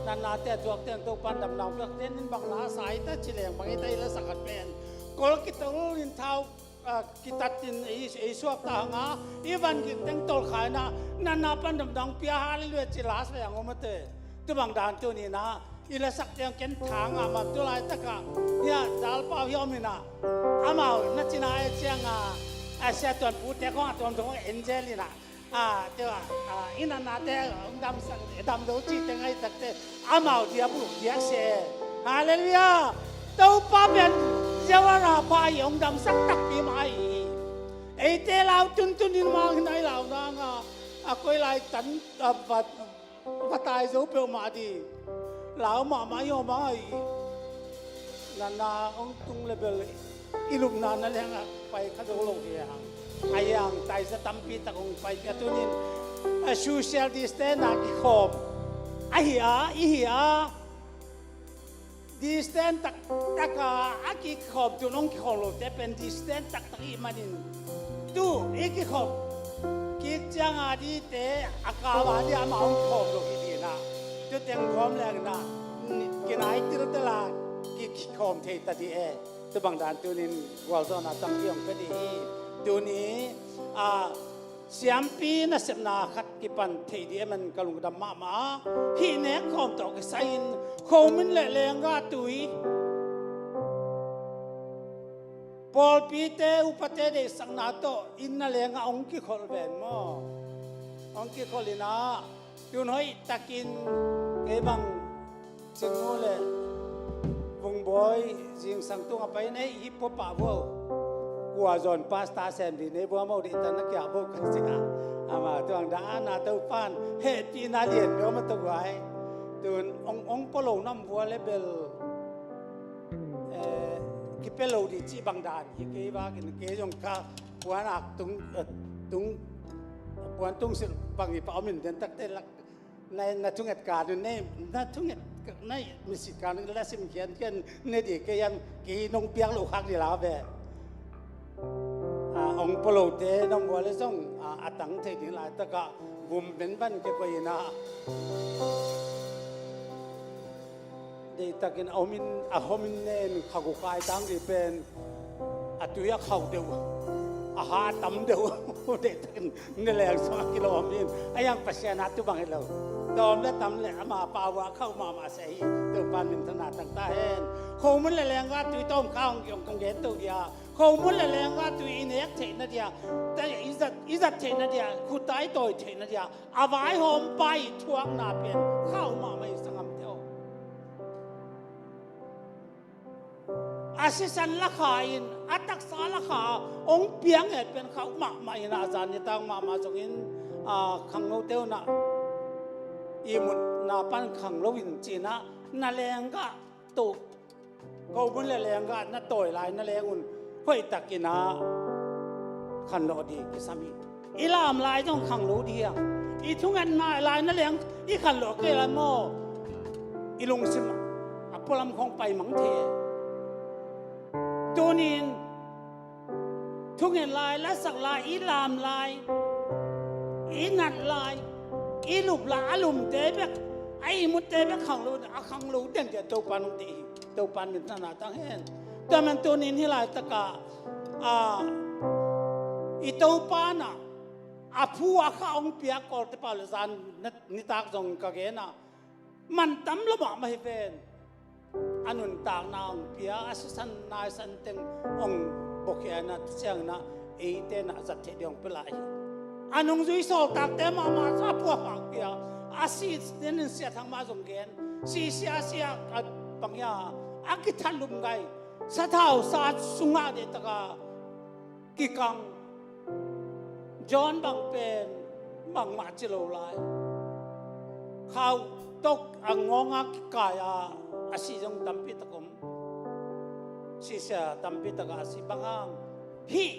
Natnate a tuakte in Topan damna hong piak, ten in bang na sa hi ta ci leng bang hi ta, i la sa khat pen kol kitol in thau, ah, kitat in ei, ei suak ta hang a, i van gik teng tolkha in ah, natna pan damna hong pia, halleluiah ci, last vei hang om a te. Tu bang dan tuni in ah i la sak teng ken tha ngah mah, tu laitak ah hia dalpau hi om in ah, amau na cina e ciang a, a sia tuanpute khong a tuamtuam angel in ah, a, tua, a, i natnate hong damsak, dam zo cih teng ahi takte, amau dia buluk diak se. Halleluiah. Topa pen ziawana pha hi, hong damsak takpi mah ahi hi. Eite lau tuntun in mang hi nai, lau nang a, a koi lai tan, a, va, va tai zo peuhmah ding. Lau mahmah hi, hong mang ahi. Natna hong tung le bel i lupna na leng a pai kha zo lo hi hang. Ahi hang taisa tampi tak hong pai kha tunin, a, social distance a kikhawm ahi a, i hi a, distance taktak a, a kikhawm tun hong kikhawm lote pen distance taktak i hih manin, tu i kikhawm kik ciang a dite a kau a dih amah hong kikhawm lo hi ding a, tu teng nuam leng in ah kinai tiltel a ki, kikhawm thei ta ding e. Tu bang dan tunin gualzawhna tampi hong pia ding hi. Tuni, a, siampi nasepna khat kipan thei ding e man ka lungdam mahmah a, hih nek khawm tawh kisai in khomin le lenggah tui Pawlpite upate deihsakna tawh inn na lengah hong kikholh ven maw? Hong kikholh in ah, tun hoih takin kei bang Cingnu le Vungbawi zingsang tungah pai nei hi pua pah vua. Kua zawn pasta sem di nei vua maw, deihtak na kia vua ka sia. Ama tuang dan a na Topan hehpihna lian peuh ma tawh guai. Tun hong, hong pua lo nam vua le bel, eh, kipia lo di cih bang dan hi kei vakin kei zong ka puan ak tung, eh, tung, puan tung silh bang hi pa om in den takte lak na, na thunget ka dun ne, na thunget na misit ka dun la sim khian khian ne di kei an kei nong piak lo khak di la ve. A, hong pua lote nong vua le zong, a, a tang thei ding laitakah vum pen ban ke koih in ah. Deihtakin a homin, a homin nen kha gu kai tang di pen a tui a khauh deuh, a ha a tam deuh. Deihtakin ne leng sung a kilawm in a yang Pasian a tu bang hi lo. Tawm le tam le ama pau a khauh mahmah sia hi. Topan minthanna tang ta hen. Khomun le lengga tui tawm kha hong kiong kong gen to dia. Khomun le lengga tui i nek theihna dia, ta i zat, i zat theihna dia, khuta i tawi theihna dia a vaihawmpa i thuakna pen khauh mahmah i sangamte aw. A sisan lakha in a taksa lakha hong piang het pen khauh mahmah in a zan nitak mahmah zongin, a, khangnote un ah ihmutna pan khang loin cin ah na lengga to, khomun le lengga na tawi lai na leng un hoih takin ah khanlawh di kisam hi. I lam lai zong khang lo di a, i thunget nai lai na leng i khanlawh kei lai maw, i lungsim a pualam khong pai mang thei. Tunin thungen lai, lasak lai, i lam lai, i nat lai, i lup lai, a lumte bek, a ihmutte bek khang lo, a khang lo den dia Topan hong deih hi. Topan minthanna tang hen. Tua man tunin hih laitakah, a, i Topan ah a phu a kha hong piak Kawlte pau le zan nitak zong ka gen ah, mantam lo mahmah hi ven. A nuntakna hong pia, a sisan naisan teng hong buakhia in ah, tua ciangin ah eite in ah zat theih ding hong pia lai hi. A nungzui sawltakte mahmah a phu a kha hong pia, a si, nen in Sia Thang mah zong gen, si sia sia a bang hia, a kithat lum gai, sathau sa sungah deihtak a kikang. John bang pen bangmah ci lo lai. Khau tok a ngawng a kikai a, a si zong tampi tak om. Sisia tampi tak a si bang hang. Hih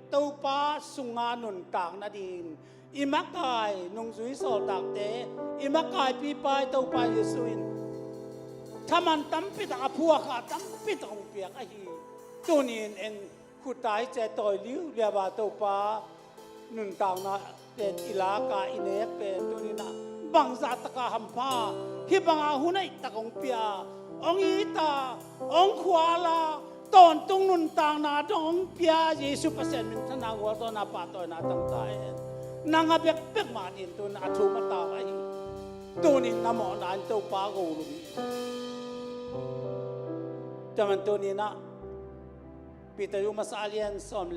Topa sunga nuntak nading i makai nungzui sawltakte, i makai pipa i Topa Jesu in thaman tampi tak, a phu a kha tampi tak hong piak ahi. Tunin en khutai ce tawi liuliau a Topa nuntakna pen i lak a i nek pen tunin ah bangzah tak a hampha, hih bang a hun hoih tak hong pia, hong it a, hong khual a, tawntung nuntakna dong hong pia Jesu Pasian minthanna gualzawhna pahtawina tang ta hen. Nang a bekbek mah din tun a thum a tau ahi. Tunin na mawhna in Topa go lum hi. Tua man tunin ah Peter masa a lian sawm,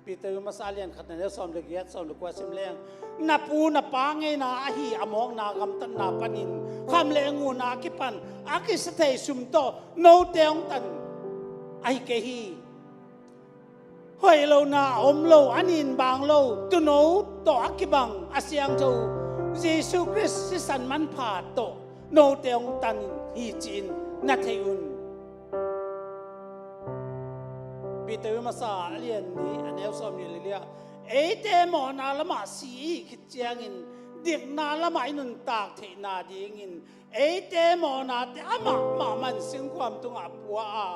Peter masa a lian khat na neu sawm le giat, sawm le kua sim leng, na pu na pa ngeina ahi a mawkna gamtatna panin kham le nguna a kipan a kisa thei sum tawh note hong tan ahi kei hi. Hoih lohna a om lo, a nin bang lo, tuuno tawh a kibang a siangtho Jesu Khrist sisan manpha tawh note hong tan hi ci-in na thei un. Peter masa a lian nih a neu sawm nih le li ah, eite mawhna lamah si i hih khit ciangin dikna lamah i nuntak theihna dingin eite mawhnate amah mahmah in singkhuam tungah pua a,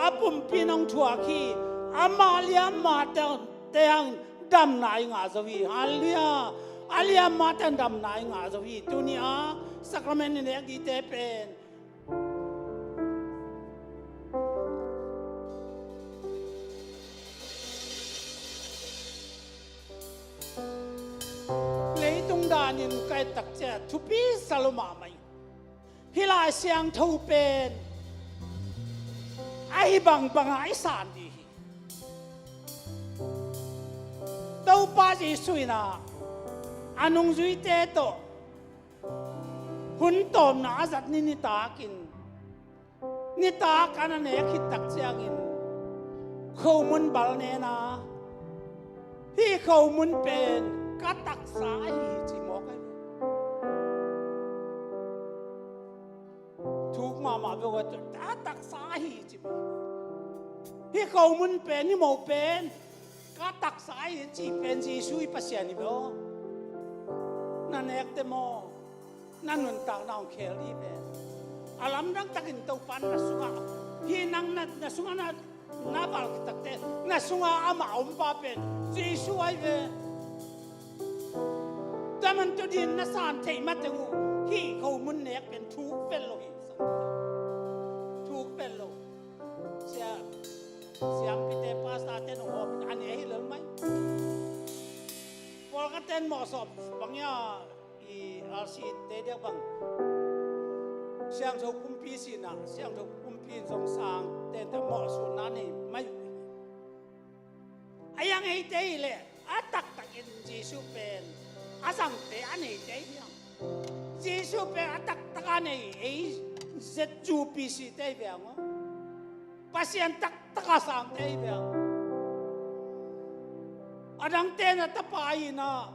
a pumpi in hong thuak hi. Amah liamma te hangin damna i ngah zo hi. Halleluiah. A liamma te hangin damna i ngah zo hi. Tuni a sacrament i nek dite pen leitung danin ka et tak ciang thupi sa lo mahmah hi. Hih Lai Siangtho pen a Ei bangbang a i san dih hi. Topa Jesuh in ah a nungzuite tawh hun tawmna a zat ni nitakin, nitak a na nek khit tak ciangin khomun bal nen a, hih khomun pen ka taksa ahi hi ci mawk ahi. Thuk mahmah beuh a, a taksa ahi hi ci mawk. Hih khomun pen, hih mo pen ka taksa ahi hi ci pen Jesuh i Pasian hi beuh. Na nekte maw, na nuntakna hong khel dih ve. A lamdang takin Topa na sungah, hih nang na, na sungah na, na val khit takte na sungah amah a ompa pen Jesuh ahi ve. Tua man tu din na san theih mateng uh, hih khomun nek pen thuk vel lo hi. Thuk vel lo. Sia, siampite, pastorte nong hawm in a ne hi lel mai. Pawlkhatte in mawhsawm bang ia, i R C te diak bang, siangtho pumpi sihna, siangtho pumpi in zong sang tente mawhsawmna nei mai uh hi. A iang eite hi leh a taktakin Jesuh pen a zangte a neite hi viang. Jesuh pen a taktak a nei ei Z U P C te hi viang aw. Pasian taktak a sangte hi viang. A dangte na tapa hi na,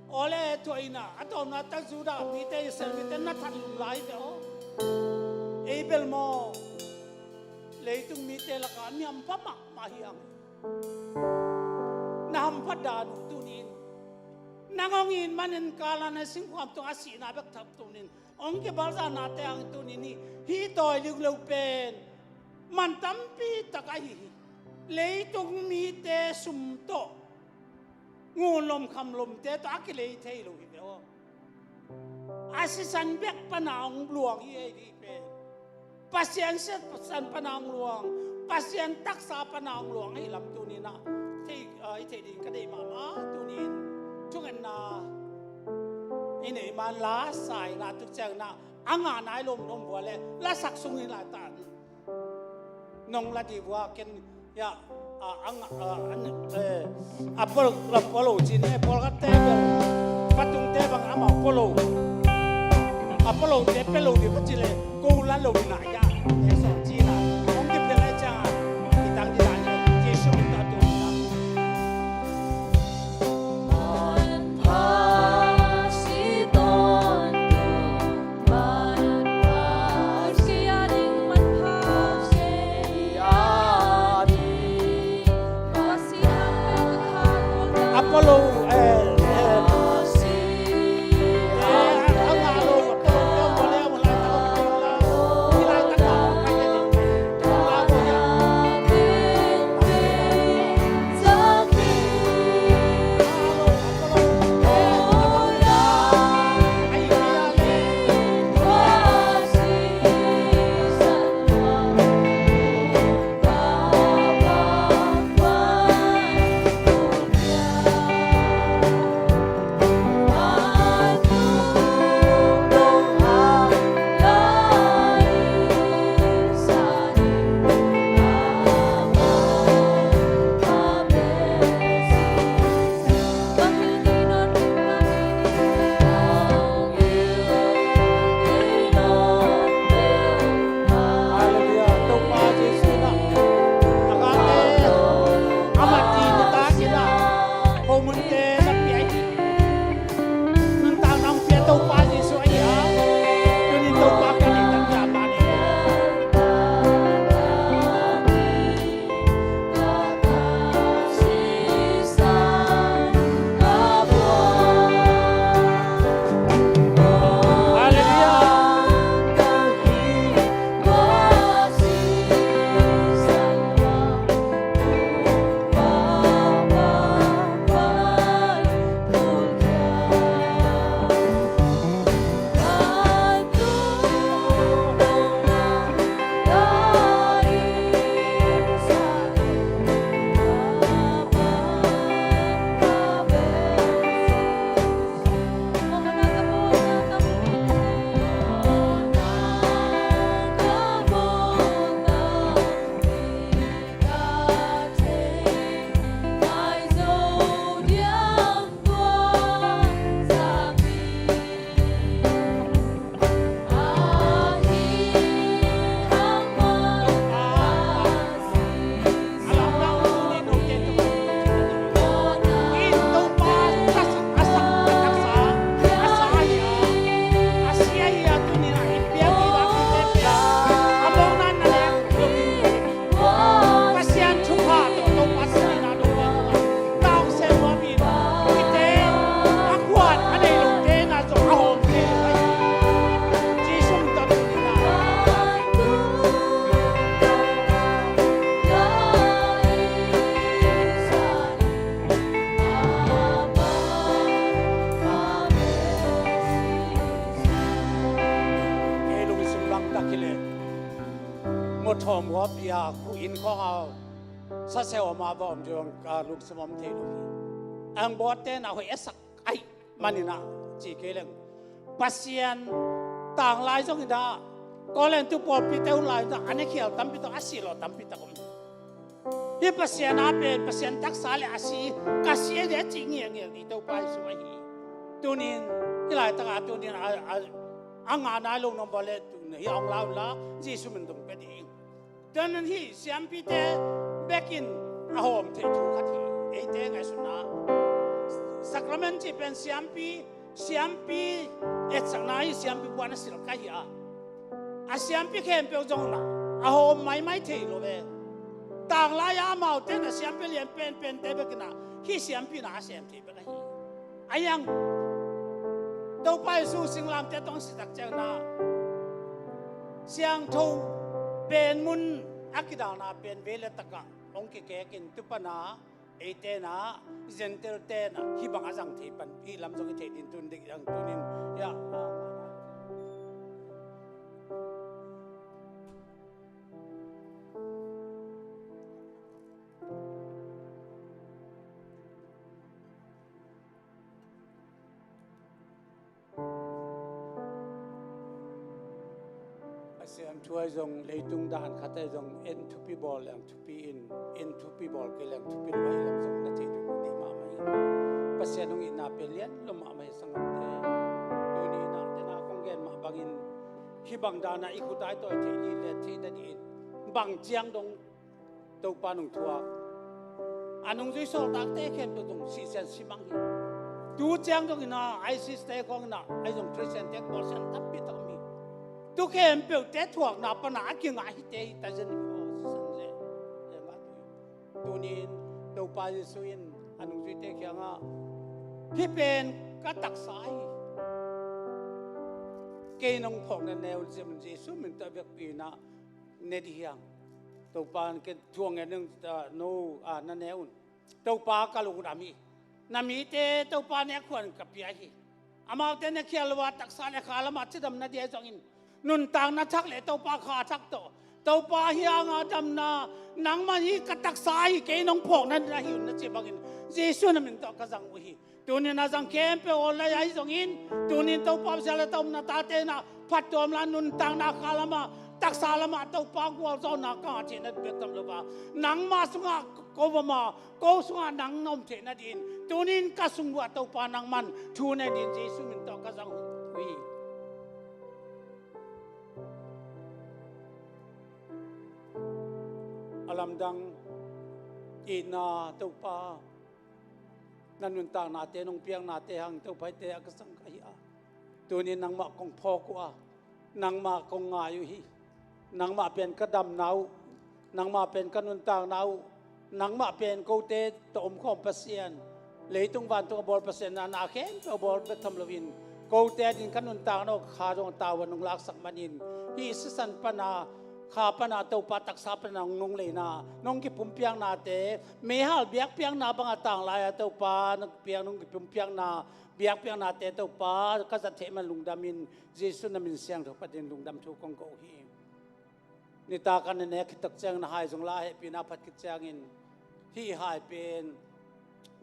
awle thuah hi na, a tawpna tak Judah mite, Israel mite na that lum lai hi ve aw. Ei bel maw, leitung mite lakah mi hampha mahmah hi ang. Na hampha dan uh tuni in, nang hong it manin Kalvari singkhuam tungah a sihna bek thak tuni in hong kibalzahna te hang tuni in, hih tawi liuleu pen man tampi tak ahi hi. Leitung mite sum tawh, ngun lom kham lomte tawh a kilei thei lo hi ve aw. A sisan bek pana hong luang hi ei dih pen, Pasian sisan pana hong luang, Pasian taksa pana hong luang ahi lam tuni in ah thei, ah, i theih ding ka deih mahmah. Tuni in thungetna i neih man la sa in ah, tuk ciangin ah a ngah nai lo om vua leh lasak sung hi lai ta. Nong la dih vua ken, ya, a, a, a, a, eh, a polo, a polo cin, eh, pawlkhatte bel, patungte bang amau polo. A polote pe lo dih ka ci leh, ko la lo na ya, eh, sawm ci na. Hong kipia lai ciang a, i tang dih dan, eh, Jesuh min tawh a tung na. Apollo, eh, eh, eh, a ngah lo, Apollo te, Apollo te, Apollo te, Apollo te, Apollo te, Apollo te, thawm huap ia khu inn khawng a saseu a ma va om zong ka lungsim om thei lo hi. Ang bawt te na hoih a sak ahi manin ah ci kei leng Pasian tanglai zong in ah Korin tu pawlpi te hun lai zong a ne khial tampi tak a si lo tampi tak om hi. Pasian a pen Pasian taksa le a si ka si a dia ci ngiangian i Topa Jesu ahi. Tunin hi laitaka tunin a, a, a ngah nai lo nong bawle tunin hi a ong lau la Jesu min dong pe ding. Tunin hi siampite bekin a hawm thei thu khat hi. Eite ngaihsutna Sacrament ci pen siampi, siampi etsakna hi siampi buan a silh ka hi a. A siampi khempeuh zong na a hawm maimai thei lo ve. Tanglai a amaute na siampi lian penpente bekin a hi siampi na a sem thei bek ahi. A yang Topa Jesu singlamte tawng sitak ciangna siangtho pen mun a kidalna pen vei le takah hong kikekin tupana eite na Gentile te na hi bang a zang thei pan hi lam zong i thei din tun dik zang tunin ya. Pasian thu ahi zong leitung dan khat ahi zong en thupi bawl leng thupi in, en thupi bawl kei leng thupi lo ahi lam zong na thei ding mahmah in. Pasian hong itna pen lian lo mahmah hi sanggamte. Tuni in ah tena kong gen mah bangin hi bang dana i khut ai tawi thei ni le thei na dih in bang ciang dong Topa nung thuak a nungzui sawltakte khempeuh zong sihsian simang hi. Tu ciang dong ina ISIS te khawng ina ai zong Christian te kawlsian tampi tak mi tu khempeuhte thuakna pana a kingah hite hi ta zen hi aw sisan le. Tunin Topa Jesu in a nungzuite kiangah hi pen ka taksa hi. Kei nong phawk na neu Jesu min tawh vekpi inah ne dih hiang. Topa in ken thuang en ning no a na ne un. Topa ka lungdam hi. Na mite Topa ne khuan ka pia hi. Amaute ne khial lo a taksa le kha lamah cidam na dia zongin nuntakna thak le Topa kha thak tawh Topa hi anga damna nangman hi ka taksa hi kei nong phawk na na hi un na ci bangin Jesu na min tawh ka zang uh hi. Tunin a zang khempeuh aw lai ahi zongin tunin Topa Pasian le Topa na tate na phattuam la nuntakna kha lama taksa lama Topa gualzawhna ka ngah theihna bek tam lo va nangma sungah ko vama ko sungah nang na om theihna din tunin ka sungah Topa nangman thu nei din Jesu min tawh ka zang uh hi. A lamdang itna Topa na nuntaknate nong piaknate hang Topa ite a ka sang ka hi a. Tunin nangmah kong phawk uh a nangmah kong ngai uh hi. Nangmah pen ka damna uh nangmah pen ka nuntakna uh nangmah pen kote tawh omkhawm Pasian leitung vantung a bawl Pasian na na khempeuh a bawl bek tham loin kote din ka nuntakna uh kha zong a tau a nong laksak manin hih sisan pana kha pana Topa taksa pana nong nungleina nong kipumpiaknate meihal biakpiakna banga tanglai a Topa nong piak nong kipumpiakna biakpiaknate Topa ka zat theih man lungdamin Jesu na min siangtho patin lungdam thu kong ko uh hi. Nitak a na nek khit tak ciangin a hai zong la a hehpihna phat khit ciangin hih hai pen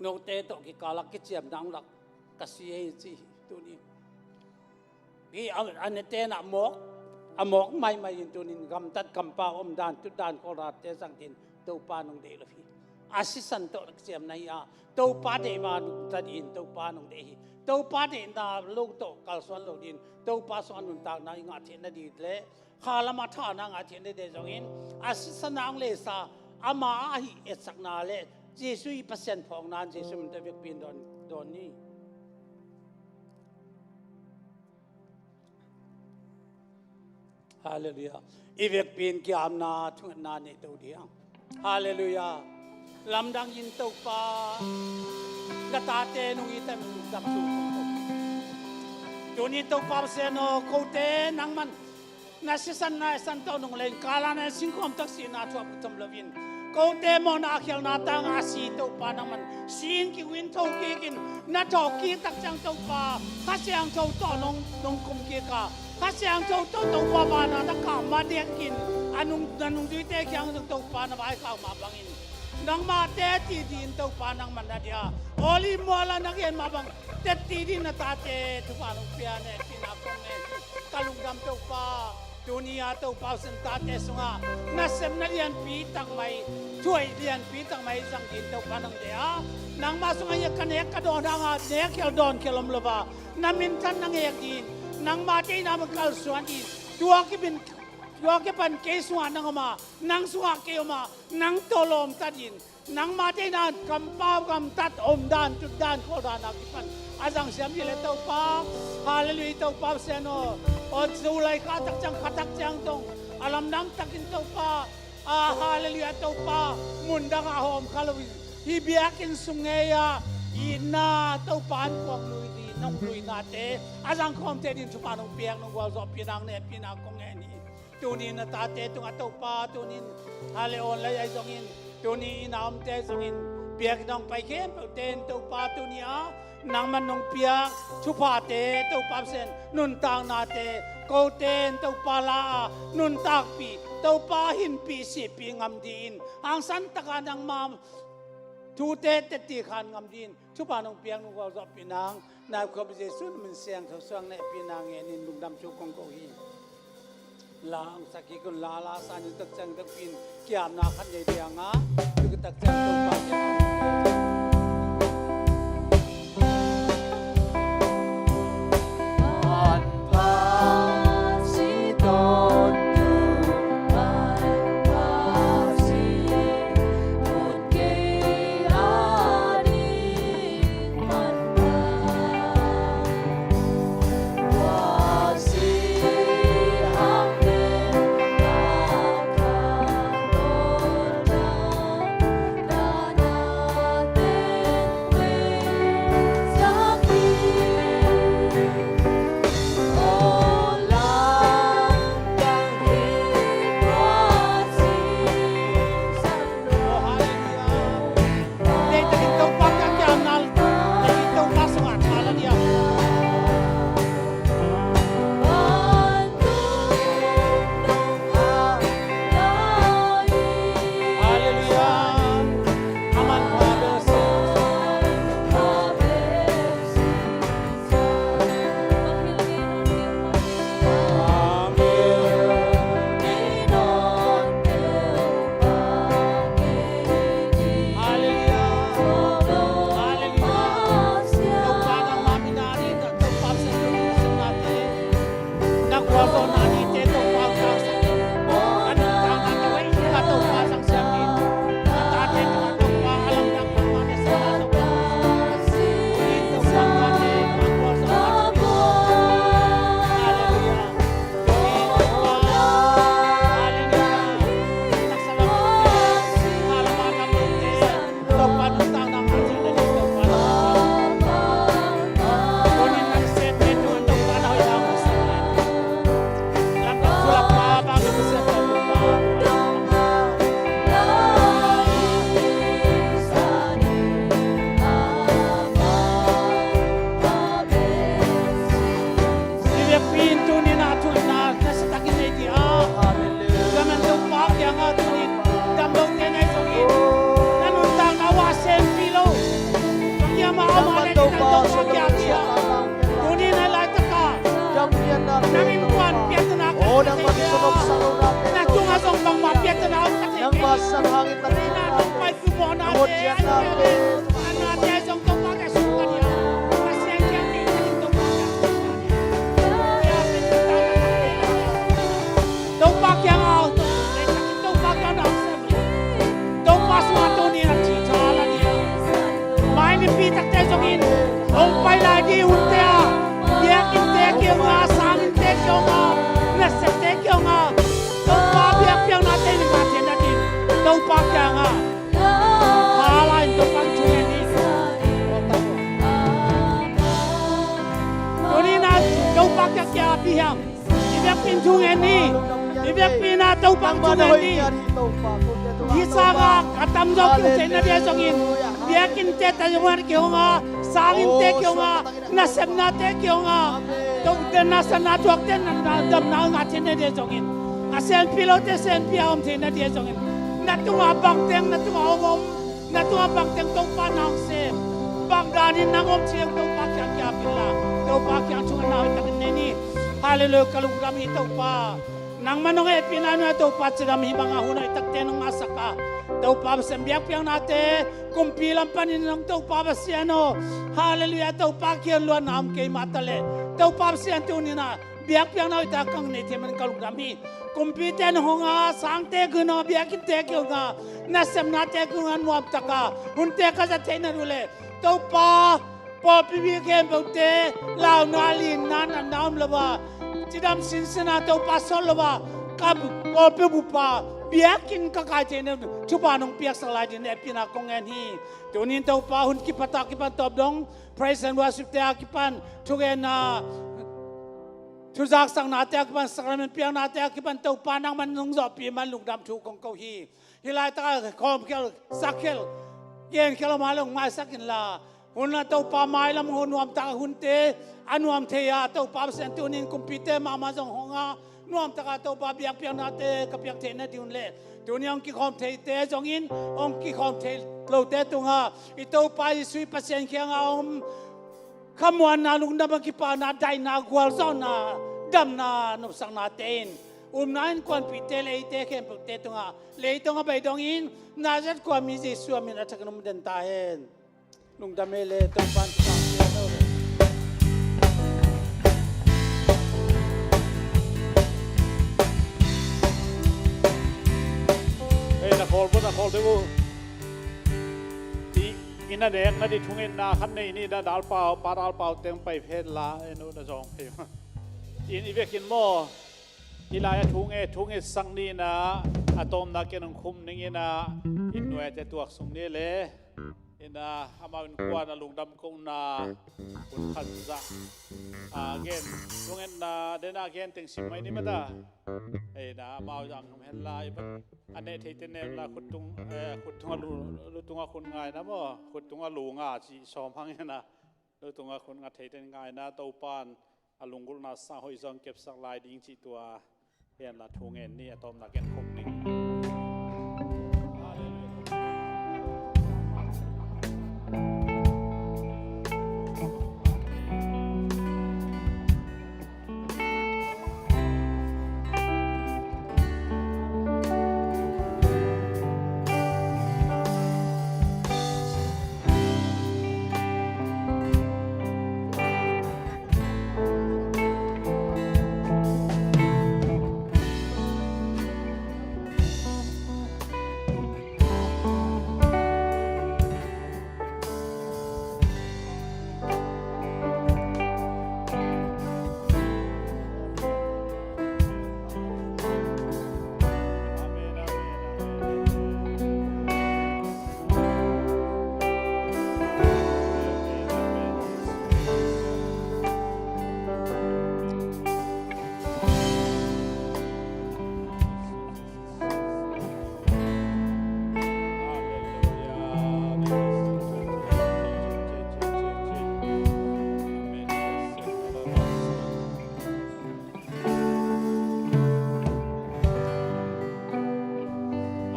note tawh kikal a kiciamna hong lak ka si ei ci hi tuni. Hih a, a nete na mawk a mawk maimai in tunin gamtat kampau om dan tut dan kawlrate zang din Topa nong deih lo hi. A sisan tawh kiciamna hi a Topa deih ma nung ta din Topa nong deih hi. Topa deihna lo tawh kalsuan lo din Topa sungah nuntakna i ngah theihna ding le kha lama thahna ngah theihna ding zongin a sisan a hong leisa ama ahi etsakna le Jesu i Pasian phawkna in Jesu min tawh vekpi in dawn, dawn ni. Halleluiah. I vekpi in kiamna thungetna nei to ding. Halleluiah. Lamdang in Topa na tate nung i tam dap tu kong ko. Tuni Topa Pasian aw kote nangman na sisan na san tawh nung leng kala na singkhawm tak si na thuak thom lovin kote mawhna a khialna tanga a si Topa nangman sin ki win tho kikin na thawk kik tak ciang Topa Kha Siangtho tawh nong nong kum kik a Kha Siangtho tawh Topa vanah na kah mah diakin a nung, na nungzuite kiang zong Topa na vaikhak mah bangin nangmah teci dingin Topa nangmah na dia Olive mual ah na gen mah bang teci dingin na tate thupha nong pia na hehpihna kong ngen hi. Ka lungdam Topa, tuni-a Topa Pasian tate sungah nasepna lianpi tak mai, thuhoih lianpi tak mai zang dingin Topa nang deih a, nangmah sungah hiah ka nek ka dawn hangah nek khial dawn khial om lo a, na minthan na ngek dingin nangmah deihna bang kalsuan dingin tua kibin, tua kipan kei sungah nang om a, nang sungah kei om a, nang tawh lawmta dingin nangmah deihna kampau gamtat omdan tutdan khawldan a kipan a zangsiam hi leh Topa, Halleluiah Topa Pasian aw. Aw July kha tak ciang kha tak ciang dong a lamdang takin Topa, a Halleluiah Topa, mundang a hawm kha lo hi biakinn sung ngei a itna Topa an kuang lui ding nong luinate a zangkhawmte ding thupha nong piak nong gualzawhpih nang na hehpihna kong ngen hi. Tuni na tate tungah Topa tunin hale online ahi zongin tuni inn a omte ahi zongin biakinn a hong pai khempeuhte in Topa tuni-a nangman nong piak thuphate Topa Pasian nuntaknate kote in Topa la a nuntakpih Topa hinpih sihpih ngam dingin hangsan taka nangma thute teci khan ngam dingin thupha nong piak nong gualzawhpih nang na khuapi Jesu na min siangtho suang na hehpihna ngenin lungdam thu kong ko hi. La hong sak hi kun la la sa ni tak ciang tak pin kiamna khat nei dia nga tu tak ciang Topa kiang Hallelujah. Amen. Topa kiangah tunin damlote na hi zongin na nuntakna uh a sempih lo. Bang hiam a om a le ding nang Topa kiang hi a. Tunin a laitak a nang innkuan piattana ka thei kei a. Na tungah zong bangmah piattana om ka thei kei a. Tunin a nong pai pumawhnate a nate zong Topa ka sung ka dia. Pasian kiang kei ka ding Topa ka sung ka dia. Topa kiangah, Topa kiangah, Topa sungah tunin a thitha la ni. Mai nipi takte zongin hong pai lai ding hunte ah biakinnte kiangah, sanginnte kiangah, nasepte kiangah Topa biakpiaknate in ngah theihna ding Topa kiangah tha la in Topa thu ngen ni. Tunin a Topa kiangah pi hiam? I biakpi in thu ngen ni. I biakpi in a Topa thu ngen ni. Hih sangah a tamzaw kiu theihna dia zongin biakinnte ta zong a kihong a, Sang innte kiangah, nasepnate kiangah, Topa nasepna tuakte na, na damna ngah theihna ding zongin, a sianpi lote sianpi a om theihna ding zongin, na tungah bangteng, na tungah om om, na tungah bangteng Topa nang sem, bang danin nang om ciang Topa kiang kiapin la, Topa kiang thungetna hoih takin nei ni. Halleluiah, ka lungdam hi Topa. Nangmah nong hehpihna nuai Topa cidam hi bangah hun hoih takte nong ngahsak a, Topa Pasian biakpiaknate kumpi lam panin nong Topa Pasian aw. Halleluiah, Topa kiang luanna om kei mah taleh, Topa Pasian tuninah biakpiakna hoih tak kang nei thei man ka lungdam hi. Kumpite nong hong a, sangte kiang hong a, biakinnte kiang hong a, nasepnate kiang hong a nuamtaka hunte ka zat theihna uh leh, Topa, pawlpi mi khempeuhte launa, linna, natna om lo a, cidam sinsin a Topa sawt lo a, ka pawlpi bup a biakinn ka kai theihna thupha nong piaksak lai dingin hehpihna kong ngen hi. Tunin Topa hun kipata kipan tawp dong praise and worship te a kipan, thugenna, thuzaksaknate a kipan, sakrament piaknate a kipan Topa nangman nong zawhpih man lungdam thu kong ko hi. Hih laitakah khawmkhial, sakkhel, genkhial om a leh hong maisak inla, hun a Topa mailam hong nuamtak a hunte a nuam thei a, Topa Pasian tunin kumpite mahmah zong hong a, nuamtaka Topa biakpiaknate ka piak theihna ding un leh, tuni hong kikhawm theite zongin hong kikhawm thei lote tungah i Topa Jesuh i Pasian kiangah om khamuanna, lungdam a kipahna, daihna, gualzawhna, damna nopsaknate in, upna innkuanpihte le eite khempeuhte tungah, leitungah beidongin Nazareth khuami Jesuh a min a thakin hong den ta hen. Lungdam ei le, Topa'n thupha hong pia hen. Ei, na khawl bawh, na khawl deuh uh. I, i na nekna ding thungetna khat nei ni, na dalpau, pa dalpau teng pai phet la, ei, no na zawng phei. In i vekin maw, i lai-ah thunget, thungetsak ni inah, a tawpna ken hong khum ning inah, i nuaite tuaksuk ni le. Inah, amau innkuan a lungdam kohna hun khat zah, a, gen, thungetna dena gen teng sim mai ni mata. Ei, na amau zang hong hen la, i, a neh theite neh la, khut tung, eh, khut tung a lu, lu tung a khun ngaina maw, khut tung a lu nga ci sawm hang inah, lu tung a khun nga theite ngaina, Topa'n a lunggulhna sang hoih zong kepsak lai ding cih tua. Pian la, thu ngen ni, a tawpna ken khum ning.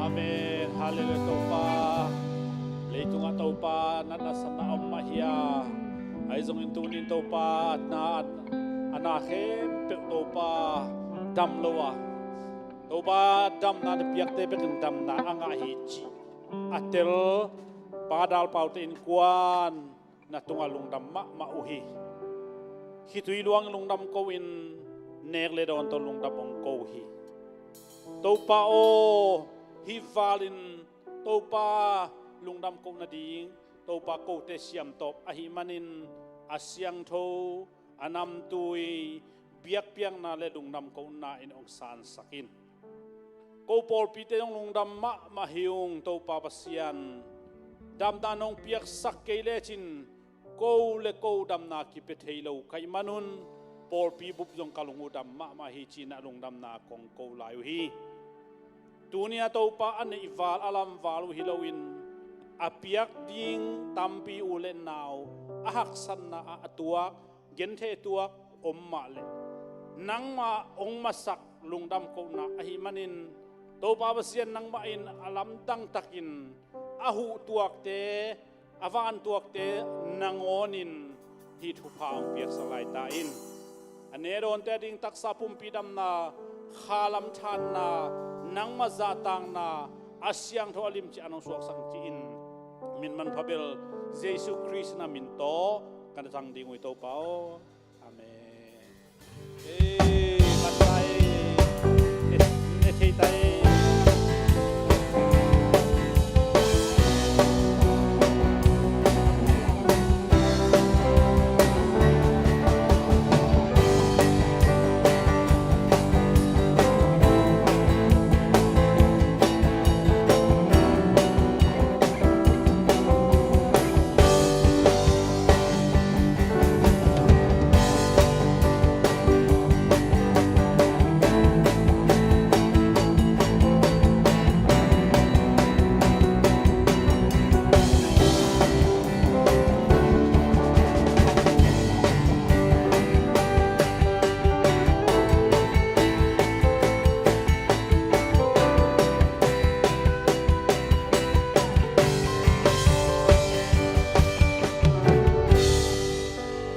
Amen. Halleluiah, Topa. Leitungah Topa natna satna om mah hi a, ahi zongin tunin Topa na, a na khempeuh Topa dam lo a, Topa damna na piakte bekin damna a ngah hi cih a tel Pa Dal Pau te innkuan na tungah lungdam mahmah uh hi. Khitui luang lungdam ko-in, nek le dawn tawh lungdam hong ko uh hi. Topa aw, hih valin Topa lungdam ko nading Topa kote siamtawp ahih manin a siangtho, a namtui, biakpiakna le lungdam kohna in hong sansak in. Ko pawlpite zong lungdam mahmah hi ung, Topa Pasian. Damna nong piaksak kei lecin ko le ko damna kipia thei lo ka hih manun pawlpi bup zong ka lung uh dam mahmah hi, ci-in a lungdamna kong ko lai uh hi. Tuni a Topa a neih val a lam val uh hi loin a piak ding tampi u le nau a haksatna ah a tuak, genthei tuak om mah leh, nangmah hong masak lungdam kohna ahih manin, Topa Pasian, nangmah in a lamdang takin a huh tuakte, a van tuakte nangawnin hih thupha hong piaksak lai ta in. A ne dawnte ading taksa pumpi damna, kha lam thanna, nangmah zahtakna, a siangtho a limci an hong suaksak ci-in, min manpha bel Jesu Khrist na min tawh ka na thang ding uh hi, Topa aw. Amen. Ei, man tai. Ne, ne thei tai.